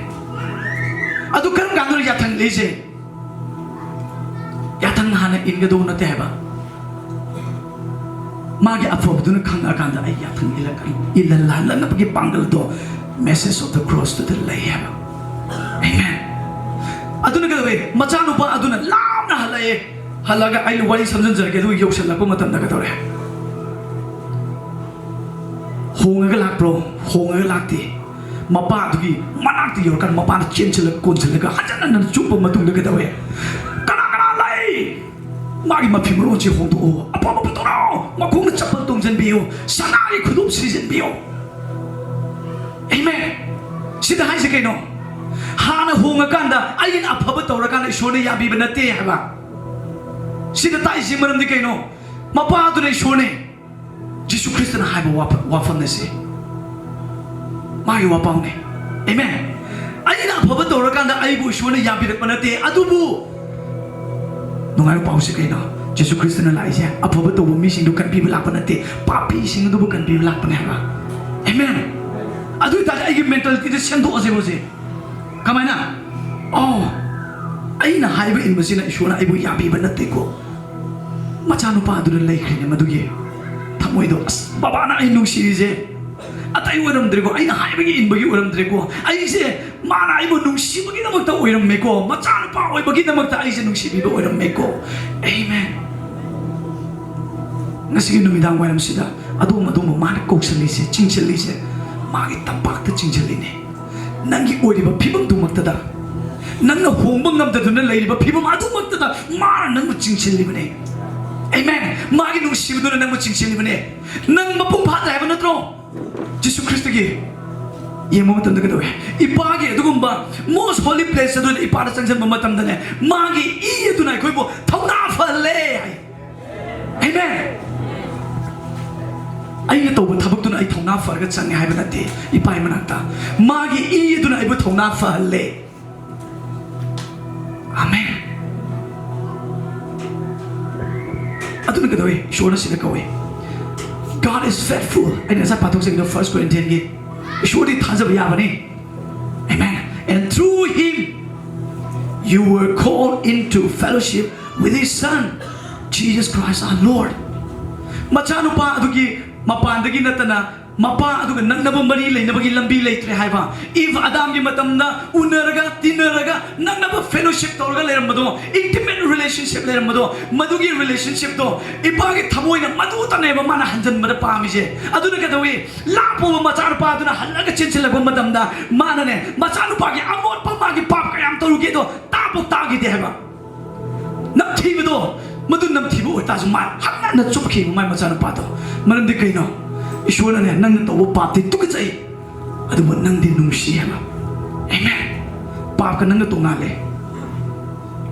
ꯑꯗꯨ ꯀꯔꯝ ꯀꯥꯟꯗꯅꯣ ꯌꯥꯊꯪ ꯏꯜꯂꯤꯁꯦ? ꯌꯥꯊꯪ ꯍꯥꯟꯅ ꯏꯟꯒꯗꯧꯕ ꯅꯠꯇꯦ ꯍꯥꯏꯕ꯫ ꯃꯥꯒꯤ ꯑꯐꯕꯗꯨꯅ ꯈꯪꯉꯛꯑꯀꯥꯟꯗ ꯑꯩ ꯌꯥꯊꯪ ꯏꯜꯂꯛꯀꯅꯤ꯫ ꯏꯜꯍꯜꯍꯜꯂꯛꯅꯕꯒꯤ ꯄꯥꯡꯒꯜꯗꯣ message of the cross ꯇꯨꯗ ꯂꯩ ꯍꯥꯏꯕ꯫ Amen. ꯑꯗꯨꯅ ꯀꯩꯗꯧꯋꯦ? ꯃꯆꯥꯅꯨꯄꯥ ꯑꯗꯨꯅ ꯂꯥꯞꯅ ꯍꯜꯂꯛꯑꯦ꯫ ꯍꯜꯂꯒ ꯑꯩꯅ ꯋꯥꯔꯤ ꯁꯝꯖꯤꯟꯖꯔꯒꯦ, ꯑꯗꯨꯒ ꯌꯧꯁꯜꯂꯛꯄ ꯃꯇꯝꯗ ꯀꯩꯗꯧꯔꯦ? ꯍꯣꯡꯉꯒ ꯂꯥꯛꯄ꯭ꯔꯣ? ꯍꯣꯡꯉꯒ ꯂꯥꯛꯇꯦ꯫ ꯃꯄꯥꯗꯨꯒꯤ ꯃꯅꯥꯛꯇ ꯌꯧꯔꯀꯥꯟꯗ ꯃꯄꯥꯅ ꯆꯦꯟꯁꯤꯜꯂꯒ ꯀꯣꯟꯁꯤꯜꯂꯒ ꯍꯟꯖꯟ ꯍꯟꯖꯟ ꯆꯨꯞꯄ ꯃꯇꯨꯡꯗ ꯀꯩꯗꯧꯋꯦ? "ꯀꯅꯥ ꯀꯅꯥ ꯂꯩ? ꯃꯥꯒꯤ ꯃꯐꯤ ꯃꯔꯣꯟꯁꯦ ꯍꯣꯡꯗꯣꯛꯑꯣ, ꯑꯐꯕ ꯄꯨꯊꯣꯔꯛꯑꯣ, ꯃꯈꯣꯡꯗ ꯆꯄꯜ ꯇꯣꯡꯁꯤꯟꯕꯤꯌꯨ, ꯁꯅꯥꯒꯤ ꯈꯨꯗꯣꯞ ꯁꯤꯖꯤꯟꯕꯤꯌꯨ"꯫ Amen. ꯁꯤꯗ ꯍꯥꯏꯁꯦ ꯀꯩꯅꯣ? ꯍꯥꯟꯅ ꯍꯣꯡꯉꯀꯥꯟꯗ, ꯑꯩꯅ ꯑꯐꯕ ꯇꯧꯔꯀꯥꯟꯗ ꯏꯁꯣꯔꯅ ꯌꯥꯕꯤꯕ ꯅꯠꯇꯦ ꯍꯥꯏꯕ꯫ ꯁꯤꯗ ꯇꯥꯛꯏꯁꯤ ꯃꯔꯝꯗꯤ ꯀꯩꯅꯣ? ꯃꯄꯥꯗꯨꯅ ꯏꯁꯣꯔꯅꯦ꯫ ꯖꯤꯁꯨ ꯈ꯭ꯔꯤꯁꯇꯅ ꯍꯥꯏꯕ ꯋꯥꯐ-, ꯋꯥꯐꯝꯅ ꯁꯤ ꯃꯥꯒꯤ ꯋꯥꯄꯥꯎꯅꯦ꯫ Amen. ꯑꯩꯅ ꯑꯐꯕ ꯇꯧꯔꯀꯥꯟꯗ ꯑꯩꯕꯨ ꯏꯁꯣꯔꯅ ꯌꯥꯕꯤꯔꯛꯄ ꯅꯠꯇꯦ꯫ ꯑꯗꯨꯕꯨ ꯅꯨꯡꯉꯥꯏꯕ ꯄꯥꯎꯁꯤ ꯀꯩꯅꯣ? ꯖꯤꯁꯨ ꯈ꯭ꯔꯤꯁꯇꯅ ꯂꯥꯛꯏꯁꯦ ꯑꯐꯕ ꯇꯧꯕ ꯃꯤꯁꯤꯡꯗꯨ ꯀꯟꯕꯤꯕ ꯂꯥꯛꯄ ꯅꯠꯇꯦ, ꯄꯥꯄꯤꯁꯤꯡ ꯑꯗꯨꯕꯨ ꯀꯟꯕꯤꯕ ꯂꯥꯛꯄꯅꯦ ꯍꯥꯏꯕ꯫ ꯑꯦꯃꯦꯟ꯫ ꯑꯗꯨ ꯑꯣꯏꯇꯥꯔꯗꯤ ꯑꯩꯒꯤ ꯃꯦꯟꯇꯦꯂꯤꯇꯤꯗ ꯁꯦꯝꯗꯣꯛꯑꯁꯦꯕ ꯍꯧꯖꯤꯛ꯫ ꯀꯃꯥꯏꯅ? ꯑꯣ, ꯑꯩꯅ ꯍꯥꯏꯕ ꯏꯟꯕꯁꯤꯅ ꯏꯁꯣꯔꯅ ꯑꯩꯕꯨ ꯌꯥꯕꯤꯕ ꯅꯠꯇꯦꯀꯣ꯫ ꯃꯆꯥꯅꯨꯄꯥ ꯑꯗꯨꯅ ꯂꯩꯈ꯭ꯔꯤꯅꯦ ꯃꯗꯨꯒꯤ ꯊꯃꯣꯏꯗꯣ꯫ "ꯑꯁ, ꯕꯕꯥꯅ ꯑꯩ ꯅꯨꯡꯁꯤꯔꯤꯁꯦ ꯑꯇꯩ ꯑꯣꯏꯔꯝꯗ꯭ꯔꯦꯀꯣ, ꯑꯩꯅ ꯍꯥꯏꯕꯒꯤ ꯏꯟꯕꯒꯤ ꯑꯣꯏꯔꯝꯗ꯭ꯔꯦꯀꯣ, ꯑꯩꯁꯦ ꯃꯥꯅ ꯑꯩꯕꯨ ꯅꯨꯡꯁꯤꯕꯒꯤꯗꯃꯛꯇ ꯑꯣꯏꯔꯝꯃꯦꯀꯣ, ꯃꯆꯥꯅꯨꯄꯥ ꯑꯣꯏꯕꯒꯤꯗꯃꯛꯇ ꯑꯩꯁꯦ ꯅꯨꯡꯁꯤꯕꯤꯕ ꯑꯣꯏꯔꯝꯃꯦꯀꯣ"꯫ ꯑꯦꯃꯦꯟ꯫ ꯉꯁꯤꯒꯤ ꯅꯨꯃꯤꯗꯥꯡ ꯋꯥꯏꯔꯝꯁꯤꯗ ꯑꯗꯣꯝ ꯑꯗꯣꯝꯕꯨ ꯃꯥꯅ ꯀꯧꯁꯜꯂꯤꯁꯦ, ꯆꯤꯡꯁꯤꯜꯂꯤꯁꯦ, ꯃꯥꯒꯤ ꯇꯝꯄꯥꯛꯇ ꯆꯤꯡꯁꯤꯜꯂꯤꯅꯦ꯫ ꯅꯪꯒꯤ ꯑꯣꯏꯔꯤꯕ ꯐꯤꯕꯝꯗꯨꯃꯛꯇꯗ, ꯅꯪꯅ ꯍꯣꯡꯕ ꯉꯝꯗꯗꯨꯅ ꯂꯩꯔꯤꯕ ꯐꯤꯕꯝ ꯑꯗꯨꯃꯛꯇꯗ ꯃꯥꯅ ꯅꯪꯕꯨ ꯆꯤꯡꯁꯤꯜꯂꯤꯕꯅꯦ꯫ ꯑꯦꯃꯦꯟ꯫ ꯃꯥꯒꯤ ꯅꯨꯡꯁꯤꯕꯗꯨꯅ ꯅꯪꯕꯨ ꯆꯤꯡꯁꯤꯜꯂꯤꯕꯅꯦ꯫ ꯅꯪ ꯃꯄꯨꯡ ꯐꯥꯗ꯭ꯔꯦ ꯍꯥꯏꯕ ꯅꯠꯇ꯭ꯔꯣ? ꯖꯤꯁꯨ ꯈ꯭ꯔꯤꯁꯇꯒꯤ ꯌꯦꯡꯕ ꯃꯇꯝꯗ ꯀꯩꯗꯧꯋꯦ? ꯏꯄꯥꯒꯤ ꯑꯗꯨꯒꯨꯝꯕ most holy place ꯑꯗꯨꯗ ꯏꯄꯥꯗ ꯆꯪꯁꯤꯟꯕ ꯃꯇꯝꯗꯅꯦ, ꯃꯥꯒꯤ ꯏ ꯑꯗꯨꯅ ꯑꯩꯈꯣꯏꯕꯨ ꯊꯧꯅꯥ ꯐꯍꯜꯂꯦ ꯍꯥꯏ꯫ ꯑꯦꯃꯦꯟ꯫ ꯑꯩꯅ ꯇꯧꯕ ꯊꯕꯛꯇꯨꯅ ꯑꯩ ꯊꯧꯅꯥ ꯐꯔꯒ ꯆꯪꯉꯦ ꯍꯥꯏꯕ ꯅꯠꯇꯦ꯫ ꯏꯄꯥꯒꯤ ꯃꯅꯥꯛꯇ ꯃꯥꯒꯤ ꯏ ꯑꯗꯨꯅ ꯑꯩꯕꯨ ꯊꯧꯅꯥ ꯐꯍꯜꯂꯦ꯫ ꯑꯃꯦꯟ꯫ ꯑꯗꯨꯅ ꯀꯩꯗꯧꯋꯤ? ꯏꯁꯣꯔꯅ ꯁꯤꯗ ꯀꯧꯋꯤ꯫ God is faithful꯫ ꯑꯩꯅ ꯉꯁꯥꯏ ꯄꯥꯊꯣꯛꯆꯈꯤꯕ First Corinthians ꯒꯤ, ꯏꯁꯣꯔꯗꯤ ꯊꯥꯖꯕ ꯌꯥꯕꯅꯤ꯫ Amen. And through him you were called into fellowship with his son, Jesus Christ our Lord. ꯃꯆꯥꯅꯨꯄꯥ ꯑꯗꯨꯒꯤ ꯃꯄꯥꯟꯗꯒꯤ ꯅꯠꯇꯅ ꯃꯄꯥ ꯑꯗꯨꯒ ꯅꯛꯅꯕ ꯃꯔꯤ ꯂꯩꯅꯕꯒꯤ ꯂꯝꯕꯤ ꯂꯩꯇ꯭ꯔꯦ ꯍꯥꯏꯕ꯫ ꯏꯚ ꯑꯗꯥꯝꯒꯤ ꯃꯇꯝꯗ ꯎꯅꯔꯒ ꯇꯤꯟꯅꯔꯒ ꯅꯛꯅꯕ fellowship ꯇꯧꯔꯒ ꯂꯩꯔꯝꯕꯗꯣ, intimate relationship ꯂꯩꯔꯝꯕꯗꯣ, ꯃꯗꯨꯒꯤ relationship ꯇꯣ ꯏꯄꯥꯒꯤ ꯊꯃꯣꯏꯅ ꯃꯗꯨꯇꯅꯦꯕ ꯃꯥꯅ ꯍꯟꯖꯟꯕꯗ ꯄꯥꯝꯃꯤꯁꯦ꯫ ꯑꯗꯨꯅ ꯀꯩꯗꯧꯏ? ꯂꯥꯞꯄꯨꯕ ꯃꯆꯥꯅꯨꯄꯥ ꯑꯗꯨꯅ ꯍꯜꯂꯒ ꯆꯦꯟꯁꯤꯜꯂꯛꯄ ꯃꯇꯝꯗ ꯃꯥꯅꯅꯦ, ꯃꯆꯥꯅꯨꯄꯥꯒꯤ ꯑꯃꯣꯠꯄ, ꯃꯥꯒꯤ ꯄꯥꯞ ꯀꯌꯥꯝ ꯇꯧꯔꯨꯒꯦꯗꯣ ꯇꯥꯕꯨ ꯇꯥꯈꯤꯗꯦ ꯍꯥꯏꯕ꯫ ꯅꯝꯊꯤꯕꯗꯣ, ꯃꯗꯨ ꯅꯝꯊꯤꯕ ꯑꯣꯏꯇꯥꯔꯁꯨ ꯃꯥ ꯍꯟꯅ ꯍꯟꯅ ꯆꯨꯞꯈꯤꯕ ꯃꯥꯏ ꯃꯆꯥꯅꯨꯄꯥꯗꯣ꯫ ꯃꯔꯝꯗꯤ ꯀꯩꯅꯣ? ꯏꯁꯣꯔꯅꯅꯦ, ꯅꯪꯅ ꯇꯧꯕ ꯄꯥꯞꯇꯤ ꯇꯨꯀꯠꯆꯩ, ꯑꯗꯨꯕꯨ ꯅꯪꯗꯤ ꯅꯨꯡꯁꯤ ꯍꯥꯏꯕ꯫ ꯑꯦꯃꯦꯟ꯫ ꯄꯥꯞꯀ ꯅꯪꯒ ꯇꯣꯉꯥꯜꯂꯦ꯫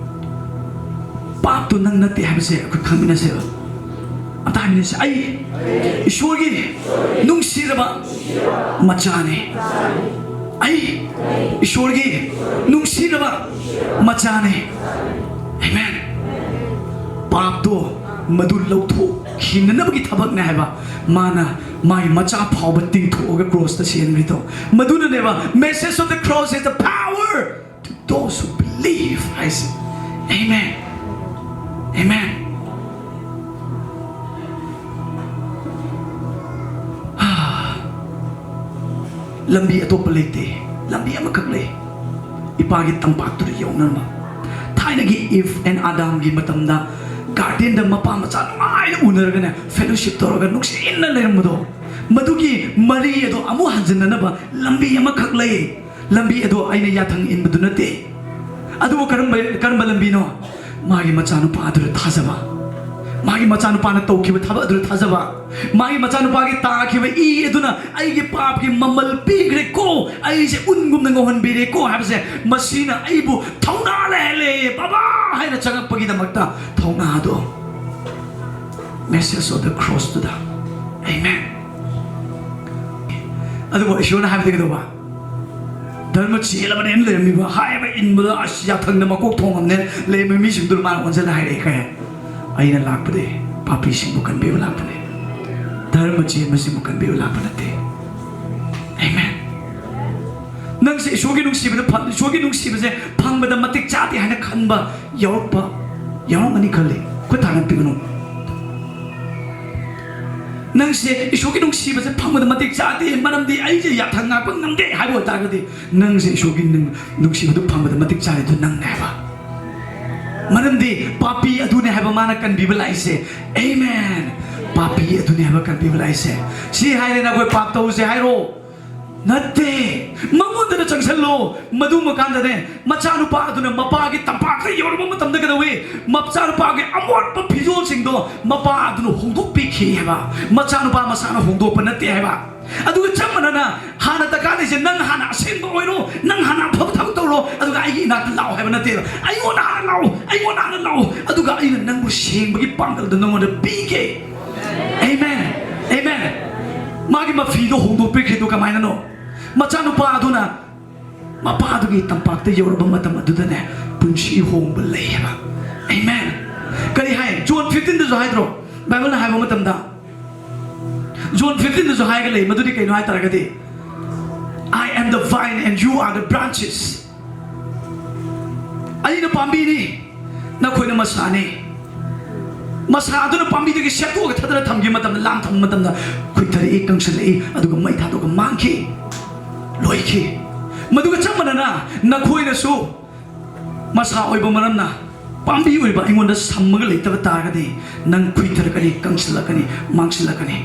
ꯄꯥꯞꯇꯨ ꯅꯪ ꯅꯠꯇꯦ ꯍꯥꯏꯕꯁꯦ ꯑꯩꯈꯣꯏ ꯈꯪꯃꯤꯟꯅꯁꯦꯕ꯫ ꯑꯝꯇ ꯍꯥꯏꯃꯤꯟꯅꯁꯦ, "ꯑꯩ ꯏꯁꯣꯔꯒꯤ ꯅꯨꯡꯁꯤꯔꯕ ꯃꯆꯥꯅꯤ꯫ ꯑꯩ ꯏꯁꯣꯔꯒꯤ ꯅꯨꯡꯁꯤꯔꯕ ꯃꯆꯥꯅꯤ"꯫ ꯑꯦꯃꯦꯟ꯫ ꯄꯥꯞꯇꯣ ꯃꯗꯨ ꯂꯧꯊꯣꯛꯈꯤꯅꯅꯕꯒꯤ ꯊꯕꯛꯅꯦ ꯍꯥꯏꯕ꯫ ꯃꯥꯅ ꯃꯥꯒꯤ ꯃꯆꯥ ꯐꯥꯎꯕ ꯇꯤꯡꯊꯣꯛꯑꯒ ꯀ꯭ꯔꯣꯁꯇ ꯁꯤꯍꯟꯈ꯭ꯔꯤꯗꯣ꯫ ꯃꯗꯨꯅꯅꯦꯕ, message of the cross is the power to those who believe ꯍꯥꯏꯁꯦ꯫ Amen. Amen. ꯂꯝꯕꯤ ꯑꯇꯣꯞꯄ ꯂꯩꯇꯦ꯫ ꯂꯝꯕꯤ ꯑꯃꯈꯛ ꯂꯩ, ꯏꯄꯥꯒꯤ ꯇꯝꯄꯥꯛꯇꯨꯗ ꯌꯧꯅꯅꯕ꯫ ꯊꯥꯏꯅꯒꯤ Eve and Adamꯒꯤ ꯃꯇꯝꯗ gardenꯗ ꯃꯄꯥ ꯃꯆꯥ ꯅꯨꯡꯉꯥꯏꯅ ꯎꯅꯔꯒꯅꯦ, fellowship ꯇꯧꯔꯒ ꯅꯨꯡꯁꯤꯅ ꯂꯩꯔꯝꯕꯗꯣ, ꯃꯗꯨꯒꯤ ꯃꯔꯤ ꯑꯗꯣ ꯑꯃꯨꯛ ꯍꯟꯖꯤꯟꯅꯅꯕ ꯂꯝꯕꯤ ꯑꯃꯈꯛ ꯂꯩ꯫ ꯂꯝꯕꯤ ꯑꯗꯣ ꯑꯩꯅ ꯌꯥꯊꯪ ꯏꯟꯕꯗꯨ ꯅꯠꯇꯦ꯫ ꯑꯗꯨꯕꯨ ꯀꯔꯝꯕ, ꯀꯔꯝꯕ ꯂꯝꯕꯤꯅꯣ? ꯃꯥꯒꯤ ꯃꯆꯥꯅꯨꯄꯥ ꯑꯗꯨꯗ ꯊꯥꯖꯕ, ꯃꯥꯒꯤ ꯃꯆꯥꯅꯨꯄꯥꯅ ꯇꯧꯈꯤꯕ ꯊꯕꯛ ꯑꯗꯨꯗ ꯊꯥꯖꯕ, ꯃꯥꯒꯤ ꯃꯆꯥꯅꯨꯄꯥꯒꯤ ꯇꯥꯈꯤꯕ ꯏ ꯑꯗꯨꯅ ꯑꯩꯒꯤ ꯄꯥꯞꯀꯤ ꯃꯃꯜ ꯄꯤꯈ꯭ꯔꯦꯀꯣ, ꯑꯩꯁꯦ ꯎꯟꯒꯨꯝꯅ ꯉꯧꯍꯟꯕꯤꯔꯦꯀꯣ ꯍꯥꯏꯕꯁꯦ, ꯃꯁꯤꯅ ꯑꯩꯕꯨ ꯊꯧꯅꯥ ꯂꯩꯍꯜꯂꯦ, ꯕꯕꯥ ꯍꯥꯏꯅ ꯆꯪꯉꯛꯄꯒꯤꯗꯃꯛꯇ ꯊꯧꯅꯥꯗꯣ꯫ Message of the crossꯇꯨꯗ꯫ Amen. ꯑꯗꯨꯕꯨ ꯏꯁꯣꯔꯅ ꯍꯥꯏꯕꯗꯤ ꯀꯩꯗꯧꯕ? ꯙꯔꯃ ꯆꯦꯜꯂꯕꯅꯦꯅ ꯂꯩꯔꯝꯃꯤꯕ, ꯍꯥꯏꯕ ꯏꯟꯕꯗ ꯑꯁ ꯌꯥꯊꯪꯗ ꯃꯀꯣꯛ ꯊꯣꯡꯉꯝꯅꯦꯅ ꯂꯩꯔꯝꯃꯤꯕ ꯃꯤꯁꯤꯡꯗꯨꯅ ꯃꯥꯅ ꯑꯣꯟꯁꯤꯜꯂ ꯍꯥꯏꯔꯛꯑꯦ, ꯀꯩ? ꯑꯩꯅ ꯂꯥꯛꯄꯗꯤ ꯄꯥꯄꯤꯁꯤꯡꯕꯨ ꯀꯟꯕꯤꯕ ꯂꯥꯛꯄꯅꯦ, ꯙꯔꯃ ꯆꯦꯟꯕꯁꯤꯡꯕꯨ ꯀꯟꯕꯤꯕ ꯂꯥꯛꯄ ꯅꯠꯇꯦ꯫ Amen. ꯅꯪꯁꯦ ꯏꯁꯣꯔꯒꯤ ꯅꯨꯡꯁꯤꯕꯗ ꯐꯪ-, ꯏꯁꯣꯔꯒꯤ ꯅꯨꯡꯁꯤꯕꯁꯦ ꯐꯪꯕꯗ ꯃꯇꯤꯛ ꯆꯥꯗꯦ ꯍꯥꯏꯅ ꯈꯟꯕ ꯌꯥꯎꯔꯛꯄ, ꯌꯥꯎꯔꯝꯒꯅꯤ ꯈꯜꯂꯤ꯫ ꯈꯨꯠ ꯊꯥꯡꯒꯠꯄꯤꯒꯅꯨ꯫ ꯅꯪꯁꯦ ꯏꯁꯣꯔꯒꯤ ꯅꯨꯡꯁꯤꯕꯁꯦ ꯐꯪꯕꯗ ꯃꯇꯤꯛ ꯆꯥꯗꯦ, ꯃꯔꯝꯗꯤ ꯑꯩꯁꯦ ꯌꯥꯊꯪ ꯉꯥꯛꯄ ꯉꯝꯗꯦ ꯍꯥꯏꯕ ꯑꯣꯏꯇꯥꯔꯒꯗꯤ, ꯅꯪꯁꯦ ꯏꯁꯣꯔꯒꯤ ꯅꯨꯡ-, ꯅꯨꯡꯁꯤꯕꯗꯨ ꯐꯪꯕꯗ ꯃꯇꯤꯛ ꯆꯥꯔꯤꯗꯨ ꯅꯪꯅꯦ ꯍꯥꯏꯕ꯫ ꯃꯔꯝꯗꯤ ꯄꯥꯄꯤ ꯑꯗꯨꯅꯦ ꯍꯥꯏꯕ ꯃꯥꯅ ꯀꯟꯕꯤꯕ ꯂꯥꯛꯏꯁꯦ꯫ Amen. ꯄꯥꯄꯤ ꯑꯗꯨꯅꯦ ꯍꯥꯏꯕ ꯀꯟꯕꯤꯕ ꯂꯥꯛꯏꯁꯦ꯫ ꯁꯤ ꯍꯥꯏꯔꯦ ꯅꯈꯣꯏ ꯄꯥꯞ ꯇꯧꯁꯦ ꯍꯥꯏꯔꯣ? ꯅꯠꯇꯦ꯫ ꯃꯉꯣꯟꯗꯅ ꯆꯪꯁꯜꯂꯣ꯫ ꯃꯗꯨ ꯃꯀꯥꯟꯗꯅꯦ, ꯃꯆꯥꯅꯨꯄꯥ ꯑꯗꯨꯅ ꯃꯄꯥꯒꯤ ꯇꯝꯄꯥꯛꯇ ꯌꯧꯔꯕ ꯃꯇꯝꯗ ꯀꯩꯗꯧꯏ? ꯃꯆꯥꯅꯨꯄꯥꯒꯤ ꯑꯃꯣꯠꯄ ꯐꯤꯖꯣꯜꯁꯤꯡꯗꯣ ꯃꯄꯥ ꯑꯗꯨꯅ ꯍꯣꯡꯗꯣꯛꯄꯤꯈꯤ ꯍꯥꯏꯕ꯫ ꯃꯆꯥꯅꯨꯄꯥ ꯃꯁꯥꯅ ꯍꯣꯡꯗꯣꯛꯄ ꯅꯠꯇꯦ ꯍꯥꯏꯕ꯫ ꯑꯗꯨꯒ ꯆꯞ ꯃꯥꯟꯅꯅ ꯍꯥꯟꯅ ꯗꯔꯀꯥꯔ ꯂꯩꯁꯦ, ꯅꯪ ꯍꯥꯟꯅ ꯑꯁꯦꯡꯕ ꯑꯣꯏꯔꯣ, ꯅꯪ ꯍꯥꯟꯅ ꯑꯐꯕ ꯊꯕꯛ ꯇꯧꯔꯣ, ꯑꯗꯨꯒ ꯑꯩꯒꯤ ꯏꯅꯥꯛꯇ ꯂꯥꯛꯑꯣ ꯍꯥꯏꯕ ꯅꯠꯇꯦꯕ꯫ ꯑꯩꯉꯣꯟꯗ ꯍꯥꯟꯅ ꯂꯥꯛꯑꯣ, ꯑꯩꯉꯣꯟꯗ ꯍꯥꯟꯅ ꯂꯥꯛꯑꯣ, ꯑꯗꯨꯒ ꯑꯩꯅ ꯅꯪꯕꯨ ꯁꯦꯡꯕꯒꯤ ꯄꯥꯡꯒꯜꯗꯣ ꯅꯪꯉꯣꯟꯗ ꯄꯤꯒꯦ꯫ Amen. Amen. ꯃꯥꯒꯤ ꯃꯐꯤꯗꯣ ꯍꯣꯡꯗꯣꯛꯄꯤꯈ꯭ꯔꯤꯗꯣ ꯀꯃꯥꯏꯅꯅꯣ? ꯃꯆꯥꯅꯨꯄꯥ ꯑꯗꯨꯅ ꯃꯄꯥ ꯑꯗꯨꯒꯤ ꯇꯝꯄꯥꯛꯇ ꯌꯧꯔꯕ ꯃꯇꯝ ꯑꯗꯨꯗꯅꯦ, ꯄꯨꯟꯁꯤ ꯍꯣꯡꯕ ꯂꯩꯌꯦꯕ꯫ Amen. ꯀꯔꯤ ꯍꯥꯏ? John fifteenꯗꯁꯨ ꯍꯥꯏꯗ꯭ꯔꯣ? ꯕꯥꯏꯕꯜꯅ ꯍꯥꯏꯕ ꯃꯇꯝꯗ, ꯖꯣꯟ ꯐꯤꯐꯇꯤꯟꯗꯁꯨ ꯍꯥꯏꯔꯒ ꯂꯩ꯫ ꯃꯗꯨꯗꯤ ꯀꯩꯅꯣ ꯍꯥꯏ ꯇꯥꯔꯒꯗꯤ, "I am the vine and you are the branches." ꯑꯩꯅ ꯄꯥꯝꯕꯤꯅꯤ, ꯅꯈꯣꯏꯅ ꯃꯁꯥꯅꯤ꯫ ꯃꯁꯥ ꯑꯗꯨꯅ ꯄꯥꯝꯕꯤꯗꯒꯤ ꯁꯦꯠꯇꯣꯛꯑꯒ ꯊꯥꯗꯔ ꯊꯝꯈꯤꯕ ꯃꯇꯝꯗ, ꯂꯥꯝ ꯊꯝꯕ ꯃꯇꯝꯗ ꯈꯨꯏꯊꯔꯛꯏ, ꯀꯪꯁꯤꯜꯂꯛꯏ, ꯑꯗꯨꯒ ꯃꯩ ꯊꯥꯗꯣꯛꯑꯒ ꯃꯥꯡꯈꯤ, ꯂꯣꯏꯈꯤ꯫ ꯃꯗꯨꯒ ꯆꯞ ꯃꯥꯟꯅꯅ ꯅꯈꯣꯏꯅꯁꯨ ꯃꯁꯥ ꯑꯣꯏꯕ ꯃꯔꯝꯅ, ꯄꯥꯝꯕꯤ ꯑꯣꯏꯕ ꯑꯩꯉꯣꯟꯗ ꯁꯝꯃꯒ ꯂꯩꯇꯕ ꯇꯥꯔꯒꯗꯤ, ꯅꯪ ꯈꯨꯏꯊꯔꯛꯀꯅꯤ, ꯀꯪꯁꯤꯜꯂꯛꯀꯅꯤ, ꯃꯥꯡꯁꯤꯜꯂꯛꯀꯅꯤ꯫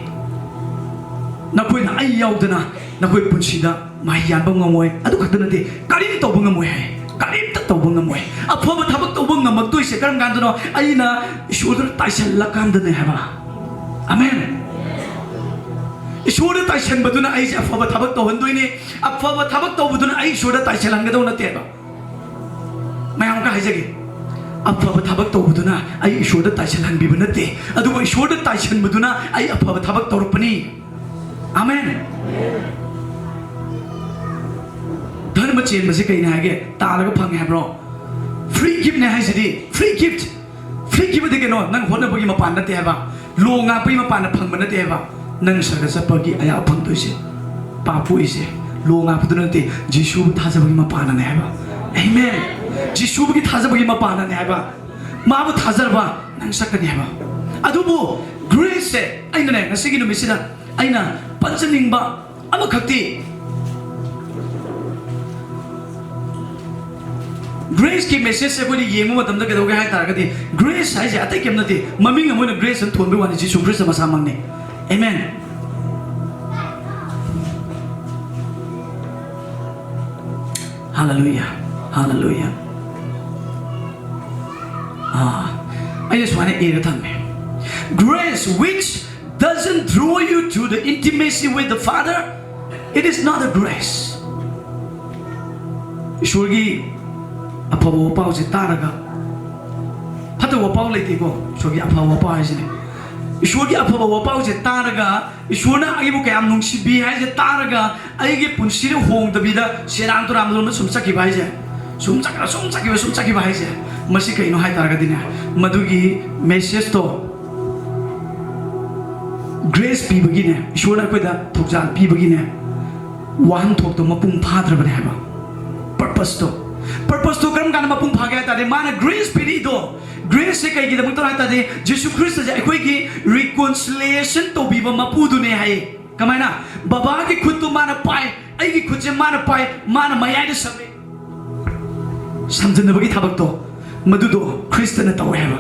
ꯅꯈꯣꯏꯅ ꯑꯩ ꯌꯥꯎꯗꯅ ꯅꯈꯣꯏ ꯄꯨꯟꯁꯤꯗ ꯃꯍꯩ ꯌꯥꯟꯕ ꯉꯝꯃꯣꯏ꯫ ꯑꯗꯨ ꯈꯛꯇ ꯅꯠꯇꯦ, ꯀꯔꯤꯝ ꯇꯧꯕ ꯉꯝꯃꯣꯏ ꯍꯥꯏ꯫ ꯀꯔꯤꯝꯇ ꯇꯧꯕ ꯉꯝꯃꯣꯏ꯫ ꯑꯐꯕ ꯊꯕꯛ ꯇꯧꯕ ꯉꯝꯃꯛꯇꯣꯏꯁꯦ ꯀꯔꯝ ꯀꯥꯟꯗꯅꯣ? ꯑꯩꯅ ꯏꯁꯣꯔꯗ ꯇꯥꯏꯁꯜꯂꯀꯥꯟꯗꯅꯦ ꯍꯥꯏꯕ꯫ ꯑꯃꯦꯟ꯫ ꯏꯁꯣꯔꯗ ꯇꯥꯏꯁꯟꯕꯗꯨꯅ ꯑꯩꯁꯦ ꯑꯐꯕ ꯊꯕꯛ ꯇꯧꯍꯟꯗꯣꯏꯅꯤ꯫ ꯑꯐꯕ ꯊꯕꯛ ꯇꯧꯕꯗꯨꯅ ꯑꯩ ꯏꯁꯣꯔꯗ ꯇꯥꯏꯁꯜꯍꯟꯒꯗꯧ ꯅꯠꯇꯦꯕ꯫ ꯃꯌꯥꯝ ꯑꯃꯒ ꯍꯥꯏꯖꯒꯦ, ꯑꯐꯕ ꯊꯕꯛ ꯇꯧꯕꯗꯨꯅ ꯑꯩ ꯏꯁꯣꯔꯗ ꯇꯥꯏꯁꯜꯍꯟꯕꯤꯕ ꯅꯠꯇꯦ, ꯑꯗꯨꯕꯨ ꯏꯁꯣꯔꯗ ꯇꯥꯏꯁꯟꯕꯗꯨꯅ ꯑꯩ ꯑꯐꯕ ꯊꯕꯛ ꯇꯧꯔꯛꯄꯅꯤ꯫ ꯑꯃꯦꯟ꯫ ꯙꯔꯃ ꯆꯦꯟꯕꯁꯤ ꯀꯩꯅꯤ ꯍꯥꯏꯒꯦ? ꯇꯥꯜꯂꯒ ꯐꯪꯉꯦ ꯍꯥꯏꯕ꯭ꯔꯣ? ꯐ꯭ꯔꯤ ꯒꯤꯐꯅꯦ ꯍꯥꯏꯁꯤꯗꯤ, ꯐ꯭ꯔꯤ ꯒꯤꯐ꯫ ꯐ꯭ꯔꯤ ꯒꯤꯐ ꯑꯗꯤ ꯀꯩꯅꯣ? ꯅꯪ ꯍꯣꯠꯅꯕꯒꯤ ꯃꯄꯥꯟ ꯅꯠꯇꯦ ꯍꯥꯏꯕ, ꯂꯣ ꯉꯥꯛꯄꯒꯤ ꯃꯄꯥꯟꯗ ꯐꯪꯕ ꯅꯠꯇꯦ ꯍꯥꯏꯕ꯫ ꯅꯪ ꯁꯔꯒ ꯆꯠꯄꯒꯤ ꯑꯌꯥꯕ ꯐꯪꯗꯣꯏꯁꯦ ꯄꯥꯞ ꯄꯣꯛꯏꯁꯦ ꯂꯣ ꯉꯥꯛꯄꯗꯨ ꯅꯠꯇꯦ, ꯖꯤꯁꯨꯕꯨ ꯊꯥꯖꯕꯒꯤ ꯃꯄꯥꯟꯅꯅꯦ ꯍꯥꯏꯕ꯫ ꯑꯦꯃꯦꯟ꯫ ꯖꯤꯁꯨꯕꯨꯒꯤ ꯊꯥꯖꯕꯒꯤ ꯃꯄꯥꯟꯅꯅꯦ ꯍꯥꯏꯕ꯫ ꯃꯥꯕꯨ ꯊꯥꯖꯔꯕ ꯅꯪ ꯆꯠꯀꯅꯤ ꯍꯥꯏꯕ꯫ ꯑꯗꯨꯕꯨ ꯒ꯭ꯔꯦꯁꯁꯦ, ꯑꯩꯅꯅꯦ ꯉꯁꯤꯒꯤ ꯅꯨꯃꯤꯠꯁꯤꯗ ꯑꯩꯅ ꯄꯟꯖꯅꯤꯡꯕ ꯑꯃꯈꯛꯇꯤ, ꯒ꯭ꯔꯦꯁꯀꯤ ꯃꯦꯁꯦꯖꯁꯦ ꯑꯩꯈꯣꯏꯅ ꯌꯦꯡꯕ ꯃꯇꯝꯗ ꯀꯩꯗꯧꯒꯦ ꯍꯥꯏ ꯇꯥꯔꯒꯗꯤ, ꯒ꯭ꯔꯦꯁ ꯍꯥꯏꯁꯦ ꯑꯇꯩ ꯀꯩꯝ ꯅꯠꯇꯦ, ꯃꯃꯤꯡ ꯑꯃ ꯑꯣꯏꯅ ꯒ꯭ꯔꯦꯁ ꯑꯅ ꯊꯣꯟꯕꯒꯤ ꯋꯥꯅꯤ, ꯖꯤꯁꯨ ꯈ꯭ꯔꯤꯁꯇ ꯃꯁꯥꯃꯛꯅꯤ꯫ ꯑꯦꯃꯦꯟ꯫ ꯍꯥꯂꯦꯂꯨꯌꯥ, ꯍꯥꯂꯦꯂꯨꯌꯥ꯫ ꯑꯥ, ꯑꯩꯅ ꯁꯨꯃꯥꯏꯅ ꯏꯔꯒ ꯊꯝꯃꯦ: "Grace which doesn't draw you to the intimacy with the Father, it is not a grace." ꯏꯁꯣꯔꯒꯤ ꯑꯐꯕ ꯋꯥꯄꯥꯎꯁꯦ ꯇꯥꯔꯒ, ꯐꯠꯇꯕ ꯋꯥꯄꯥꯎ ꯂꯩꯇꯦꯀꯣ, ꯏꯁꯣꯔꯒꯤ ꯑꯐꯕ ꯋꯥꯄꯥꯎ ꯍꯥꯏꯁꯤꯅꯦ꯫ ꯏꯁꯣꯔꯒꯤ ꯑꯐꯕ ꯋꯥꯄꯥꯎꯁꯦ ꯇꯥꯔꯒ, ꯏꯁꯣꯔꯅ ꯑꯩꯕꯨ ꯀꯌꯥꯝ ꯅꯨꯡꯁꯤꯕꯤ ꯍꯥꯏꯁꯦ ꯇꯥꯔꯒ, ꯑꯩꯒꯤ ꯄꯨꯟꯁꯤꯗ ꯍꯣꯡꯗꯕꯤꯗ ꯁꯦꯔꯥꯟ ꯇꯨꯔꯥꯟ ꯂꯣꯝꯗ ꯁꯨꯝ ꯆꯠꯈꯤꯕ ꯍꯥꯏꯁꯦ, ꯁꯨꯝ ꯆꯠꯈꯤꯕ, ꯁꯨꯝ ꯆꯠꯈꯤꯕ, ꯁꯨꯝ ꯆꯠꯈꯤꯕ ꯍꯥꯏꯁꯦ, ꯃꯁꯤ ꯀꯩꯅꯣ ꯍꯥꯏ ꯇꯥꯔꯒꯗꯤꯅꯦ, ꯃꯗꯨꯒꯤ ꯃꯦꯁꯦꯖꯇꯣ ꯒ꯭ꯔꯦꯁ ꯄꯤꯕꯒꯤꯅꯦ, ꯏꯁꯣꯔꯅ ꯑꯩꯈꯣꯏꯗ ꯊꯧꯖꯥꯜ ꯄꯤꯕꯒꯤꯅꯦ, ꯋꯥꯍꯟꯊꯣꯛꯇꯣ ꯃꯄꯨꯡ ꯐꯥꯗ꯭ꯔꯕꯅꯦ ꯍꯥꯏꯕ꯫ ꯄꯔꯄꯁꯇꯣ, ꯄꯔꯄꯁꯇꯣ ꯀꯔꯝ ꯀꯥꯟꯗ ꯃꯄꯨꯡ ꯐꯥꯒꯦ ꯍꯥꯏ ꯇꯥꯔꯗꯤ, ꯃꯥꯅ ꯒ꯭ꯔꯦꯁ ꯄꯤꯔꯤꯗꯣ, ꯒ꯭ꯔꯦꯁꯁꯦ ꯀꯩꯒꯤꯗꯃꯛꯇꯅꯣ ꯍꯥꯏ ꯇꯥꯔꯗꯤ, ꯖꯤꯁꯨ ꯈ꯭ꯔꯤꯁꯇꯁꯦ ꯑꯩꯈꯣꯏꯒꯤ ꯔꯤꯀꯣꯟꯁꯤꯂꯤꯌꯦꯁꯟ ꯇꯧꯕꯤꯕ ꯃꯄꯨꯗꯨꯅꯦ ꯍꯥꯏꯌꯦ꯫ ꯀꯃꯥꯏꯅ? ꯕꯕꯥꯒꯤ ꯈꯨꯠꯇꯨ ꯃꯥꯅ ꯄꯥꯏ, ꯑꯩꯒꯤ ꯈꯨꯠꯁꯦ ꯃꯥꯅ ꯄꯥꯏ, ꯃꯥꯅ ꯃꯌꯥꯏꯗ ꯁꯝꯃꯤ꯫ ꯁꯝꯖꯤꯟꯅꯕꯒꯤ ꯊꯕꯛꯇꯣ, ꯃꯗꯨꯗꯣ ꯈ꯭ꯔꯤꯁꯇꯅ ꯇꯧꯋꯦ ꯍꯥꯏꯕ꯫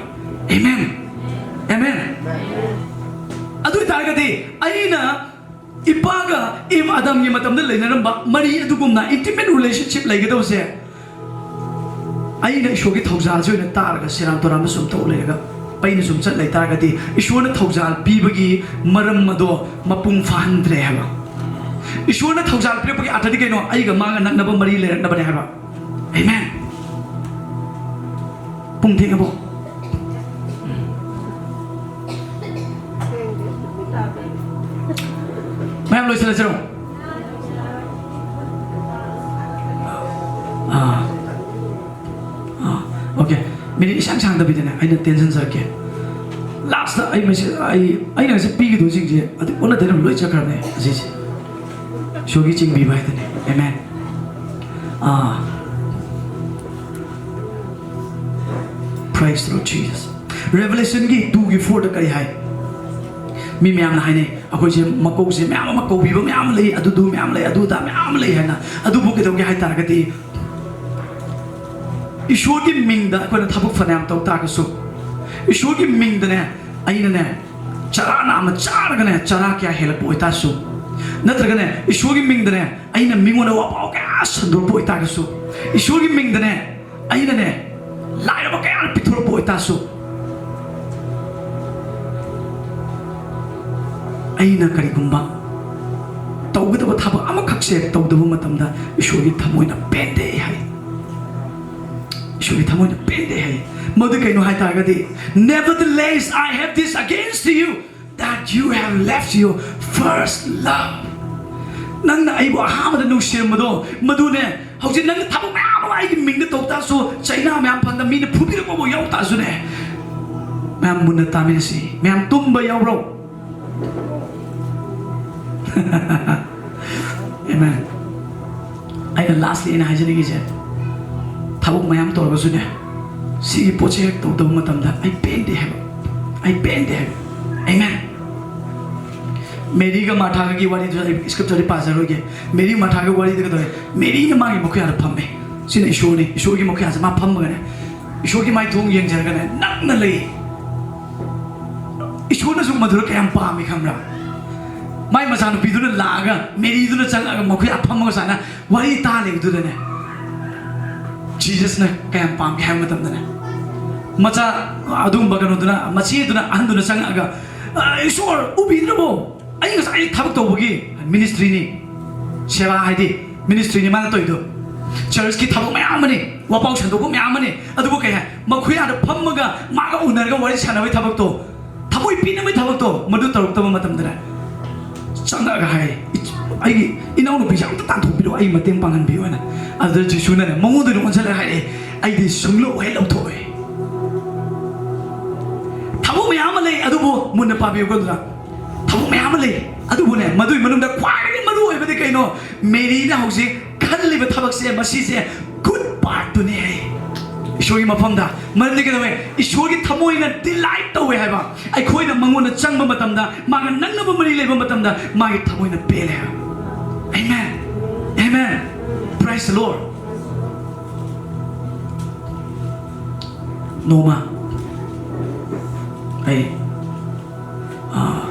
ꯑꯦꯃꯦꯟ꯫ ꯑꯦꯃꯦꯟ꯫ ꯑꯗꯨ ꯑꯣꯏ ꯇꯥꯔꯒꯗꯤ, ꯑꯩꯅ ꯏꯄꯥꯒ ꯏꯕ ꯑꯗꯝꯒꯤ ꯃꯇꯝꯗ ꯂꯩꯅꯔꯝꯕ ꯃꯔꯤ ꯑꯗꯨꯒꯨꯝꯅ ꯏꯟꯇꯤꯃꯦꯠ ꯔꯤꯂꯦꯁꯟꯁꯤꯞ ꯂꯩꯒꯗꯧꯁꯦ, ꯑꯩꯅ ꯏꯁꯣꯔꯒꯤ ꯊꯧꯖꯥꯜꯁꯦ ꯑꯣꯏꯅ ꯇꯥꯔꯒ ꯁꯦꯔꯥꯟ ꯇꯨꯔꯥꯟꯕ ꯁꯨꯝ ꯇꯧ ꯂꯩꯔꯒ, ꯑꯩꯅ ꯁꯨꯝ ꯆꯠ ꯂꯩ ꯇꯥꯔꯒꯗꯤ, ꯏꯁꯣꯔꯅ ꯊꯧꯖꯥꯜ ꯄꯤꯕꯒꯤ ꯃꯔꯝ ꯑꯗꯣ ꯃꯄꯨꯡ ꯐꯥꯍꯟꯗ꯭ꯔꯦ ꯍꯥꯏꯕ꯫ ꯏꯁꯣꯔꯅ ꯊꯧꯖꯥꯜ ꯄꯤꯔꯛꯄꯒꯤ ꯑꯥꯔꯊꯗꯤ ꯀꯩꯅꯣ? ꯑꯩꯒ ꯃꯥꯒ ꯅꯛꯅꯕ ꯃꯔꯤ ꯂꯩꯔꯛꯅꯕꯅꯦ ꯍꯥꯏꯕ꯫ ꯑꯦꯃꯦꯟ꯫ ꯄꯨꯡ ꯊꯦꯡꯉꯕꯣ? ꯃꯌꯥꯝ ꯂꯣꯏꯁꯤꯜꯂꯁꯤꯔꯣ? ꯑꯥ, ꯑꯥ, ꯑꯣꯀꯦ꯫ ꯃꯤꯅꯤꯠ ꯏꯁꯥꯡ ꯁꯥꯡꯗꯕꯤꯗꯅꯦ, ꯑꯩꯅ ꯇꯦꯟꯁꯟꯖꯔꯛꯀꯦ꯫ ꯂꯥꯁꯇ ꯑꯩ ꯃꯦꯁꯦꯖ, ꯑꯩ, ꯑꯩꯅ ꯉꯁꯤ ꯄꯤꯒꯗꯧꯁꯤꯡꯁꯦ ꯑꯗꯨ ꯑꯣꯟꯅ ꯇꯩꯅꯕ ꯂꯣꯏ ꯆꯠꯈ꯭ꯔꯕꯅꯦ ꯑꯁꯤꯁꯦ꯫ ꯏꯁꯣꯔꯒꯤ ꯆꯤꯡꯕꯤꯕ ꯍꯥꯏꯗꯨꯅꯦ꯫ ꯑꯦꯃꯦꯟ꯫ ꯑꯥ꯫ Praise the Lord Jesus. ꯔꯦꯚꯦꯂꯦꯁꯟꯒꯤ ꯇꯨꯒꯤ ꯐꯣꯔꯗ ꯀꯔꯤ ꯍꯥꯏ? ꯃꯤ ꯃꯌꯥꯝꯅ ꯍꯥꯏꯅꯩ, ꯑꯩꯈꯣꯏꯁꯦ ꯃꯀꯧꯁꯦ ꯃꯌꯥꯝ ꯑꯃ ꯀꯧꯕꯤꯕ ꯃꯌꯥꯝ ꯑꯃ ꯂꯩ, ꯑꯗꯨꯗꯨ ꯃꯌꯥꯝ ꯂꯩ, ꯑꯗꯨꯗ ꯃꯌꯥꯝ ꯑꯃ ꯂꯩ ꯍꯥꯏꯅ꯫ ꯑꯗꯨꯕꯨ ꯀꯩꯗꯧꯒꯦ ꯍꯥꯏ ꯇꯥꯔꯒꯗꯤ, ꯏꯁꯣꯔꯒꯤ ꯃꯤꯡꯗ ꯑꯩꯈꯣꯏꯅ ꯊꯕꯛ ꯐꯅꯌꯥꯝ ꯇꯧ ꯇꯥꯔꯒꯁꯨ, ꯏꯁꯣꯔꯒꯤ ꯃꯤꯡꯗꯅꯦ, ꯑꯩꯅꯅꯦ, ꯆꯔꯥ ꯑꯃ ꯆꯥꯔꯒꯅꯦ, ꯆꯔꯥ ꯀꯌꯥ ꯍꯦꯜꯂꯛꯄ ꯑꯣꯏꯇꯥꯔꯁꯨ, ꯅꯠꯇ꯭ꯔꯒꯅꯦ, ꯏꯁꯣꯔꯒꯤ ꯃꯤꯡꯗꯅꯦ, ꯑꯩꯅ ꯃꯤꯉꯣꯟꯗ ꯋꯥꯄꯥꯎ ꯀꯌꯥ ꯁꯟꯗꯣꯛꯄ ꯑꯣꯏꯇꯥꯔꯒꯁꯨ, ꯏꯁꯣꯔꯒꯤ ꯃꯤꯡꯗꯅꯦ, ꯑꯩꯅꯅꯦ, ꯂꯥꯏꯔꯕ ꯀꯌꯥ ꯄꯤꯊꯣꯔꯛꯄ ꯑꯣꯏꯇꯥꯔꯁꯨ, ꯑꯩꯅ ꯀꯔꯤꯒꯨꯝꯕ ꯇꯧꯒꯗꯕ ꯊꯕꯛ ꯑꯃꯈꯛꯁꯦ ꯇꯧꯗꯕ ꯃꯇꯝꯗ, ꯏꯁꯣꯔꯒꯤ ꯊꯃꯣꯏꯅ ꯄꯦꯟꯗꯦ ꯍꯥꯏ꯫ ꯏꯁꯣꯔꯒꯤ ꯊꯃꯣꯏꯅ ꯄꯦꯟꯗꯦ ꯍꯥꯏ꯫ ꯃꯗꯨ ꯀꯩꯅꯣ ꯍꯥꯏ ꯇꯥꯔꯒꯗꯤ, "Nevertheless, I have this against you, that you have left your first love." ꯅꯪꯅ ꯑꯩꯕꯨ ꯑꯍꯥꯟꯕꯗ ꯅꯨꯡꯁꯤꯔꯝꯕꯗꯣ, ꯃꯗꯨꯅꯦ꯫ ꯍꯧꯖꯤꯛ ꯅꯪꯅ ꯊꯕꯛ ꯃꯌꯥꯝ ꯑꯃ ꯑꯩꯒꯤ ꯃꯤꯡꯗ ꯇꯧ ꯇꯥꯔꯁꯨ, ꯆꯩꯅꯥ ꯃꯌꯥꯝ ꯐꯪꯗ, ꯃꯤꯅ ꯐꯨꯕꯤꯔꯛꯄꯕꯨ ꯌꯥꯎ ꯇꯥꯔꯁꯨꯅꯦ, ꯃꯌꯥꯝ ꯃꯨꯟꯅ ꯇꯥꯃꯤꯟꯅꯁꯤ꯫ ꯃꯌꯥꯝ ꯇꯨꯝꯕ ꯌꯥꯎꯔꯣ꯫ Amen. ꯑꯩꯅ lastly ꯑꯩꯅ ꯍꯥꯏꯖꯅꯤꯡꯉꯤꯁꯦ, ꯊꯕꯛ ꯃꯌꯥꯝ ꯇꯧꯔꯒꯁꯨꯅꯦ, ꯁꯤꯒꯤ ꯄꯣꯠꯁꯦ ꯍꯦꯛ ꯇꯧꯗꯕ ꯃꯇꯝꯗ ꯑꯩ ꯄꯦꯟꯗꯦ ꯍꯥꯏꯕ, ꯑꯩ ꯄꯦꯟꯗꯦ ꯍꯥꯏꯕ꯫ Amen. ꯃꯦꯔꯤꯒ ꯃꯥꯔꯊꯥꯒꯒꯤ ꯋꯥꯔꯤꯗꯨ ꯑꯩ scripture ꯗꯤ ꯄꯥꯖꯔꯣꯏꯒꯦ꯫ ꯃꯦꯔꯤ ꯃꯥꯔꯊꯥꯒꯤ ꯋꯥꯔꯤꯗ ꯀꯩꯗꯧꯋꯦ? ꯃꯦꯔꯤꯅ ꯃꯥꯒꯤ ꯃꯈꯨꯌꯥꯗ ꯐꯝꯃꯦ꯫ ꯁꯤꯅ ꯏꯁꯣꯔꯅꯤ꯫ ꯏꯁꯣꯔꯒꯤ ꯃꯈꯨꯌꯥꯁꯦ ꯃꯥ ꯐꯝꯃꯒꯅꯦ, ꯏꯁꯣꯔꯒꯤ ꯃꯥꯏꯊꯣꯡ ꯌꯦꯡꯖꯔꯒꯅꯦ ꯅꯛꯅ ꯂꯩ꯫ ꯏꯁꯣꯔꯅꯁꯨ ꯃꯗꯨꯗ ꯀꯌꯥꯝ ꯄꯥꯝꯃꯤ ꯈꯪꯕ꯭ꯔꯥ? ꯃꯥꯏ ꯃꯆꯥꯅꯨꯄꯤꯗꯨꯅ ꯂꯥꯛꯑꯒ, ꯃꯦꯔꯤꯗꯨꯅ ꯆꯪꯉꯛꯑꯒ ꯃꯈꯨꯌꯥ ꯐꯝꯃꯒ ꯁꯨꯃꯥꯏꯅ ꯋꯥꯔꯤ ꯇꯥ ꯂꯩꯕꯗꯨꯗꯅꯦ, ꯖꯤꯖꯁꯅ ꯀꯌꯥꯝ ꯄꯥꯝꯒꯦ ꯍꯥꯏꯕ ꯃꯇꯝꯗꯅꯦ, ꯃꯆꯥ ꯑꯗꯨꯒꯨꯝꯕ ꯀꯩꯅꯣꯗꯨꯅ, ꯃꯆꯦꯗꯨꯅ, ꯑꯍꯟꯗꯨꯅ ꯆꯪꯉꯛꯑꯒ, "ꯑ, ꯏꯁꯣꯔ ꯎꯕꯤꯗ꯭ꯔꯕꯣ? ꯑꯩ ꯉꯁꯥꯏ ꯊꯕꯛ ꯇꯧꯕꯒꯤ ministry ꯅꯤ, ꯁꯦꯕꯥ ꯍꯥꯏꯗꯤ ministry ꯅꯤ ꯃꯥꯅ ꯇꯧꯔꯤꯗꯣ꯫ Church ꯀꯤ ꯊꯕꯛ ꯃꯌꯥꯝ ꯑꯃꯅꯤ, ꯋꯥꯄꯥꯎ ꯁꯟꯗꯣꯛꯄ ꯃꯌꯥꯝ ꯑꯃꯅꯤ, ꯑꯗꯨꯕꯨ ꯀꯩ ꯍꯥꯏ, ꯃꯈꯨꯌꯥꯗ ꯐꯝꯃꯒ ꯃꯥꯒ ꯎꯅꯔꯒ ꯋꯥꯔꯤ ꯁꯥꯟꯅꯕꯒꯤ ꯊꯕꯛꯇꯣ, ꯊꯃꯣꯏ ꯄꯤꯅꯕꯒꯤ ꯊꯕꯛꯇꯣ, ꯃꯗꯨ ꯇꯧꯔꯛꯇꯕ ꯃꯇꯝꯗꯅꯦ, ꯆꯪꯉꯛꯑꯒ ꯍꯥꯏ, "ꯏꯆ-, ꯑꯩꯒꯤ ꯏꯅꯥꯎꯅꯨꯄꯤꯁꯦ ꯑꯝꯇ ꯇꯥꯟꯊꯣꯛꯄꯤꯔꯣ, ꯑꯩ ꯃꯇꯦꯡ ꯄꯥꯡꯍꯟꯕꯤꯌꯨ" ꯍꯥꯏꯅ꯫ ꯑꯗꯨꯗ ꯖꯤꯁꯨꯅꯅꯦ ꯃꯉꯣꯟꯗ ꯑꯣꯟꯁꯤꯜꯂꯒ ꯍꯥꯏꯔꯛꯑꯦ, "ꯑꯩꯗꯤ ꯁꯨꯡꯂꯧ ꯍꯦꯛ ꯂꯧꯊꯣꯛꯑꯣꯏ"꯫ ꯊꯕꯛ ꯃꯌꯥꯝ ꯑꯃ ꯂꯩ, ꯑꯗꯨꯕꯨ ꯃꯨꯟꯅ ꯄꯥꯕꯤꯌꯨꯀꯣ꯫ ꯑꯗꯨꯗ ꯊꯕꯛ ꯃꯌꯥꯝ ꯑꯃ ꯂꯩ, ꯑꯗꯨꯕꯨꯅꯦ, ꯃꯗꯨꯒꯤ ꯃꯅꯨꯡꯗ ꯈ꯭ꯋꯥꯏꯗꯒꯤ ꯃꯔꯨ ꯑꯣꯏꯕꯗꯤ ꯀꯩꯅꯣ? ꯃꯦꯔꯤꯅ ꯍꯧꯖꯤꯛ ꯈꯜꯂꯤꯕ ꯊꯕꯛꯁꯦ, ꯃꯁꯤꯁꯦ good part ꯇꯨꯅꯦ ꯍꯥꯏ꯫ ꯏꯁꯣꯔꯒꯤ ꯃꯐꯝꯗ꯫ ꯃꯔꯝꯗꯤ ꯀꯩꯗꯧꯋꯦ? ꯏꯁꯣꯔꯒꯤ ꯊꯃꯣꯏꯅ delight ꯇꯧꯋꯦ ꯍꯥꯏꯕ꯫ ꯑꯩꯈꯣꯏꯅ ꯃꯉꯣꯟꯗ ꯆꯪꯕ ꯃꯇꯝꯗ, ꯃꯥꯒ ꯅꯛꯅꯕ ꯃꯔꯤ ꯂꯩꯕ ꯃꯇꯝꯗ, ꯃꯥꯒꯤ ꯊꯃꯣꯏꯅ ꯄꯦꯜꯂꯦ ꯍꯥꯏꯕ꯫ Amen. Amen. Praise the Lord. ꯅꯣꯡꯃ ꯑꯩ, ꯑꯥ,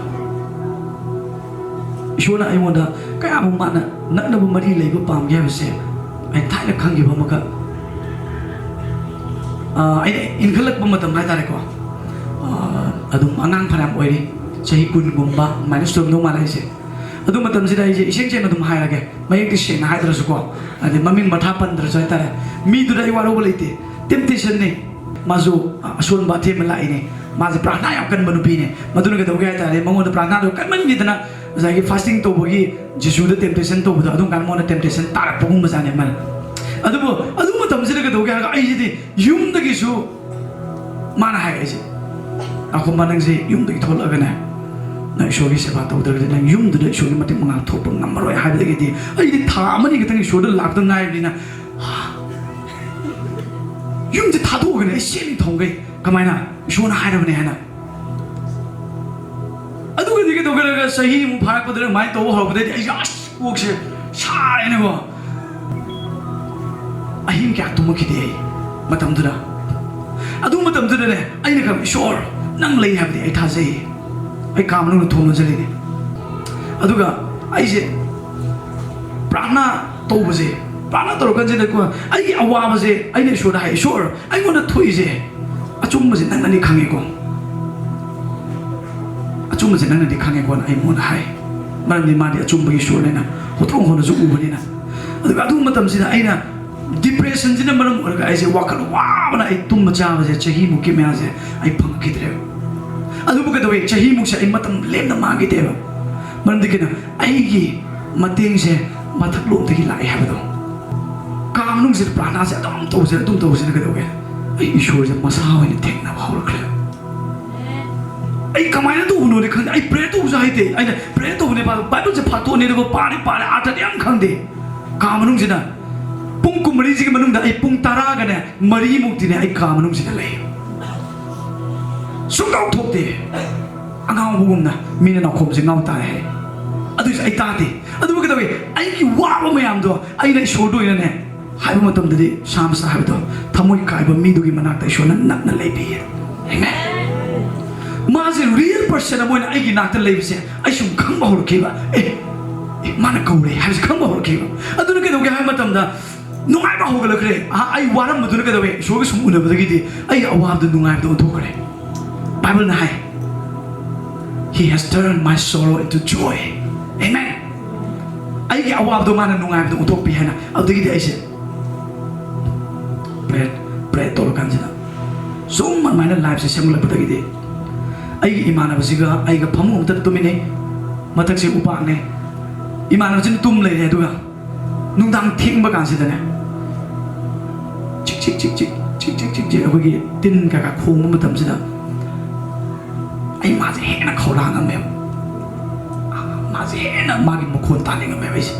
ꯏꯁꯣꯔꯅ ꯑꯩꯉꯣꯟꯗ ꯀꯌꯥꯃꯨꯛ ꯃꯥꯅ ꯅꯛꯅꯕ ꯃꯔꯤ ꯂꯩꯕ ꯄꯥꯝꯒꯦ ꯍꯥꯏꯕꯁꯦ ꯑꯩ ꯊꯥꯏꯅ ꯈꯪꯈꯤꯕ ꯑꯃꯈꯛ, ꯑꯥ, ꯑꯩꯅ ꯏꯟꯈꯠꯂꯛꯄ ꯃꯇꯝ ꯍꯥꯏꯇꯥꯔꯦꯀꯣ, ꯑꯥ, ꯑꯗꯨꯝ ꯑꯉꯥꯡ ꯐꯅꯌꯥꯝ ꯑꯣꯏꯔꯤ, ꯆꯍꯤ ꯀꯨꯟꯒꯨꯝꯕ ꯑꯗꯨꯃꯥꯏꯅ ꯁꯨꯔꯝꯗꯧ ꯃꯥꯜꯂꯦ ꯑꯩꯁꯦ꯫ ꯑꯗꯨ ꯃꯇꯝꯁꯤꯗ ꯑꯩꯁꯦ ꯏꯁꯦꯡ ꯁꯦꯡꯅ ꯑꯗꯨꯝ ꯍꯥꯏꯔꯒꯦ, ꯃꯌꯦꯛꯇꯤ ꯁꯦꯡꯅ ꯍꯥꯏꯗ꯭ꯔꯁꯨꯀꯣ, ꯍꯥꯏꯗꯤ ꯃꯃꯤꯡ ꯃꯊꯥ ꯄꯟꯗ꯭ꯔꯁꯨ ꯍꯥꯏꯇꯥꯔꯦ, ꯃꯤꯗꯨꯗ ꯑꯩ ꯋꯥꯔꯧꯕ ꯂꯩꯇꯦ꯫ Temptation ꯅꯤ꯫ ꯃꯥꯁꯨ ꯑꯁꯣꯟꯕ ꯑꯊꯦꯝꯕ ꯂꯥꯛꯏꯅꯦ꯫ ꯃꯥꯁꯦ ꯄ꯭ꯔꯥꯊꯅꯥ ꯌꯥꯝ ꯀꯟꯕ ꯅꯨꯄꯤꯅꯦ꯫ ꯃꯗꯨꯅ ꯀꯩꯗꯧꯒꯦ ꯍꯥꯏ ꯇꯥꯔꯗꯤ, ꯃꯉꯣꯟꯗ ꯄ꯭ꯔꯥꯊꯅꯥꯗꯣ ꯀꯟꯃꯟꯈꯤꯗꯅ ꯉꯁꯥꯏꯒꯤ fasting ꯇꯧꯕꯒꯤ ꯖꯤꯁꯨꯗ temptation ꯇꯧꯕꯗꯣ, ꯑꯗꯨꯝ ꯀꯥꯟꯗ ꯃꯉꯣꯟꯗ temptation ꯇꯥꯔꯛꯄꯒꯨꯝꯕꯖꯥꯠꯅꯦ ꯃꯥꯅ꯫ ꯑꯗꯨꯕꯨ ꯑꯗꯨ ꯃꯇꯝꯁꯤꯗ ꯀꯩꯗꯧꯒꯦ ꯍꯥꯏꯔꯒ, ꯑꯩꯁꯤꯗꯤ ꯌꯨꯝꯗꯒꯤꯁꯨ ꯃꯥꯅ ꯍꯥꯏꯔꯛꯏꯁꯦ, "ꯑꯈꯣꯝꯕ, ꯅꯪꯁꯦ ꯌꯨꯝꯗꯒꯤ ꯊꯣꯛꯂꯛꯑꯒꯅꯦ, ꯅꯪ ꯏꯁꯣꯔꯒꯤ ꯁꯦꯕꯥ ꯇꯧꯗ꯭ꯔꯒꯗꯤ ꯅꯪ ꯌꯨꯝꯗꯨꯗ ꯏꯁꯣꯔꯒꯤ ꯃꯇꯤꯛ ꯃꯉꯥꯜ ꯊꯣꯛꯄ ꯉꯝꯃꯔꯣꯏ ꯍꯥꯏꯕꯗꯒꯤꯗꯤ ꯑꯩꯗꯤ ꯊꯥ ꯑꯃꯅꯤ ꯈꯛꯇꯪ ꯏꯁꯣꯔꯗ ꯂꯥꯛꯇ ꯉꯥꯏꯔꯤꯕꯅꯤꯅ, ꯌꯨꯝꯁꯦ ꯊꯥꯗꯣꯛꯑꯒꯅꯦ ꯑꯩ ꯆꯦꯜꯂꯤ ꯊꯣꯡꯈꯩ꯫ ꯀꯃꯥꯏꯅ? ꯏꯁꯣꯔꯅ ꯍꯥꯏꯔꯕꯅꯦ ꯍꯥꯏꯅ꯫ ꯑꯗꯨꯒꯗꯤ ꯀꯩꯗꯧꯒꯗꯧꯔꯒ ꯆꯍꯤꯃꯨꯛ ꯐꯥꯔꯛꯄꯗ ꯑꯗꯨꯃꯥꯏꯅ ꯇꯧꯕ ꯍꯧꯔꯛꯄꯗꯩꯗꯤ ꯑꯩꯁꯦ ꯑꯁ ꯀꯣꯛꯁꯦ ꯁꯥꯔꯦꯅꯦꯀꯣ꯫ ꯑꯍꯤꯡ ꯀꯌꯥ ꯇꯨꯝꯃꯛꯈꯤꯗꯦ ꯑꯩ ꯃꯇꯝꯗꯨꯗ꯫ ꯑꯗꯨ ꯃꯇꯝꯗꯨꯗꯅꯦ ꯑꯩꯅ ꯈꯪꯕ, "ꯏꯁꯣꯔ, ꯅꯪ ꯂꯩ ꯍꯥꯏꯕꯗꯤ ꯑꯩ ꯊꯥꯖꯩ꯫ ꯑꯩ ꯀꯥ ꯃꯅꯨꯡꯗ ꯊꯣꯡ ꯂꯣꯟꯁꯤꯜꯂꯤꯅꯦ꯫" ꯑꯗꯨꯒ ꯑꯩꯁꯦ ꯄ꯭ꯔꯥꯊꯅꯥ ꯇꯧꯕꯁꯦ, ꯄ꯭ꯔꯥꯊꯅꯥ ꯇꯧꯔꯀꯥꯟꯁꯤꯗꯀꯣ ꯑꯩꯒꯤ ꯑꯋꯥꯕꯁꯦ ꯑꯩꯅ ꯏꯁꯣꯔꯗ ꯍꯥꯏ, "ꯏꯁꯣꯔ, ꯑꯩꯉꯣꯟꯗ ꯊꯣꯛꯏꯁꯦ ꯑꯆꯨꯝꯕꯁꯦ ꯅꯪꯅꯗꯤ ꯈꯪꯉꯦꯀꯣ, ꯑꯆꯨꯝꯕꯁꯦ ꯅꯪꯅꯗꯤ ꯈꯪꯉꯦꯀꯣꯅ" ꯑꯩ ꯃꯉꯣꯟꯗ ꯍꯥꯏ꯫ ꯃꯔꯝꯗꯤ ꯃꯥꯗꯤ ꯑꯆꯨꯝꯕꯒꯤ ꯏꯁꯣꯔꯅꯤꯅ, ꯍꯣꯇ꯭ꯔꯣꯡ ꯍꯣꯠꯅꯁꯨ ꯎꯕꯅꯤꯅ꯫ ꯑꯗꯨꯒ ꯑꯗꯨ ꯃꯇꯝꯁꯤꯗ ꯑꯩꯅ ꯗꯤꯄ꯭ꯔꯦꯁꯟꯁꯤꯅ ꯃꯔꯝ ꯑꯣꯏꯔꯒ ꯑꯩꯁꯦ ꯋꯥꯈꯜ ꯋꯥꯕꯅ ꯑꯩ ꯇꯨꯝꯕ ꯆꯥꯕꯁꯦ ꯆꯍꯤꯃꯨꯛꯀꯤ ꯃꯌꯥꯁꯦ ꯑꯩ ꯐꯪꯉꯛꯈꯤꯗ꯭ꯔꯦꯕ꯫ ꯑꯗꯨꯕꯨ ꯀꯩꯗꯧꯋꯦ? ꯆꯍꯤꯃꯨꯛꯁꯦ ꯑꯩ ꯃꯇꯝ ꯂꯦꯝꯅ ꯃꯥꯡꯈꯤꯗꯦꯕ꯫ ꯃꯔꯝꯗꯤ ꯀꯩꯅꯣ? ꯑꯩꯒꯤ ꯃꯇꯦꯡꯁꯦ ꯃꯊꯛꯂꯣꯝꯗꯒꯤ ꯂꯥꯛꯑꯦ ꯍꯥꯏꯕꯗꯣ꯫ ꯀꯥ ꯃꯅꯨꯡꯁꯤꯗ ꯄ꯭ꯔꯥꯊꯅꯥꯁꯦ ꯑꯗꯨꯝ ꯇꯧꯁꯤꯅ, ꯑꯗꯨꯝ ꯇꯧꯁꯤꯅ ꯀꯩꯗꯧꯒꯦ? ꯑꯩ ꯏꯁꯣꯔꯁꯦ ꯃꯁꯥ ꯑꯣꯏꯅ ꯊꯦꯡꯅꯕ ꯍꯧꯔꯛꯈ꯭ꯔꯦ꯫ ꯑꯩ ꯀꯃꯥꯏꯅ ꯇꯧꯕꯅꯣꯗꯤ ꯈꯪꯗꯦ꯫ ꯑꯩ ꯄ꯭ꯔꯦꯌꯔ ꯇꯧꯕꯁꯨ ꯍꯩꯇꯦ꯫ ꯑꯩꯅ ꯄ꯭ꯔꯦꯌꯔ ꯇꯧꯕꯅꯦ, ꯕꯥꯏꯕꯜꯁꯦ ꯐꯥꯛꯇꯣꯛꯑꯅꯤ, ꯑꯗꯨꯒ ꯄꯥꯔꯤ ꯄꯥꯔꯤ ꯑꯥꯔꯊꯗꯤ ꯌꯥꯝ ꯈꯪꯗꯦ꯫ ꯀꯥ ꯃꯅꯨꯡꯁꯤꯗ ꯄꯨꯡ ꯀꯨꯟꯃꯔꯤꯁꯤꯒꯤ ꯃꯅꯨꯡꯗ ꯑꯩ ꯄꯨꯡ ꯇꯔꯥꯒꯅꯦ ꯃꯔꯤꯃꯨꯛꯇꯤꯅꯦ ꯑꯩ ꯀꯥ ꯃꯅꯨꯡꯁꯤꯗ ꯂꯩ꯫ ꯁꯨꯡꯊꯣꯛ ꯊꯣꯛꯇꯦ꯫ ꯑꯉꯥꯎꯕꯒꯨꯝꯅ ꯃꯤꯅ ꯅꯥꯈꯣꯡꯁꯦ ꯉꯥꯎ ꯇꯥꯔꯦ ꯍꯥꯏ꯫ ꯑꯗꯨꯏꯁꯨ ꯑꯩ ꯇꯥꯗꯦ꯫ ꯑꯗꯨꯕꯨ ꯀꯩꯗꯧꯋꯤ? ꯑꯩꯒꯤ ꯋꯥꯕ ꯃꯌꯥꯝꯗꯣ ꯑꯩꯅ ꯏꯁꯣꯔꯗ ꯑꯣꯏꯅꯅꯦ ꯍꯥꯏꯕ ꯃꯇꯝꯗꯗꯤ ꯁꯥꯝꯁ ꯍꯥꯏꯕꯗꯣ ꯊꯃꯣꯏ ꯀꯥꯏꯕ ꯃꯤꯗꯨꯒꯤ ꯃꯅꯥꯛꯇ ꯏꯁꯣꯔꯅ ꯅꯛꯅ ꯂꯩꯕꯤꯌꯦ꯫ Amen꯫ ꯃꯥꯁꯦ ꯔꯤꯌꯦꯜ ꯄꯔꯁꯟ ꯑꯃ ꯑꯣꯏꯅ ꯑꯩꯒꯤ ꯅꯥꯛꯇ ꯂꯩꯕꯁꯦ ꯑꯩ ꯁꯨꯝ ꯈꯪꯕ ꯍꯧꯔꯛꯈꯤꯕ꯫ ꯑꯦ, ꯑꯦ, ꯃꯥꯅ ꯀꯧꯔꯦ ꯍꯥꯏꯕꯁꯦ ꯈꯪꯕ ꯍꯧꯔꯛꯈꯤꯕ꯫ ꯑꯗꯨꯅ ꯀꯩꯗꯧꯒꯦ ꯍꯥꯏꯕ ꯃꯇꯝꯗ ꯅꯨꯡꯉꯥꯏꯕ ꯍꯧꯒꯠꯂꯛꯈ꯭ꯔꯦ꯫ ꯑꯍꯥ, ꯑꯩ ꯋꯥꯔꯝꯕꯗꯨꯅ ꯀꯩꯗꯧꯋꯦ? ꯏꯁꯣꯔꯒ ꯁꯨꯝ ꯎꯅꯕꯗꯒꯤꯗꯤ ꯑꯩꯒꯤ ꯑꯋꯥꯕꯗꯣ ꯅꯨꯡꯉꯥꯏꯕꯗ ꯑꯣꯟꯊꯣꯛꯈ꯭ꯔꯦ꯫ ꯕꯥꯏꯕꯜꯅ ꯍꯥꯏ, "He has turned my sorrow into joy." Amen꯫ ꯑꯩꯒꯤ ꯑꯋꯥꯕꯗꯣ ꯃꯥꯅ ꯅꯨꯡꯉꯥꯏꯕꯗ ꯑꯣꯟꯊꯣꯛꯄꯤ ꯍꯥꯏꯅ꯫ ꯑꯗꯨꯗꯒꯤꯗꯤ ꯑꯩꯁꯦ ꯄ꯭ꯔꯦ ꯄ꯭ꯔꯦ ꯇꯧꯔꯀꯥꯟꯁꯤꯗ ꯁꯨꯝ ꯑꯗꯨꯃꯥꯏꯅ ꯂꯥꯏꯐꯁꯦ ꯁꯦꯝꯒꯠꯂꯛꯄꯗꯒꯤꯗꯤ ꯑꯩꯒꯤ ꯏꯃꯥꯟꯅꯕꯁꯤꯒ ꯑꯩꯒ ꯐꯃꯨꯡ ꯑꯃꯇ ꯇꯨꯝꯃꯤꯟꯅꯩ꯫ ꯃꯊꯛꯁꯦ ꯎꯄꯥꯛꯅꯦ꯫ ꯏꯃꯥꯟꯅꯕꯁꯤꯅ ꯇꯨꯝ ꯂꯩꯔꯦ꯫ ꯑꯗꯨꯒ ꯅꯨꯡꯗꯥꯡ ꯊꯦꯡꯕ ꯀꯥꯟꯁꯤꯗꯅꯦ, ꯆꯤꯛ ꯆꯤꯛ ꯆꯤꯛ ꯆꯤꯛ ꯆꯤꯛ ꯆꯤꯛ ꯆꯤꯛ ꯆꯤꯛ ꯑꯩꯈꯣꯏꯒꯤ ꯇꯤꯟ ꯀꯩꯀꯥ ꯈꯣꯡꯕ ꯃꯇꯝꯁꯤꯗ ꯑꯩ ꯃꯥꯁꯦ ꯍꯦꯟꯅ ꯈꯧꯔꯥꯡꯉꯝꯃꯦꯕ꯫ ꯃꯥꯁꯦ ꯍꯦꯟꯅ ꯃꯥꯒꯤ ꯃꯈꯣꯟ ꯇꯥꯅꯤꯡꯉꯝꯃꯦꯕ ꯑꯩꯁꯦ꯫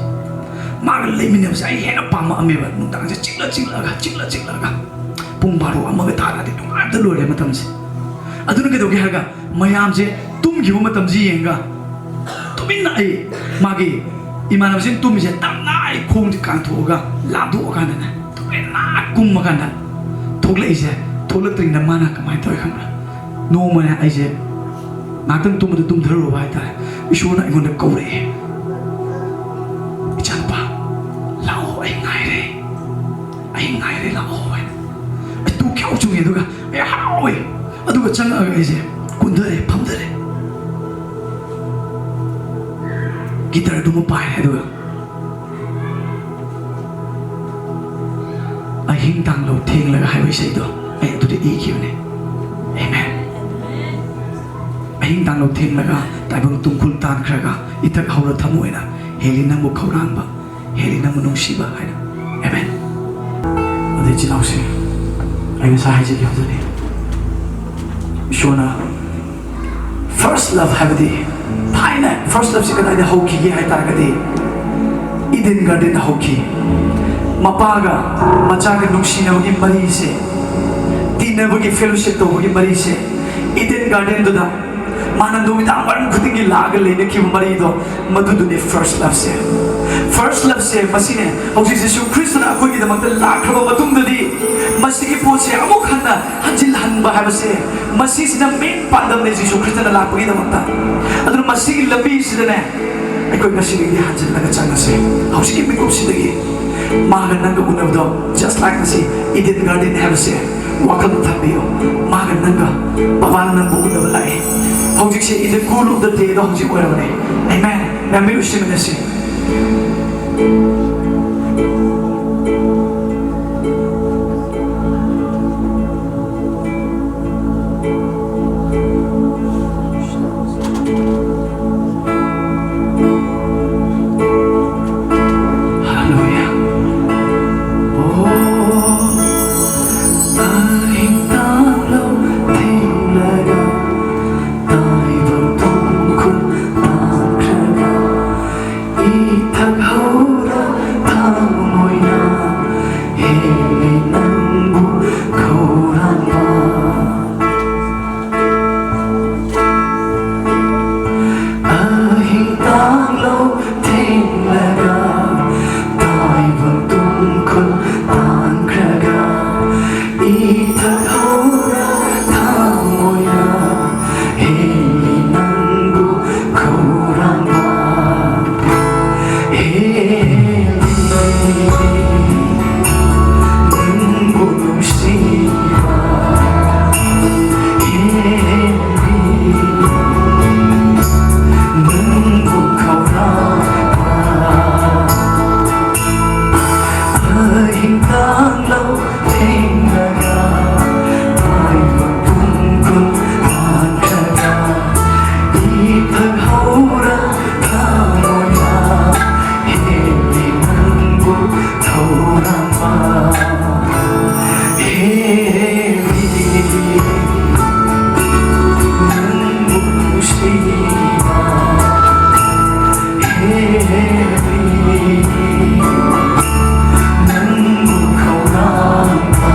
ꯃꯥꯒ ꯂꯩꯃꯤꯟꯅꯕꯁꯦ ꯑꯩ ꯍꯦꯟꯅ ꯄꯥꯝꯃꯛꯑꯝꯃꯦꯕ꯫ ꯅꯨꯡꯗꯥꯡꯁꯦ ꯆꯤꯛꯂ ꯆꯤꯛꯂꯒ, ꯆꯤꯛꯂ ꯆꯤꯛꯂꯒ, ꯄꯨꯡ ꯕꯥꯔꯣ ꯑꯃꯒ ꯇꯥꯔꯗꯤ ꯅꯨꯡꯉꯥꯏꯕꯗ ꯂꯣꯏꯔꯦ ꯃꯇꯝꯁꯦ꯫ ꯑꯗꯨꯅ ꯀꯩꯗꯧꯒꯦ ꯍꯥꯏꯔꯒ, ꯃꯌꯥꯝꯁꯦ ꯇꯨꯝꯈꯤꯕ ꯃꯇꯝꯁꯤ ꯌꯦꯡꯉꯒ, ꯇꯨꯃꯤꯟꯅ ꯑꯩ, ꯃꯥꯒꯤ ꯏꯃꯥꯟꯅꯕꯁꯤꯡ ꯇꯨꯝꯃꯤꯁꯦ ꯇꯞꯅ ꯑꯩ ꯈꯣꯡꯁꯦ ꯀꯥꯟꯊꯣꯛꯑꯒ ꯂꯥꯟꯊꯣꯛꯑꯀꯥꯟꯗꯅꯦ, ꯇꯨꯃꯤꯟꯅ ꯀꯨꯝꯃꯀꯥꯟꯗ ꯊꯣꯛꯂꯛꯏꯁꯦ꯫ ꯊꯣꯛꯂꯛꯇ꯭ꯔꯤꯉꯩꯗ ꯃꯥꯅ ꯀꯃꯥꯏꯅ ꯇꯧꯋꯤ ꯈꯪꯕ꯭ꯔꯥ? ꯅꯣꯡꯃꯅꯦ ꯑꯩꯁꯦ ꯉꯥꯛꯇꯪ ꯇꯨꯝꯕꯗ ꯇꯨꯝꯊꯔꯨꯕ ꯍꯥꯏꯇꯥꯔꯦ꯫ ꯏꯁꯣꯔꯅ ꯑꯩꯉꯣꯟꯗ ꯀꯧꯔꯛꯑꯦ, "ꯏꯆꯥꯅꯨꯄꯥ, ꯂꯥꯛꯑꯣ, ꯑꯩ ꯉꯥꯏꯔꯦ, ꯑꯩ ꯉꯥꯏꯔꯦ, ꯂꯥꯛꯑꯣ" ꯍꯥꯏꯅ꯫ ꯑꯩ ꯇꯨ ꯈ꯭ꯌꯥꯎ ꯆꯨꯡꯉꯦ, ꯑꯗꯨꯒ ꯑꯩ ꯍꯔꯥꯎꯋꯦ꯫ ꯑꯗꯨꯒ ꯆꯪꯉꯛꯑꯒ ꯑꯩꯁꯦ ꯀꯨꯟꯊꯔꯦ, ꯐꯝꯊꯔꯦ, ꯒꯤꯇꯔꯗꯨꯃ ꯄꯥꯏꯔꯦ, ꯑꯗꯨꯒ "ꯑꯍꯤꯡ ꯇꯥꯡꯂꯧ ꯊꯦꯡꯂꯒ" ꯍꯥꯏꯕ ꯏꯁꯩꯗꯣ ꯑꯩ ꯑꯗꯨꯗ ꯏꯈꯤꯕꯅꯦ꯫ ꯑꯦꯃꯦꯟ꯫ "ꯑꯍꯤꯡ ꯇꯥꯡꯂꯧ ꯊꯦꯡꯂꯒ, ꯇꯥꯏꯕꯪ ꯇꯨꯡꯈꯨꯜ ꯇꯥꯟꯈ꯭ꯔꯒ, ꯏꯊꯛ ꯍꯧꯔ ꯊꯃꯣꯏꯅ ꯍꯦꯜꯂꯤ ꯅꯪꯕꯨ ꯈꯧꯔꯥꯡꯕ, ꯍꯦꯜꯂꯤ ꯅꯪꯕꯨ ꯅꯨꯡꯁꯤꯕ" ꯍꯥꯏꯅ꯫ ꯑꯦꯃꯦꯟ꯫ ꯑꯗꯨ ꯏꯆꯤꯜ ꯏꯅꯥꯎꯁꯤꯡ, ꯑꯩ ꯉꯁꯥꯏ ꯍꯥꯏꯖꯈꯤꯕꯗꯨꯅꯤ, ꯏꯁꯣꯔꯅ first love ꯍꯥꯏꯕꯗꯤ, ꯊꯥꯏꯅ first loveꯁꯤ ꯀꯗꯥꯏꯗ ꯍꯧꯈꯤꯒꯦ ꯍꯥꯏ ꯇꯥꯔꯒꯗꯤ, ꯏꯗꯦꯟ ꯒꯥꯔꯗꯦꯟꯗ ꯍꯧꯈꯤ꯫ ꯃꯄꯥꯒ ꯃꯆꯥꯒ ꯅꯨꯡꯁꯤꯅꯕꯒꯤ ꯃꯔꯤꯁꯦ, ꯇꯤꯟꯅꯕꯒꯤ fellowship ꯇꯧꯕꯒꯤ ꯃꯔꯤꯁꯦ, ꯏꯗꯦꯟ ꯒꯥꯔꯗꯦꯟꯗꯨꯗ ꯃꯥꯅ ꯅꯨꯃꯤꯗꯥꯡ ꯋꯥꯏꯔꯝ ꯈꯨꯗꯤꯡꯒꯤ ꯂꯥꯛꯑꯒ ꯂꯩꯅꯈꯤꯕ ꯃꯔꯤꯗꯣ, ꯃꯗꯨꯗꯨꯅꯤ first loveꯁꯦ꯫ First loveꯁꯦ ꯃꯁꯤꯅꯦ꯫ ꯍꯧꯖꯤꯛ ꯖꯤꯁꯨ ꯈ꯭ꯔꯤꯁꯇꯅ ꯑꯩꯈꯣꯏꯒꯤꯗꯃꯛꯇ ꯂꯥꯛꯈ꯭ꯔꯕ ꯃꯇꯨꯡꯗꯗꯤ, ꯃꯁꯤꯒꯤ ꯄꯣꯠꯁꯦ ꯑꯃꯨꯛ ꯍꯟꯅ ꯍꯟꯖꯤꯜꯍꯟꯕ ꯍꯥꯏꯕꯁꯦ, ꯃꯁꯤꯁꯤꯅ main ꯄꯥꯟꯗꯝꯅꯦ ꯖꯤꯁꯨ ꯈ꯭ꯔꯤꯁꯇꯅ ꯂꯥꯛꯄꯒꯤꯗꯃꯛꯇ꯫ ꯑꯗꯨꯅ ꯃꯁꯤꯒꯤ ꯂꯝꯕꯤꯁꯤꯗꯅꯦ, ꯑꯩꯈꯣꯏ ꯉꯁꯤꯗꯒꯤꯗꯤ ꯍꯟꯖꯤꯜꯂꯒ ꯆꯪꯉꯁꯦ꯫ ꯍꯧꯖꯤꯛꯀꯤ ꯃꯤꯀꯨꯞꯁꯤꯗꯒꯤ ꯃꯥꯒ ꯅꯪꯒ ꯎꯅꯕꯗꯣ, just like ꯉꯁꯤ ꯏꯗꯦꯟ ꯒꯥꯔꯗꯦꯟ ꯍꯥꯏꯕꯁꯦ ꯋꯥꯈꯜꯗ ꯊꯝꯕꯤꯌꯨ꯫ ꯃꯥꯒ ꯅꯪꯒ, ꯕꯕꯥꯅ ꯅꯪꯕꯨ ꯎꯅꯕ ꯂꯥꯛꯑꯦ꯫ ꯍꯧꯖꯤꯛꯁꯦ in the cool of the dayꯗꯣ ꯍꯧꯖꯤꯛ ꯑꯣꯏꯔꯕꯅꯦ꯫ Amen꯫ ꯃꯌꯥꯝ ꯃꯤꯠ ꯎꯏꯁꯤꯟꯃꯤꯟꯅꯁꯤ꯫ Hallelujah. Oh, ꯑꯍꯤꯡ ꯇꯥꯡꯂꯧ ꯊꯦꯡꯂꯒ, ꯇꯥꯏꯕꯪ ꯇꯨꯡꯈꯨꯜ ꯇꯥꯟꯈ꯭ꯔꯒ, ꯊꯧꯔꯥꯡꯕ ꯍꯦꯔꯤ, ꯅꯪꯕꯨ ꯅꯨꯡꯁꯤꯕ ꯍꯦꯔꯤ, ꯅꯪꯕꯨ ꯈꯧꯔꯥꯡꯕ꯫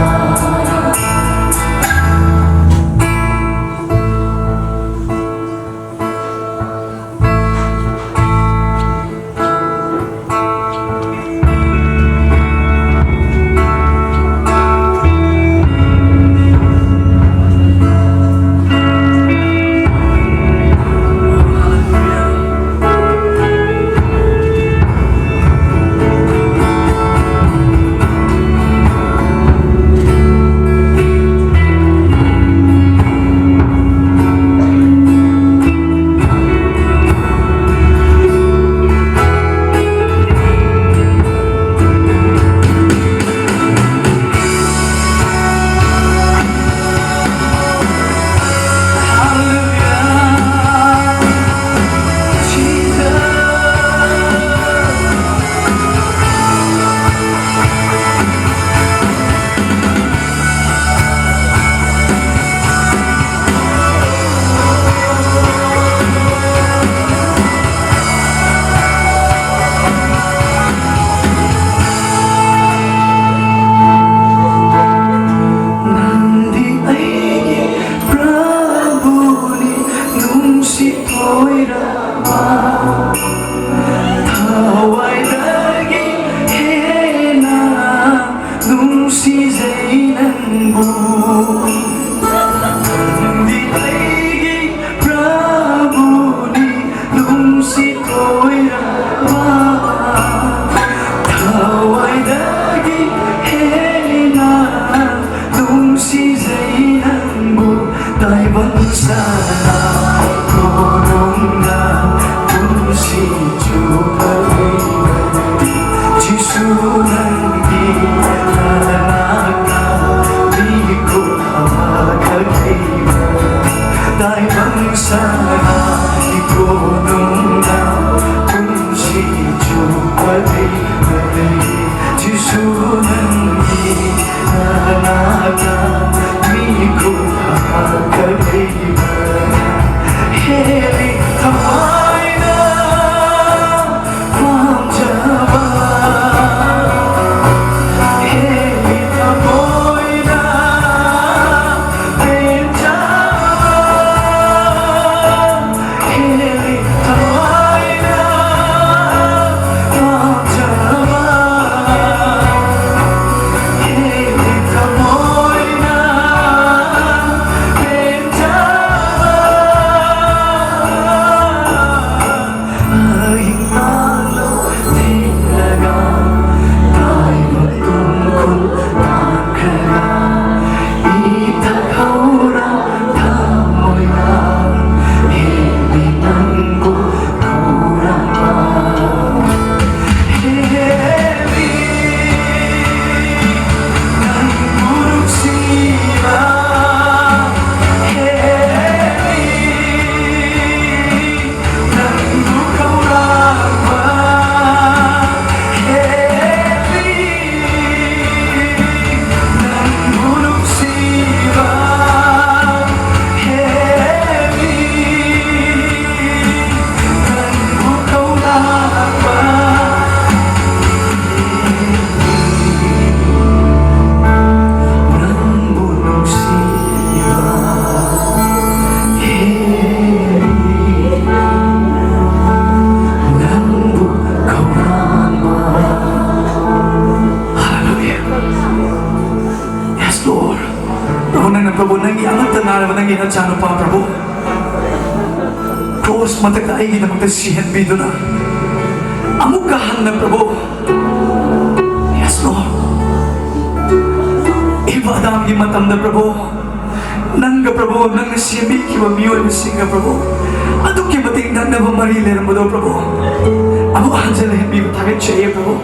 ꯅꯪꯗꯤ ꯑꯩꯒꯤ ꯄ꯭ꯔꯚꯨꯅꯤ, ꯅꯨꯡꯁꯤ ꯊꯣꯏꯔꯕ ꯊꯋꯥꯏꯗꯒꯤ ꯍꯦꯟꯅ ꯅꯨꯡꯁꯤꯖꯩ ꯅꯪꯕꯨ꯫ ꯅꯪꯗꯤ ꯑꯩꯒꯤ ꯄ꯭ꯔꯚꯨꯅꯤ, ꯅꯨꯡꯁꯤ ꯊꯣꯏꯔꯕ ꯊꯋꯥꯏꯗꯒꯤ ꯍꯦꯟꯅ ꯅꯨꯡꯁꯤꯖꯩ ꯅꯪꯕꯨ꯫ ꯇꯥꯏꯕꯪ ꯁꯅꯥ ꯀꯣꯅꯨꯡꯗ ꯄꯨꯟꯁꯤ ꯆꯨꯞꯄ ꯂꯩꯕꯅꯤ꯫ ꯖꯤꯁꯨ ꯅꯪꯒꯤ ꯅꯅꯥꯛꯇ ꯃꯤꯀꯨꯞ ꯑꯃꯈꯛ ꯂꯩꯕ꯫ ꯇꯥꯏꯕꯪ ꯁꯅꯥꯒꯤ ꯀꯣꯅꯨꯡꯗ ꯄꯨꯟꯁꯤ ꯆꯨꯞꯄ ꯂꯩꯕꯅꯤ꯫ ꯑꯃꯠꯇ ꯉꯥꯏꯔꯕ ꯅꯪꯒꯤ ꯅꯆꯥꯅꯨꯄꯥ ꯄ꯭ꯔꯚꯨ, ꯀ꯭ꯔꯣꯁ ꯃꯊꯛꯇ ꯑꯩꯒꯤꯗꯃꯛꯇ ꯁꯤꯍꯟꯕꯤꯗꯨꯅ, ꯑꯃꯨꯛꯀ ꯍꯟꯅ ꯄ꯭ꯔꯚꯨ, ꯌꯦꯁ ꯂꯣꯔꯗ, ꯏꯕ ꯑꯗꯥꯝꯒꯤ ꯃꯇꯝꯗ ꯄ꯭ꯔꯚꯨ, ꯅꯪꯒ ꯄ꯭ꯔꯚꯨ, ꯅꯪꯅ ꯁꯦꯝꯕꯤꯈꯤꯕ ꯃꯤꯑꯣꯏꯕꯁꯤꯡꯒ ꯄ꯭ꯔꯚꯨ ꯑꯗꯨꯛꯀꯤ ꯃꯇꯤꯛ ꯅꯛꯅꯕ ꯃꯔꯤ ꯂꯩꯔꯝꯕꯗꯣ ꯄ꯭ꯔꯚꯨ, ꯑꯃꯨꯛ ꯍꯟꯖꯤꯜꯍꯟꯕꯤꯕ ꯊꯥꯒꯠꯆꯩꯌꯦ ꯄ꯭ꯔꯚꯨ꯫